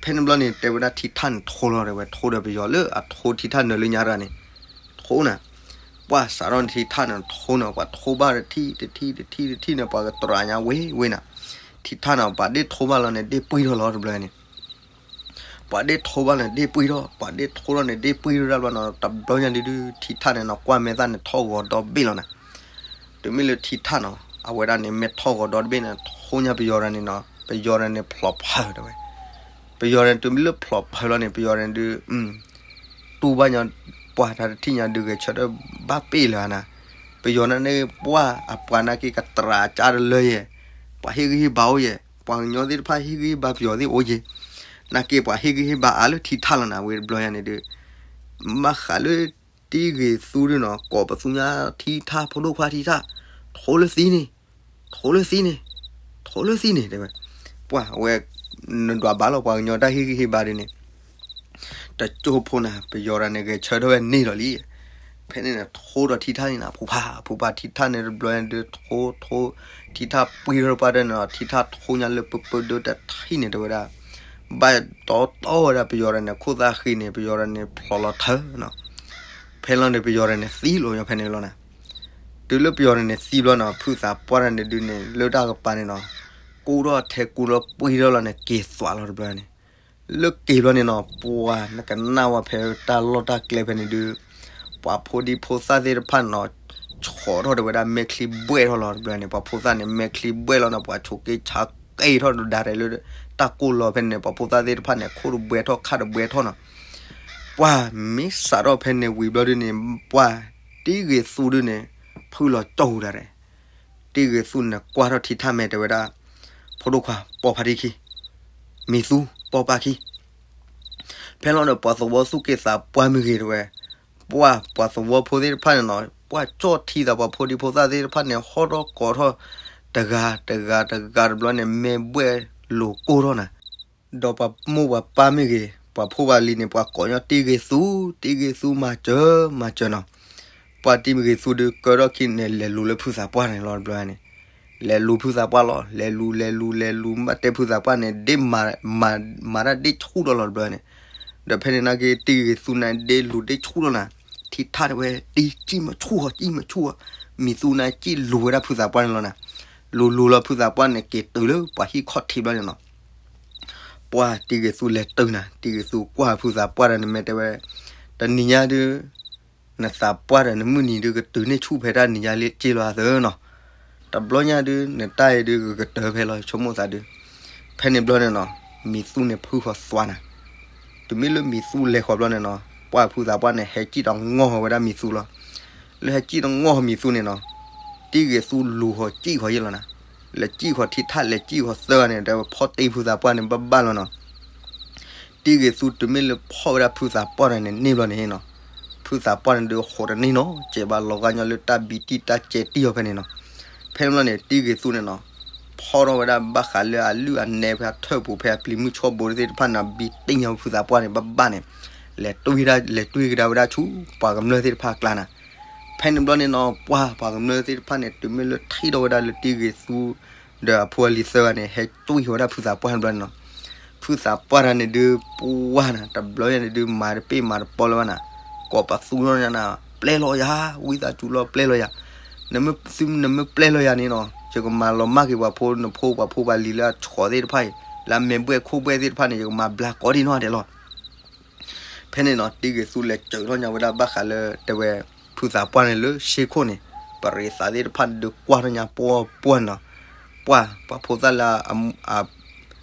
ဖဲန့ၣ်ဘျီန့ၣ် တဲဝဲဒၣ်ထံထၣ်န့ၣ်ထိလီၤတဲဝဲ ထိဒီးပယီၤလၢအထိထံထၣ်နၢၤလၢညါတဂၤန့ၣ်, ထိနၤ ပှၢ်စးထီၣ်န့ၣ်ထံထၣ်န့ၣ်ထိန့ၣ် ပှၤထိဘၣ်တထံၣ်တထံၣ်တထံၣ်တထံၣ်န့ၣ် ပှၤကတြၤညါဝဲဝဲနၤ, ထံထၣ်န့ၣ် ပှၤဒ့ၣ်ထိဘၣ်လီၤန့ၣ် ဒ့ၣ်ပှံၢ်ထီၣ်လီၤတဘျီန့ၣ်, ပှၤဒ့ၣ်ထိဘၣ်န့ၣ် ဒ့ၣ်ပှံၢ်ထီၣ် ပှၤဒ့ၣ်ထိထီၣ်န့ၣ် ဒ့ၣ်ပှံၢ်ထီၣ်ဒၣ်ဘျီနီၤ တဘျီညါဒုးဒုး ထံထၣ်န့ၣ်နီၤ ကွၢ်မဲာ်သၣ်န့ၣ်ထီၣ်ဂီၤဒီဘ့ၣ်လီၤနၤ, တုၤမ့ၢ်လၢထံထၣ်နီၤ အဝဲဒၣ်န့ၣ် မဲာ်ထီၣ်ဂီၤဒီတဘ့ၣ်န့ၣ် ထိညါပယီၤတဂၤန့ၣ်နီၤ ပယီၤတဂၤန့ၣ်ဖျိးဖၢတဲဝဲ ပယီၤန့ၣ်တုၤမ့ၢ်လၢဖျိးဖၢလီၤန့ၣ် ပယီၤန့ၣ်ဒုး တူၢ်ဘၣ်ညီ ပှၤတၢ်တထံၣ်ညါဒုးဂဲၤဆၢထၢၣ်ဘၣ်ပ့ၢ်လၢၤနၤ, ပယီၤန့ၣ်န့ၣ် ပှၢ်အပှၤနာ်က့ကတြၤကါတလၢယဲၢ်, ပှၤဟ့ၣ်ဂံၢ်ဟ့ၣ်ဘါအိၣ်ယဲၢ်, ပှၤကညီသ့ၣ်တဖၣ်ဟ့ၣ်ဂံၢ်ဟ့ၣ်ဘါပယီၤသ့ၣ်အိၣ်ယဲၢ်, နာ်က့ပှၤဟ့ၣ်ဂံၢ်ဟ့ၣ်ဘါအါလၢထံထၣ်လီၤနၤ ဝဲတဘျီညါန့ၣ်ဒုး ဘၣ်ဃးလၢ တံၢ်ဂ့ၤသူဒုးနီၤ ကိးပသူညါထံထၣ် ဖိဒိၣ်ခွါထံထၣ်, ထိလၢသံန့ၣ်, ထိလၢသံန့ၣ်, ထိလၢသံန့ၣ်တဲဝဲ, ပှၢ်ဝဲ နဒွးဘၣ်လီၤ ပှၤကညီတၢ်ဟ့ၣ်ဂံၢ်ဟ့ၣ်ဘါဒုးန့ၣ်, တကၠိဖိနၤ ပယီၤတဂၤန့ၣ် ဂဲၤဆၢထၢၣ်ဝဲန့ၢ်လီၤလံ, ဖဲန့ၣ်န့ၣ် ထိဒီးထံထၣ်န့ၣ်နၤ ဖုဖး ဖုဖးထံထၣ်န့ၣ်တဘျီဒုး ထိ ထိ ထံထၣ်ပှံၢ်ထီၣ်ပှၢ်တၢ်န့ၣ်နီၤ ထံထၣ်ထိညါလၢပပၢဒၢတထံၣ်န့ၣ်တဲဝဲဒၣ်, ဘၣ်တီတီဝဲဒၣ်ပယီၤတဂၤန့ၣ် ခိၣ်သၣ်ဃံန့ၣ် ပယီၤတဂၤန့ၣ် ဖျိးလီၤထၢနီၤ ဖဲလီၤန့ၣ် ပယီၤတဂၤန့ၣ်သံလီၤညီဖဲန့ၣ်လီၤနၤ, တုၤလၢပယီၤတဂၤန့ၣ်သံဘျီနီၤ ဖုသးပှၢ်တဂၤန့ၣ်ဒုးန့ၣ် လၢတၢ်ကပၤန့ၣ်နီၤ, ကိၢ်ထီၣ်ထဲကူလီၤပှံၢ်ထီၣ်လီၤန့ၣ် က့ၤသွးလီၤတဘျီန့ၣ်, လၢက့ၤဘျီန့ၣ်နီၤ ပှၤနကနၣ်ဝဲဖဲတၢ်လီၢ်တၢ်ကျဲဖဲန့ၣ်ဒုး, ပှၤဖိဒံဖိသၣ်သ့ၣ်တဖၣ်န့ၣ်နီၤ, ဆှီးထီၣ်တဲဝဲဒၣ်မဲာ်ချံဘှဲၣ်ထီၣ်လီၤတဘျီန့ၣ် ပှၤဖိသၣ်န့ၣ် မဲာ်ချံဘှဲၣ်လီၤန့ၣ် ပှၤဆိးက့ဆါက့ထီၣ်ဒၣ်ရဲၣ်လၢ တၢ်ကိၢ်လီၤဖဲန့ၣ်န့ၣ် ပှၤဖိသၣ်သ့ၣ်တဖၣ်န့ၣ် ခိၣ်တဘှဲထီၣ်ခါတဘှဲထီၣ်နီၤ, ပှၢ်မ့ၢ်စးထီၣ်ဖဲန့ၣ်ဝံၤဘျီဒုးန့ၣ် ပှၢ်တံၢ်ဂ့ၤသူဒုးန့ၣ် ဖုလီၤကၠီၣ်ဒၣ်ရဲၣ် တံၢ်ဂ့ၤသူန့ၣ်ကွၢ်ထီၣ်ထံထၣ်မဲာ်တဲဝဲဒၣ်, ဖိဒိၣ်ခွါ ပိာ်ဖးထံခံ, မံၤသူ ပိာ်ပာ်ခံ, ဖဲလီၤဒီးပှၤသဝီသူၣ်က့သးပှၢ်မ့ၢ်ဂ့ၤတဲဝဲ, ပှၢ်ပှၤသဝီဖိသ့ၣ်တဖၣ်န့ၣ်နီၤ ပှၢ်ကၠီၣ်ထံသးပှၤဖိဒံဖိသၣ်သ့ၣ်တဖၣ်န့ၣ် ဟီၣ်ထီၣ်ကိးထီၣ်တဂၤတဂၤတဂၤတဘျီန့ၣ် မဲာ်ဘှဲၣ်လိာ်ကိၢ်ထီၣ်နၤ ဒီးပှၤမိၢ်ပှၤပၢ်မ့ၢ်ဂ့ၤ ပှၤဖိပှၤလံၤန့ၣ် ပှၤကိးညီတံၢ်ဂ့ၤသူ, တံၢ်ဂ့ၤသူမၤစၢၤ မၤစၢၤနီၤ, ပှၢ်တံၢ်ဂ့ၤသူဒုးကၢထီၣ်ခံန့ၣ် လဲၤလူၤလၢဖုသးပှၢ်န့ၣ်လီၤတဘျီန့ၣ်, လဲၤလူၤဖုသးပှၢ်လီၤ လဲၤလူၤ လဲၤလူၤ လဲၤလူၤ ဘၣ်တဲဖုသးပှၢ်န့ၣ် ဒ့ၣ်မၤ မၤတၢ်ဒ့ၣ်ဆူၣ်ထီၣ်လီၤတဘျီန့ၣ်, ဒီးဖဲန့ၣ်နာ်က့ တံၢ်ဂ့ၤသူန့ၣ် ဒ့ၣ်လူၤဒ့ၣ်ဆူၣ်ထီၣ်နၤ, ထံထၣ်တဲဝဲ တံၢ်စံၣ်မဆူၣ်ဃီ စံၣ်မဆူၣ်ဃီ, မံၤသူန့ၣ်စံၣ်လူၤဝဲဒၣ်ဖုသးပှၢ်န့ၣ်လီၤနၤ, လူၤလူၤလီၤဖုသးပှၢ်န့ၣ် က့ၤတုၤလၢပှၤဟံၣ်ခီၣ်ထံးဘျီန့ၣ်နီၤ ပှၢ်တံၢ်ဂ့ၤသူလဲၤတုၤနၤ တံၢ်ဂ့ၤသူကွၢ်ဖုသးပှၢ်ဒီးန့ၣ် မ့ၢ်တဲဝဲ, တနံၤညါဒုး နသးပှၢ်ဒီးနမုၢ်နံၤဒုးကတုၤန့ၢ်ဆူၣ်ဖဲတၢ်နံၤညါလၢက့လီၤအသၢနီၤ, တဘျီညါဒုး နတၢ်အံၤဒုးကကတၢၢ်ဖဲလီၤ ဆိကမိၣ်သးဒုး, ဖဲန့ၣ်ဘျီန့ၣ်နီၤ, မံၤသူန့ၣ်ဖုဃီသွါနၤ, တုၤမ့ၢ်လၢမံၤသူလဲၤဃီဘျီန့ၣ်နီၤ, ပှၢ်ဖုသးပှၢ်န့ၣ် ဟဲစံၣ်တငီၢ်ဃီဝဲဒၣ်မံၤသူလီၤ, လၢဟဲစံၣ်တငီၢ်ဃီမံၤသူန့ၣ်နီၤ, တံၢ်ဂ့ၤသူလူၤဃီစံၣ်ဃီယဲၢ်လီၤနၤ, လဲၤစံၣ်ဃီထံထၣ် လဲၤစံၣ်ဃီသၢဂၤန့ၣ် တဲဝဲဖီၣ်တ့ၢ်ဖုသးပှၢ်န့ၣ် ဘၣ်ဘၣ်လီၤနီၤ, တံၢ်ဂ့ၤသူတုၤမ့ၢ်လၢဖီၣ်ဝဲဒၣ်ဖုသးပှၢ်တဂၤန့ၣ်န့ၢ်ဘျီန့ၣ်နီၤ, ဖုသးပှၢ်န့ၣ်ဒုးဃိးတန့ၢ်နီၤ စဲးဘၣ်လီၤဂာ်ညီလၢတၢ်ဘံတံၢ်တၢ်စဲးတံၢ်အီၤဖဲန့ၣ်နီၤ, ဖဲန့ၣ်ဘျီန့ၣ် တံၢ်ဂ့ၤသူန့ၣ်နီၤ, ဖီၣ်ထီၣ်ဝဲဒၣ်ဘၣ်ဃးလၢအလုၢ်အနဲဖဲအထၢၣ်ပူၤဖဲအပျံၤမုၢ်ဆီဘိသ့ၣ်တဖၣ်န့ၣ် ဘံတ့ၢ်ညီဖုသးပှၢ်န့ၣ် ဘၣ်ဘၣ်န့ၣ်, လဲၤတွံၢ်ဝဲဒၣ် လဲၤတွံၢ်ကဒါဝဲဒၣ်ဆူ ပှၤကမျၢၢ်သ့ၣ်တဖၣ်အကျါနၤ, ဖဲန့ၣ်ဘျီန့ၣ်နီၤ ပှၢ်ပှၤကမျၢၢ်သ့ၣ်တဖၣ်န့ၣ် တုၤမ့ၢ်လၢထံၣ်ထီၣ်ဝဲဒၣ်လၢတံၢ်ဂ့ၤသူ ဒီးအဖိအလံၤသၢဂၤန့ၣ် ဟဲတွံၢ်ဝဲဒၣ်ဖုသးပှၢ်တဘျီန့ၣ်နီၤ. ဖုသးပှၢ်တဂၤန့ၣ်ဒုး ပှၢ်နၤ တဘျီညါန့ၣ်ဒုး မၤတပ့ၢ်မၤတပီလၢၤဘၣ်နၤ, ကိးပသူထီၣ်ညါနၤ, ပျဲလီၤယၤ, ဝံသးစူၤလီၤ ပျဲလီၤယၤ, နမ့ၢ်ပျဲလီၤယၤန့ၣ်နီၤ ယကမၤလီၤမၢ်က့ၤပှၤဖိနဖိ ပှၤဖိပှၤလံၤလၢအဆှီသ့ၣ်တဖၣ်အံၤ လၢအမဲာ်ဘှဲၣ်ခိၣ်ဘှဲၣ်သ့ၣ်တဖၣ်န့ၣ် ယကမၤဘျါကိးဒံနီၢ်ဂၤဒဲးလီၤ. ဖဲန့ၣ်နီၤ တံဂ့ၤသူလဲၤစၢၤထီၣ်ညါဝဲဒၣ်ဘၣ်ဃးလၢတဲဝဲ ဖုသးပှၢ်န့ၣ်လၢရှ့ခိၣ်န့ၣ် ပရံးသးသ့ၣ်တဖၣ်န့ၣ်ဒုးကွၢ်ထီၣ်ညါပှၢ်ပှၢ်နီၤ, ပှၢ် ပှၤဖိသၣ်လၢ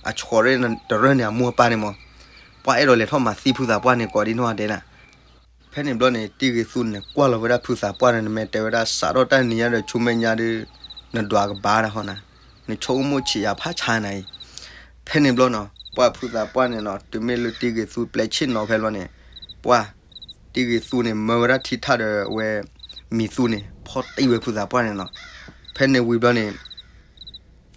အဆှီတရၢၢ်န့ၣ် အမိၢ်အပၢ်န့ၣ်မး, ပှၢ်အဲၣ်ဒိးလဲၤထီၣ်မၤသံဖုသးပှၢ်န့ၣ် ကိးဒံနီၢ်ဂၤဒဲးနၤ. ဖဲန့ၣ်ဘျီန့ၣ် တံဂ့ၤသူန့ၣ် ကွၢ်လီၤဝဲဒၣ်ဖုသးပှၢ်န့ၣ် နမ့ၢ်တဲဝဲဒၣ် စးထီၣ်တၢ်နံၤညါဒီးဆူမဲာ်ညါဒီး နဒွးကဘၣ်ဒၣ်ဟီနၤ, နဆိကမိၣ်ဆံးယၤဖးဆါနၤအံၤ. ဖဲန့ၣ်ဘျီနီၤ ပှၢ်ဖုသးပှၢ်န့ၣ်နီၤ တုၤမ့ၢ်လၢတံဂ့ၤသူပျဲဆ့ၣ်နီၤဖဲဘျီန့ၣ် ပှၢ် တံဂ့ၤသူန့ၣ် မၢဝဲဒၣ်ထံထၣ်ဒီးအဝဲ မံၤသူန့ၣ် ဖီၣ်တံၢ်ဝဲဖုသးပှၢ်န့ၣ်နီၤ. ဖဲန့ၣ်ဝံၤဘျီန့ၣ်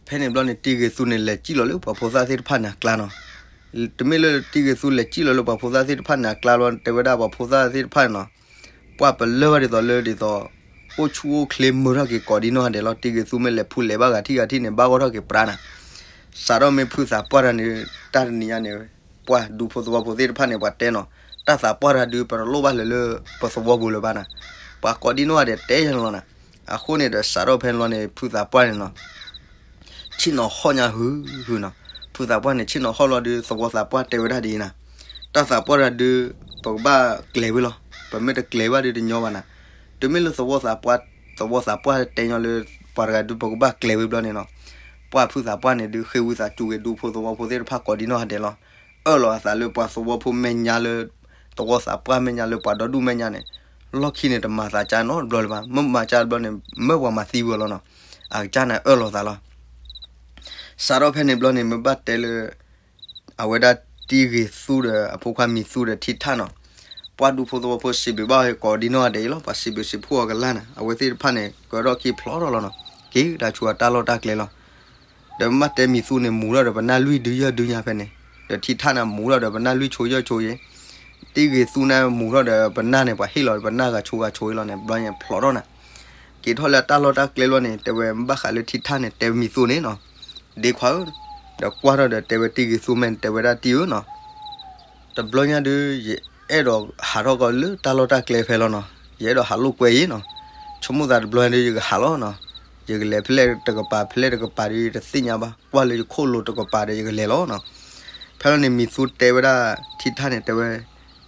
ဖဲန့ၣ်ဘျီန့ၣ် တံဂ့ၤသူန့ၣ် လဲၤစံၣ်လီၤလၢပှၤဖိသၣ်သ့ၣ်တဖၣ်န့ၣ်အကျါနီၤ. တုၤမ့ၢ်လၢတံဂ့ၤသူလဲၤစံၣ်လီၤလၢပှၤဖိသၣ်သ့ၣ်တဖၣ်န့ၣ်အကျါဘျီ တဲဝဲဒၣ်ပှၤဖိသၣ်သ့ၣ်တဖၣ်န့ၣ်နီၤ, ပှၢ်ပလၢၢ်ဘၣ်ဒ်သိးလၢဒ်သိး အိၣ်ဆူၣ်အိၣ်ချ့မုာ်ထီၣ်က့ၤကိးဒံနီၢ်ဂၤဒဲးလီၤ. တံဂ့ၤသူမ့ၢ်လဲၤဖူလဲၤဘၣ်ဂၤထံၣ်ဂၤထံၣ်န့ၣ် ဘၣ်ဂီၢ်ထီၣ်က့ၤပြါနၤ. စးထီၣ်မ့ၢ်ဖုသးပှၢ်တဂၤန့ၣ် တၢ်တနံၤညါန့ၣ် ပှၢ်ဒူဖိသဝီဖိသ့ၣ်တဖၣ်န့ၣ် ပှၤတဲနီၤ, တၢ်သးပှၢ်တဂၤဒုး ပတလိၣ်ဘၣ်လၢၤလၢပသဝီပူၤလၢၤဘၣ်နၤ. ပှၤကိးဒံနီၢ်ဂၤဒဲးတဲယၤန့ၣ်လီၤနၤ. အဃိန့ၣ်ဒီး စးထီၣ်ဖဲန့ၣ်လီၤန့ၣ် ဖုသးပှၢ်န့ၣ်နီၤ ဆ့ၣ်နီၤဟီၣ်ညါဟုဟုနီၤ. ဖုသးပှၢ်န့ၣ် ဆ့ၣ်နီၤဟီၣ်လီၤဒုး သဝီသးပှၢ်တဲဝဲဒၣ်ဒ်အံၤနၤ, တၢ်သးပှၢ်တဂၤဒုး ပကဘၣ်ကျဲၤဝဲလီၤ. ပမ့ၢ်တကျဲၤဘၣ်ဒုးတညီဘၣ်နၤ. တုၤမ့ၢ်လၢသဝီသးပှၢ် သဝီသးပှၢ်တဲညီလၢ ပှၤတဂၤဒုး ပကဘၣ်ကျဲၤဝဲဘျီန့ၣ်နီၤ, ပှၢ်ဖုသးပှၢ်န့ၣ်ဒုး ဃ့ဝံသးစူၤက့ၤဒူဖိသဝီဖိသ့ၣ်တဖၣ်ကိးဒံနီၢ်ဂၤဒဲးလီၤ. အၢၣ်လီၤအသးလၢပှၤသဝီဖိမဲာ်ညါလၢ သဝီသးပှၢ်မဲာ်ညါလၢပှၤဒီဒူၣ်မဲာ်ညါန့ၣ် လီၢ်ခံန့ၣ် တမၤသးကါနီတဘျီလၢၤဘၣ်. မ့ၢ်မၤကါတဘျီန့ၣ် မ့ၢ်ပှၤမၤသံဝဲလီၤနီၤ. အကစၢ်န့ၣ်အၢၣ်လီၤသးလီၤ. စးထီၣ်ဖဲန့ၣ်ဘျီန့ၣ် မ့ၢ်ဘၣ်တဲလၢ အဝဲဒၣ်တံဂ့ၤသူဒီးအဖိခွါမံၤသူဒီးထံထၣ်နီၤ, ပှၢ်ဒူဖိသဝီဖိစံးဘျုးဘၣ်ကိးဒံနီၢ်ဂၤဒဲးအံၤလီၤ. ပှၤစံးဘျုးစံးဖှိၣ်အီၤကလၢ်နၤ, အဝဲသ့ၣ်တဖၣ်န့ၣ် ကၢထီၣ်ခံဖျိးထီၣ်လီၤနီၤ, က့ၤတၢ်ဆူအတၢ်လီၢ်တၢ်ကျဲလီၤ. ဒီးမ့ၢ်ဘၣ်တဲမံၤသူန့ၣ် မူထီၣ်ဒီးပနၢ်လွံၢ်ဒုညါဒုညါဖဲန့ၣ်, ဒီးထံထၣ်န့ၣ်မူထီၣ်ဒီးပနၢ်လွံၢ်ဆိယဲၢ်ဆိယဲၢ်, တံဂ့ၤသူန့ၣ်မူထီၣ်ဒီးပနၢ်န့ၣ် ပှၤဟ့ၣ်လီၤပနၢ်ဂၤဆိဂၤဆိအံၤလီၤန့ၣ် ဘျီန့ၣ်ဖျိးထီၣ်နၤ. က့ၤထီၣ်လၢအတၢ်လီၢ်တၢ်ကျဲလီၤန့ၣ် တဲဝဲဘၣ်ဃးလၢထံထၣ်န့ၣ် တဲမံၤသူန့ၣ်နီၤ, ဒ့ခွါဧၢ, ဒီးကွၢ်ထီၣ်ဒီးတဲဝဲတံဂ့ၤသူမဲာ်န့ၣ် တဲဝဲဒၣ်တံဧၢနီၤ, တဘျီညါဒုး ယအဲၣ်ဒိးဟးထီၣ်ကီးလၢတၢ်လီၢ်တၢ်ကျဲဖဲလီၤနီၤ, ယအဲၣ်ဒိးဟးလိာ်ကွဲအံၤနီၤ, ဆိကမိၣ်သးတဘျီညါဒုး ယကဟးလီၤနီၤ, ယကလဲၤဖဲလဲၣ်တကပၤ ဖဲလဲၣ်တကပၤဒုး ယတသ့ၣ်ညါဘၣ်, ကွၢ်လၢယခိၣ်လိၤတကပၤဒီး ယကလဲၤလီၤနီၤ. ဖဲလီၤန့ၣ်မံၤသူတဲဝဲဒၣ် ထံထၣ်န့ၣ် တဲဝဲ,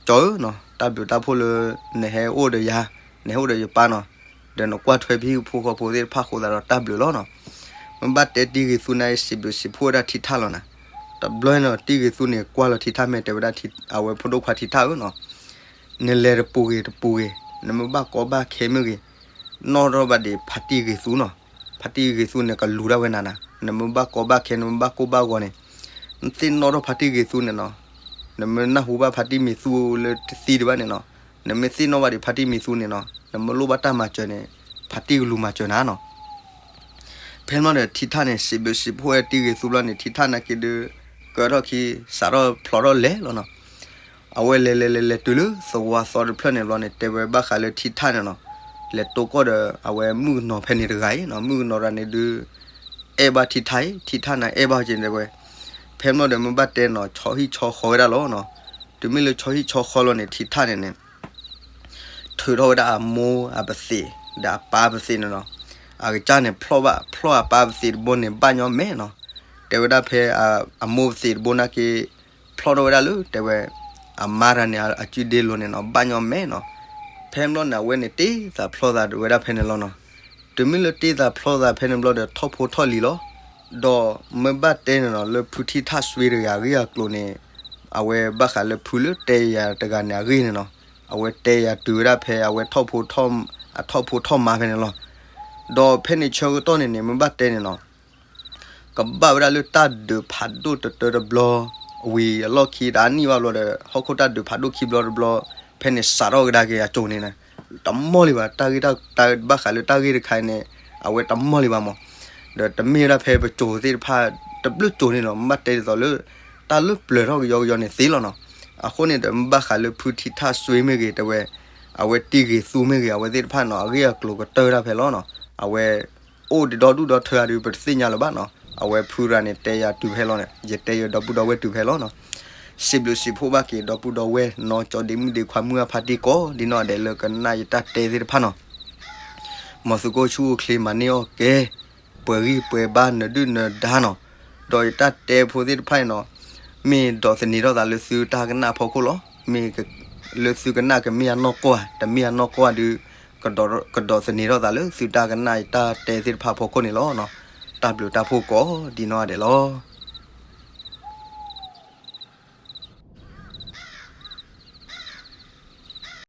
ကၠီဧၢနီၤ, တၢ်ဘျုးတၢ်ဖှိၣ်လၢ နဟဲအိၣ်ဒီးယၤ, နဟဲအိၣ်ဒီးယပၢ်နီၤ, ဒီးနကွၢ်ထွဲဖံဖိဃီဖိသ့ၣ်တဖၣ်အဃိသတးဒီးတၢ်ဘျုးလီၤနီၤ. မ့ၢ်ဘၣ်တဲတံဂ့ၤသူန့ၣ် စံးဘျုးစံးဖှိၣ်ဝဲဒၣ်ထံထၣ်လီၤနၤ. တဘျီနီၤ တံဂ့ၤသူန့ၣ် ကွၢ်လီၤထံထၣ်မဲာ် တဲဝဲဒၣ်အဝဲဖိဒိၣ်ခွါထံထၣ်ဧၢနီၤ, နလဲၤတပူၤဂ့ၤတပူၤဂ့ၤ, နမ့ၢ်ဘၣ်ကီဘၣ်ခဲမ့ၢ်ဂ့ၤ, နီၣ်ထီၣ်ဘၣ်ဒံးဖါတံဂ့ၤသူနီၤ. ဖါတံဂ့ၤသူန့ၣ် ကလူၤဒၣ်ဝဲနၤနၤ, နမ့ၢ်ဘၣ်ကီဘၣ်ခဲ နမ့ၢ်ဘၣ်ကိၢ်ဘၣ်ဂီၤန့ၣ်, နသ့ၣ်နီၣ်ထီၣ်ဖါတံဂ့ၤသူန့ၣ်နီၤ, နမ့ၢ်နၢ်ဟူဘၣ်ဖါတံမံၤသူလၢတသံဒံးဘၣ်န့ၣ်နီၤ, နမ့ၢ်သ့ၣ်နီၣ်ဘၣ်ဒံးဖါတံမံၤသူန့ၣ်နီၤ, နမ့ၢ်လိၣ်ဘၣ်တၢ်မၤစၢၤန့ၣ် ဖါတံကလူၤမၤစၢၤနၤနီၤ. ဖဲန့ၣ်ဒီးထံထၣ်န့ၣ် စံးဘျုးစံးဖှိၣ်ဝဲတံဂ့ၤသူဘျီန့ၣ် ထံထၣ်နာ်က့ဒုး ကၢထီၣ်ခံ စးထီၣ်ဖျိးထီၣ်လဲၤလီၤနီၤ. အဝဲလဲၤလဲၤလဲၤလဲၤတုၤလၢသဝီသီတဖျၢၣ်န့ၣ်ဘျီန့ၣ် တဲဝဲဘၣ်ဃးလၢထံထၣ်န့ၣ်နီၤ, လဲၤတိၢ်ကီၢ်ဒီးအဝဲမုၣ်ကနီၤဖဲန့ၣ်တဂၤအံၤနီၤ, မုၣ်ကနီၤတဂၤန့ၣ်ဒုး အဲၣ်ဘၣ်ထံထၣ်အံၤ, ထံထၣ်န့ၣ်အဲၣ်ဘၣ်က့ၤတဲဝဲ. ဖဲန့ၣ်ဒီးမ့ၢ်ဘၣ်တဲနီၤ ဆီဟံၣ်ဆီဃီဝဲဒၣ်လီၤနီၤ. တုၤမ့ၢ်လၢဆီဟံၣ်ဆီဃီလီၤန့ၣ် ထံထၣ်န့ၣ်န့ၣ် ထုးထီၣ်ဝဲဒၣ်အမိၢ်အပသံး ဒီးအပၢ်ပသံးန့ၣ်နီၤ. အကစၢ်န့ၣ် ဖျီၣ်ဘၣ် ဖျီၣ်အပၢ်ပသံးတဘိန့ၣ် ဘၣ်ညီမဲာ်နီၤ. တဲဝဲဒၣ်ဖဲအမိၢ်ပသံးတဘိနာ်က့ ဖျီၣ်ထီၣ်ဝဲဒၣ်လၢ တဲဝဲ အမါတဂၤန့ၣ် အစုဒ့လိၤန့ၣ်နီၤ ဘၣ်ညီမဲာ်နီၤ. ဖဲန့ၣ်ဘျီန့ၣ် အဝဲန့ၣ်တ့သးဖျီသးဝဲဒၣ်ဖဲန့ၣ်လီၤနီၤ. တုၤမ့ၢ်လၢတ့သးဖျီသးဖဲန့ၣ်ဘျီဒီး ထီၣ်ဖိထီၣ်လံၤလီၤ. ဒီးမ့ၢ်ဘၣ်တဲန့ၣ်နီၤ လၢဖုထံထၣ်စွ့တဂၤအဂ့ၢ်အကျိၤန့ၣ် အဝဲဘၣ်ဃးလၢဖုလၢတဲယၤတဂၤန့ၣ်အဂ့ၢ်န့ၣ်နီၤ, အဝဲတဲယၤတုၤဝဲဒၣ်ဖဲအဝဲထီၣ်ဖိထီၣ် အထီၣ်ဖိထီၣ်မါဖဲန့ၣ်လီၤ. ဒီးဖဲန့ၣ်ဆၢကတီၢ်န့ၣ်န့ၣ် မ့ၢ်ဘၣ်တဲန့ၣ်နီၤ ကဘၣ်ဝဲဒၣ်လၢတၢ်ဒုးဖးဒိၣ်တတၢတဘျီ ဝံၤအလီၢ်ခံတၢ်နံၣ်ဘၣ်ဘျီဒီး ဟီၣ်ခိၣ်တၢ်ဒုးဖးဒိၣ်ခံဘျီတဘျီ ဖဲန့ၣ်စးထီၣ်ကဒါက့ၤအစိၤန့ၣ် တမီၢ်လံဘၣ် တၢ်ဂ့ၢ်တၢ်ဘၣ်ဃးလၢတၢ်ဂ့ၢ်တခါအံၤန့ၣ် အဝဲတမီၢ်လံဘၣ်မး. ဒီးတမ့ၢ်ဝဲဒၣ်ဖဲပစိၤသ့ၣ်တဖၣ် တဘျုးစိၤန့ၣ်နီၤ မ့ၢ်ဘၣ်တဲဒ်သိးလၢ တၢ်လၢပျၢၤထီၣ်ကယီကယီန့ၣ်သ့လီၤနီၤ. အဃိန့ၣ်ဒီးမ့ၢ်ဘၣ်ဃးလၢဖုထံထၣ်စွ့မ့ၢ်ဂ့ၤ တဲဝဲ အဝဲတံဂ့ၤသူမ့ၢ်ဂ့ၤ အဝဲသ့ၣ်တဖၣ်နီၤ အဂ့ၢ်အကျိၤကတၢၢ်ဝဲဒၣ်ဖဲလီၤနီၤ. အဝဲ အိၣ်ဒီးဒီဒူၣ်ဒီထၢအံၤဒုး ပတသ့ၣ်ညါလၢၤဘၣ်နီၤ. အဝဲဖုရၤန့ၣ် တဲယၤတုၤဖဲလီၤန့ၣ် ယတဲယဒီပုၢ်ဒီဝဲၢ်တုၤဖဲလီၤနီၤ. စံးဘျုးစံးဖှိၣ်ဘၣ်က့ၤ ဒီပုၢ်ဒီဝဲၢ်နီၤ ကၠီဒ့မုၣ်ဒ့ခွါ မုၢ်အဖါတံၢ်ကိးဒ်နီၢ်ဒဲး လၢကနၣ်ယတၢ်တဲသ့ၣ်တဖၣ်နီၤ. မ်သုကအိၣ်ဆူၣ်အိၣ်ချ့ မၤန့ၢ်အီၣ်ကဲ ပှဲၤဂံၢ်ပှဲၤဘါ နဒုၣ်နဒါနီၤ. ဒီးယတၢ်တဲဖိသ့ၣ်တဖၣ်အံၤနီၤ မ့ၢ်ဒိးသန့ၤထီၣ်သးလၢသုတၢ်ကနၣ်အဖီခိၣ်လီၤ. မ့ၢ်လၢသုကနၣ်ကမ့ၢ်အနီၢ်ကီၢ်ဧါ တမ့ၢ်အနီၢ်ကီၢ်ဧါဒီး ကဒိးသန့ၤထီၣ်သးလၢသုတၢ်ကနၣ်ယတၢ်တဲသ့ၣ်တဖၣ်အဖီခိၣ်န့ၣ်လီၤ. တၢ်ဘျုးတၢ်ဖှိၣ်ကိးဒ်နီၢ်ဒဲးလီၤ.